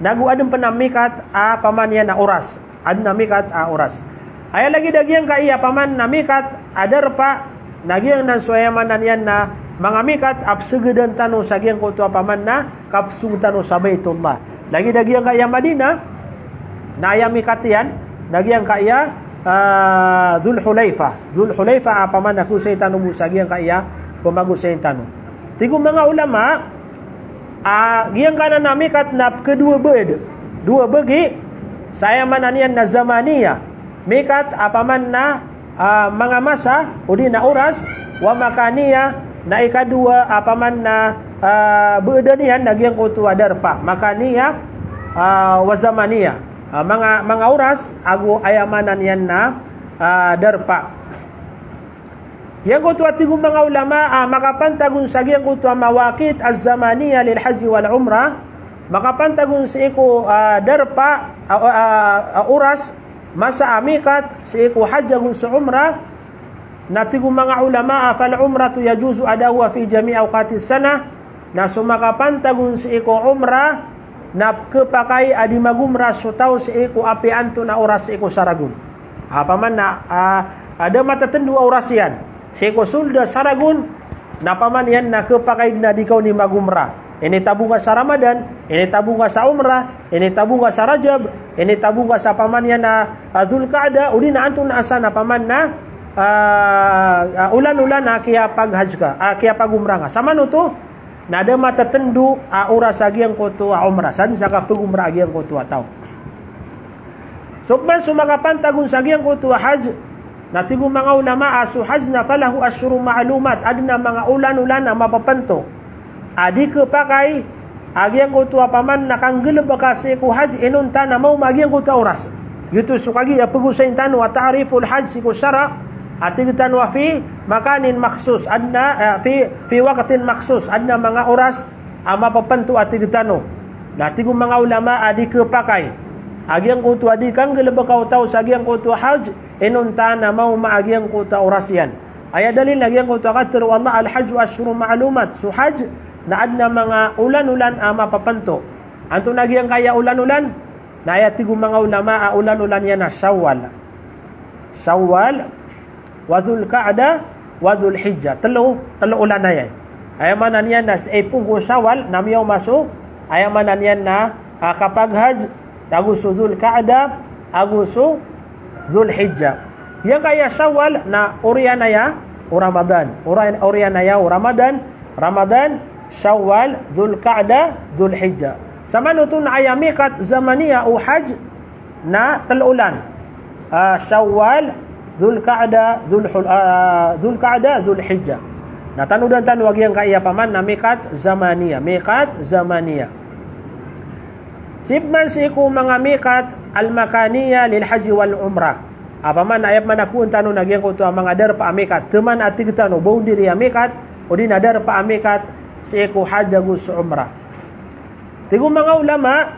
nago adn pn a miqat a paman iyan a oras. Adn a miqat a oras. Aya lagid a giyangkaya paman na miqat a darpa, na giyanan so aya maana niyan na manga miqat a psgdn tano sa giyangkoto a paman na kapsong tano sa Baitullah. Lagid a giyangkaya Madinah, na aya miqat iyan, na giyangkaya, ah, Dhul Hulaifa. Dhul Hulaifa a paman na gosayn tano bo sa giyangkaya pmagosayn tano. Tig o manga ulama, a giyangkanan a miqat na pkhadowa bd, dowa bgi, sa aya maana niyan na zamaniya. Miqat a paman na, ah, manga masa, odi na oras, wa makaniya, na ikadowa a paman na, ah, bdan iyan na giyangkoto a darpa. Makaniya, ah, wa zamaniya. Ah, manga, manga oras, ago aya maana niyan na, ah, darpa. Giyangkoto a tig o manga ulama a makapantag on sa giyangkoto a mawaqit az-zamaniya lil hajj wal umrah, makapantag on sii ko, ah, darpa, ah, ah, ah, oras, masa a miqat sii ko hajj ago so umrah, na tig o manga ulama a fal umratu yajuzu ada'uha fi jami'i awqatis sanah, na so makapantag on sii ko umrah, na pkhapakay a dii mag-umrah so taw sii ko apiya antonaa oras sii ko saragon. A paman na, ah, ah, da matatndo a oras iyan. Sii ko sold a saragon, na paman iyan na khapakay dn a di kawn i mag-umrah. Initabo ngka sa Ramadan, initabo ngka sa umrah, initabo ngka sa Rajab, initabo ngka sa paman iyan na, ah, Dhul Qa'dah, odi na antonaa san a paman na, ah, ah, olan-olan a kiyapag-hajj ka, ah, kiyapag-umrah ngka. Samanoto, na da matatndo a oras a giyangkoto a umrah, sadn sa kapag-umrah a giyangkoto a taw. So pman so makapantag on sa giyangkoto a hajj, na tig o manga ulama a so hajj na falahu ashhurun ma'lumat, adn a manga olan-olan a mapapnto a di khapakay a giyangkoto a paman na kanggalbka sii ko hajj inonta na maoma a giyangkoto a oras. Giyoto so kagiya pagosayn tano a ta'riful hajj sii ko shara', a tig tano a fi makanin makhsus, adn a, eh, fi, fi waqtin makhsus, adn a manga oras a mapapnto a tig tano. Na tig o manga ulama a di khapakay a giyangkoto a di kanggalbka o taw sa giyangkoto a hajj inonta na maoma a giyangkoto a oras iyan. Aya dalil na giyangkoto a katharo o Allah, al-hajju ashhurun ma'lumat. So hajj na adn a manga olan-olan a mapapnto. Antonaa giyangkaya olan-olan? Na aya tig o manga ulama a olan-olan iyan na Shawwal. Shawwal, wa Dhul Qa'dah, wa Dhul Hijjah. Tlo, tlo olan aya. Aya maana niyan na sii pn ko Shawwal na miyaoma so, aya maana niyan na, ah, kapag-hajj, ago so Dhul Qa'dah, ago so Dhul Hijjah. Giyangkaya Shawwal na oriyan aya o Ramadan. Ori-, oriyan aya o Ramadan, Ramadan, Shawwal, Dhul Qa'dah, Dhul Hijjah. Samanoto na aya miqat zamaniya o hajj, na tlo olan. Ah, Shawwal, Dhul Qa'dah, Dhul Hul-, ah, Dhul Qa'dah, Dhul Hijjah. Na tanodan tano a giyangkaya paman na miqat zamaniya, miqat zamaniya. Sii pman sii ko manga miqat al-makaniya lil hajj wal umrah. A paman na aya pman a kowan tano na giyangkoto a manga darpa a miqat. Tman a tig tano, boundary a miqat, odi na darpa a miqat, sii ko hajj ago so umrah. Tig o manga ulama,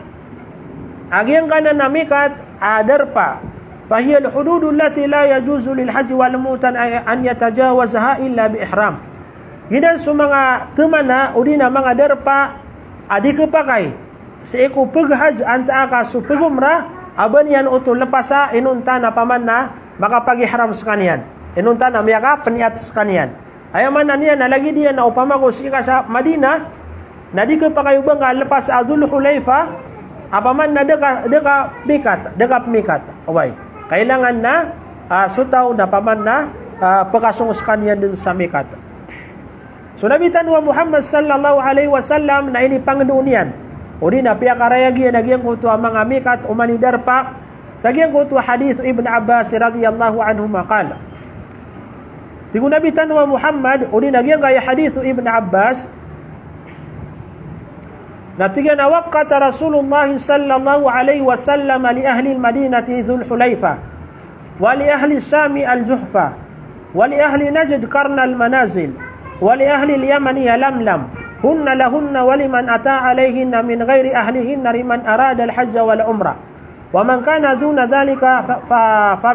a giyangkanan a miqat a darpa, fahiyal hududu allati la yajuzu lil hajji wal mu'tamir an yatajawazaha illa bi ihram. Giyanan so manga tmana odi na manga darpa a di khapakay sii ko pag-hajj antaa ka so pag-umrah a ba niyan oto lpasa inonta na paman na makapag-ihram skaniyan, inonta na miyakapniyat skaniyan. Aya maana niyan na lagid iyan na opama ko sii ka sa Madinah, na di khapakay o ba ngka lpas a Dhul Hulaifa, a paman na da ka, da ka miqat, da ka pmiqat. Oway. Kailangan na, ah, so taw na paman na, ah, pkasong skaniyan dn sa miqat. So Nabi tano a Muhammad sallallahu alaihi wasallam na inipangndao niyan, odi na piyakarayag iyan a giyangkoto a manga miqat oman i darpa, sa giyangkoto a hadith o Ibn Abbas radhiyallahu anhuma qala. Tig o Nabi tano a Muhammad, odi na giyangkaya hadith o Ibn Abbas, Na tig iyan a waqqata Rasulullah sallallahu alaihi wasallam li ahli al-Madinati Dhul Hulaifa, wa li ahli Shami al-Juhfa, wa li ahli Najd Qarna al-Manazil, wa li ahli al-Yamani Yalamlam, hunna lahunna wa liman ata alaihinna min ghairi ahlihinna liman arada al-hajja wal umrah. Wa man kana duna dhalika fa, fa, fa,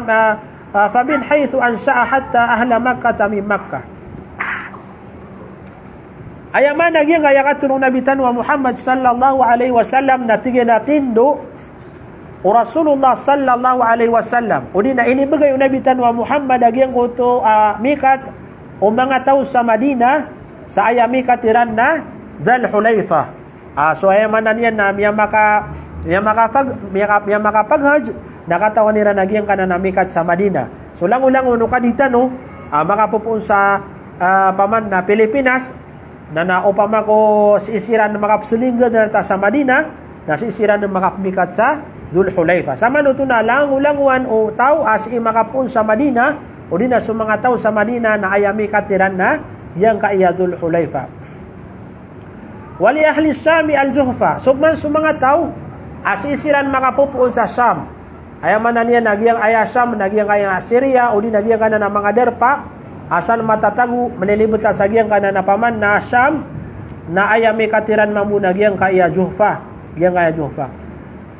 fa, fa min haythu ansha'a hatta ahla Makkata min Makkah. Aya maana giyangkaya katharo o Nabi tano a Muhammad sallallahu alaihi wasallam na tig iyan a tindo o Rasulullah sallallahu alaihi wasallam. O di na inibgay o Nabi tano a Muhammad a giyangkoto a mikat o manga taw sa Madina sa aya mikat iran na Dhul Hulaifa. Ah, so aya maana niyan na miyamaka-, miyamaka-, miyaka-, miyamakapaghaj, na katawan iran a giyangkanan a mikat sa Madina. So langolangon o kadi tano, ah, makapopoon sa, ah, paman na Pilipinas, na, na opama ko sii siran makapslingga na ta sa Madina, na sii siran makapmikat sa Dhul Hulaifa. Samanoto na langolangon o taw a sii makapoon sa Madina, o di na so manga taw sa Madina na aya mikat iran na giyangkaya Dhul Hulaifa. Wa li ahli Shami al-Juhfa. So man so manga taw a sii siran makapopoon sa Sham. Aya maana niyan na giyangkaya Sham na giyangkaya Syria, o di na giyangkanan a manga darpa a san matatago, mlilibet sa giyangkanan a paman na Sham, na aya mikat iran mambo na giyangkaya Juhfa. Giyangkaya Juhfa.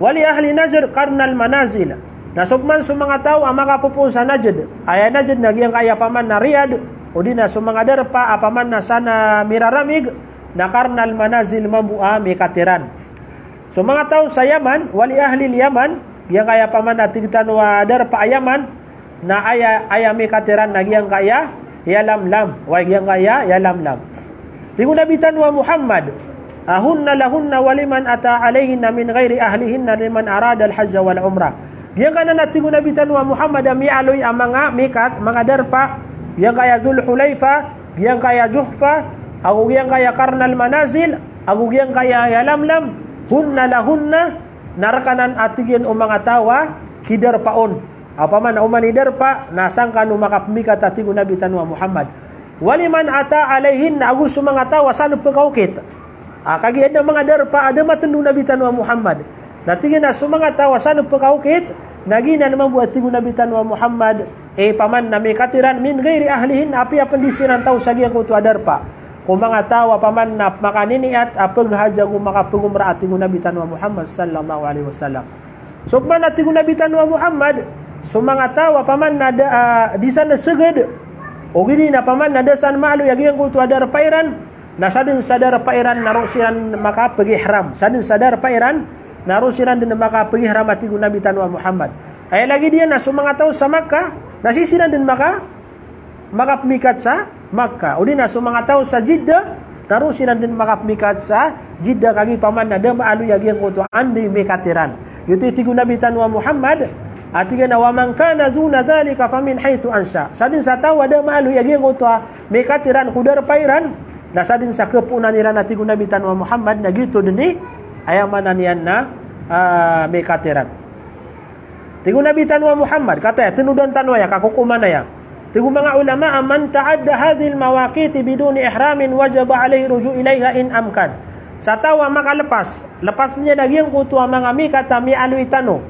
Wa li ahli Najd Qarna al-Manazil. Na so man so manga taw a makapopoon sa Najd. Aya Najd na giyangkaya paman na Riyadh, o di na so manga darpa a paman na san a miraramig, na Qarna al-Manazil mambo a mikat iran. So manga taw sa Yaman, wa li ahli al-Yaman, giyangkaya paman na tig tano a darpa a Yaman, na aya, aya mikat iran na giyangkaya Yalamlam, wa giyangkaya Yalamlam. Tig o Nabi tano a Muhammad, ah, hunna lahunna wa liman ata alaihinna min ghairi ahlihinna liman arada al-hajja wal umrah. Giyangkanan a tig o Nabi tano a Muhammad a miyaaloy a manga mikat, manga darpa, giyangkaya Dhul Hulaifa, giyangkaya Juhfa, ago giyangkaya Qarna al-Manazil, ago giyangkaya Yalamlam, hunna lahunna, na rk anan a tig iyan o manga taw a kidarpa on. Opama na oman i darpa, na sangkanan o makapmikat a tig o Nabi tano a Muhammad. Wa liman ata alaihinna, ago so manga taw a san pkaokit. Ah, kagiya adn a manga darpa a da matndo o Nabi tano a Muhammad. Na tig iyan a so manga taw a san pkaokit, na giyanan mambo a tig o Nabi tano a Muhammad, eh, paman na mikat iran min ghairi ahlihinna, apiya pn di siran taw sa giyangkoto a darpa. Ko manga taw a paman na makaniniat a pghaj ago makapgomra a tig o Nabi tano a Muhammad sallallahu alaihi wasallam. So pman a tig o Nabi tano a Muhammad, so manga taw a paman na da, ah, di san sgd, ogaid na paman na da san maaloy a giyangkoto a darpa iran, na sadn sa darpa iran na roo siran makapg-ihram. Sadn sa darpa iran na roo siran dn makapg-ihram a tig o Nabi tano a Muhammad. Aya lagid iyan na so manga taw sa Makkah, na sii siran dn maka-, makapmikat sa Makkah. O di na so manga taw sa Jeddah, na roo siran dn makapmikat sa Jeddah kagiya paman na da maaloy a giyangkoto a anda i mikat iran. Giyoto i tig o Nabi tano a Muhammad, a tig iyan a, "Wa man kana duna dhalika fa min haythu ansha." Sadn sa taw a da maaloy a giyangkoto a mikat iran ko darpa iran, na sadn sa kapoonan iran a tig o Nabi tano a Muhammad, na giyoto dn i, aya maana niyan na, ah, mikat iran. Tig o Nabi tano a Muhammad, kataya, tnodan tano aya, kakokoman aya. Tig o manga ulama a, "Man ta'adda hadhihil mawaqiti biduni ihramin wajaba alaihi ruju' ilaiha in amkan." Sa taw a makalpas, lpas niyan a giyangkoto a manga mikat a miyaaloy tano.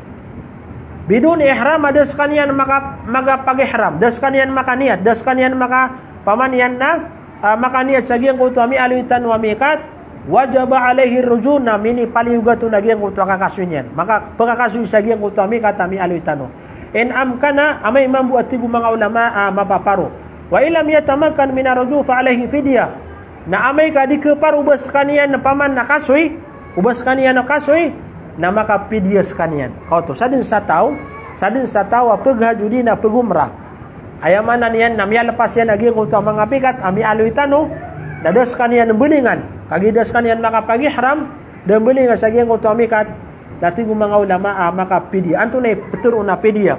Biduni ihram a da skaniyan maka-, makapag-ihram, da skaniyan makaniyat, da skaniyan maka-, paman iyan na, ah, makaniyat sa giyangkoto a miyaaloy tano a mikat, wajaba alaihi ruju', na minipaliyogat on a giyangkoto a kakasoy niyan. Maka-, pkakasoy sa giyangkoto a mikat a miyaaloy tano. In amkana, amay mambo a tig o manga ulama a mapaparo. Wa in lam yatamakkan minar ruju' fa alaihi fidyah. Na amay ka di khaparo o ba skaniyan paman na kasoy, o ba skaniyan a kasoy, na makapidya skaniyan. Kaoto, sadn sa taw, sadn sa taw a pghaj odi na pgomra. Aya maana niyan na miyalpas iyan a giyangkoto a manga mikat a miyaaloy tano, na da skaniyan mbalingan. Kagiya da skaniyan makapag-ihram, da mbalingan sa giyangkoto a mikat, na tig o manga ulama a makapidya. Antonaa i ptharoon a pidya?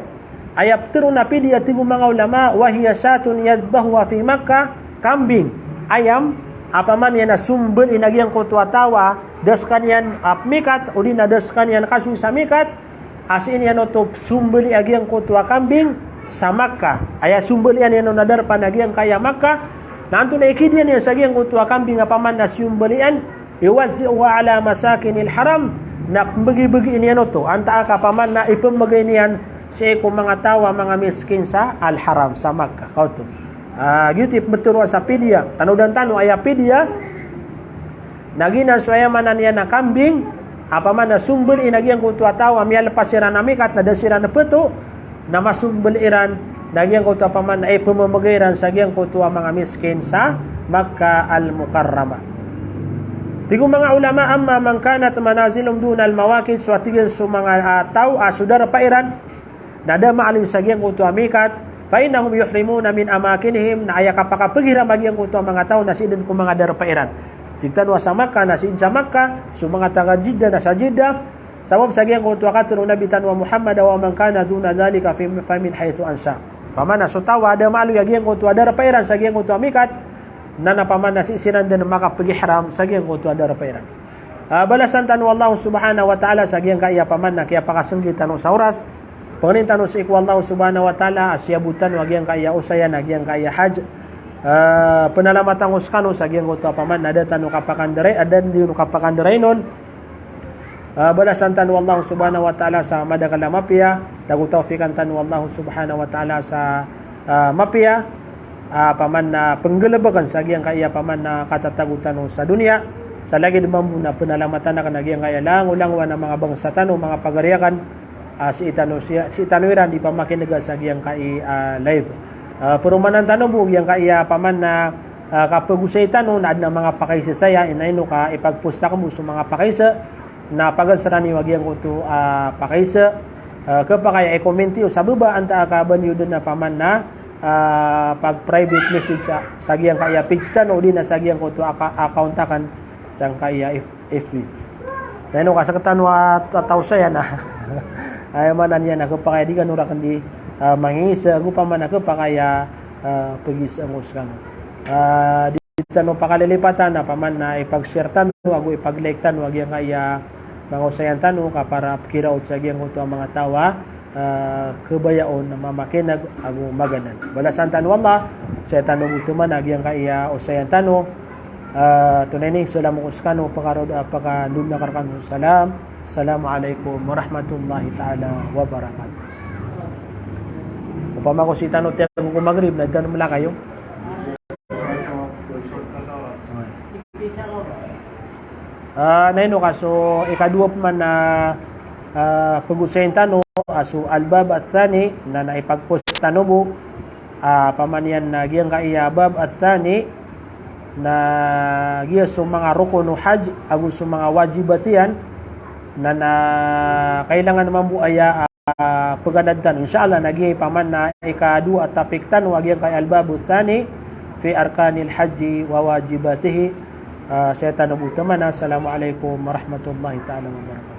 Aya ptharoon a pidya, tig o manga ulama, wa hiya shatun yadhbahuha fi Makkah, kambing, ayam, a paman iyan a sombali a giyangkoto a taw a da skaniyan a pmikat, odi na da skaniyan kasoy sa mikat, a sii niyan oto sombali a giyangkoto a kambing sa Makkah. Aya sombalian iyan on a darpa na giyangkaya Makkah. Na antonaa i kidiya niyan sa giyangkoto a kambing a paman na siyombalian? Yuwazzi'uha ala masakinil haram, na pmbgibgin iyan oto, antaa ka paman na ipmbgay niyan sii ko manga taw a manga miskin sa Al-Haram, sa Makkah, kaoto. Ah, giyoto i pmbtharoa sa pidya. Tanodi tano aya pidya, na giyanan so aya maana niyan a kambing a paman na sombal iyan a giyangkoto a taw a miyalpas iran a mikat na da siran pto, na masombal iran, na giyangkoto a paman na ipmbgay iran sa giyangkoto a manga miskin sa Makkah Al-Mukarramah. Tig o manga ulama, amma man kanat manaziluhum dunal mawaqit, so a tig iyan so manga, ah, taw a so darpa iran na da maaloy sa giyangkoto a mikat, fa innahum yuhrimuna min amakinihim, na aya kapakapgihram a giyangkoto a manga taw na sii dn ko manga darpa iran. Sii tano a sa Makkah na sii sa Makkah, so manga taga Jeddah na sa Jeddah, sabap sa giyangkoto a katharo o Nabi tano a Muhammad, wa man kana duna dhalika fi, fa min haythu ansha. Paman na so taw a da maaloy a giyangkoto a darpa iran sa giyangkoto a mikat, na na paman na sii siran dn makapgihram sa giyangkoto a darpa iran. Ah, balasan tano o Allah subhanahu wa ta'ala sa giyangkaya paman na kiyapakasnggit tano sa oras. Pangnin tano sii ko Allah subhanahu wa ta'ala a siyabot tano a giyangkaya osayan a giyangkaya hajj. Ah, pnalamatan ko skano sa giyangkoto a paman na da tano kapakandaray, a da niyo kapakandaray on. Ah, balasan tano o Allah subhanahu wa ta'ala sa madakl a mapiya, tago tawfiqan tano o Allah subhanahu wa ta'ala sa, ah, mapiya, ah, paman na pnggalbkn sa giyangkaya paman na katatago tano sa doniya. Sa lagid mambo na pnalamatan akn a giyangkaya langolangowan a manga bangsa tano, manga pagari akn, ah, sii tano, sii, sii tano iran di pamakin'ga sa giyangkai, ah, live. Ah, paromanan tano bo giyangkaya paman na, ah, kapagosay tano na adn a manga pakaisa saya, ino ka ipagpost akn bo so manga pakaisa, na pagasran iyo a giyangkoto, ah, pakaisa, ah, khapakay a i-comment iyo sa baba antaa ka ba niyo dn a paman na, ah, pag-private message sa, sa giyangkaya page tano, odi na sa giyangkoto aka-, account akn sangkaya F-, F B. Na ino ka sktano a ta-, taw saya na. Aya maana niyan na khapakay a di kano rakn di, ah, mangingiza, ago paman na khapakay a, ah, pagizaan ko skano. Ah, di tano pakalilipatan a paman na ipag-share tano, ago ipag-like tano a giyangkaya manga osayan tano, ka para pkiraot sa giyangkoto a manga taw a, ah, khabaya on a mamakin'g ago maganad. Balasan tano o Allah, saya tano bo toman a giyangkaya osayan tano. Ah, tonaa ini, salam ko skano, pakarood, ah, pakandod akn rkano salam. Assalamu alaikum warahmatullahi ta'ala wabarakatuh. Opama ko sii tano tiyago ko Maghrib na di tano mlakay, o. Ah, na ino ka so ikadowa pman na, ah, pagosayin tano, ah, so al-bab ath-thani, na, na ipag-post tano bo, ah, paman iyan na giyangkaya bab ath-thani, na giya so manga rukun o hajj, ago so manga wajibat iyan, na, na kailangan mambo aya, ah, ah, pganad tano. Insha Allah, na giya i paman na ikadowa a topic tano a giyangkaya al-babu thani fi arkanil hajji wa wajibatihi. Ah, saya tano bo toman. Assalamu alaikum warahmatullahi ta'ala wabarakatuh.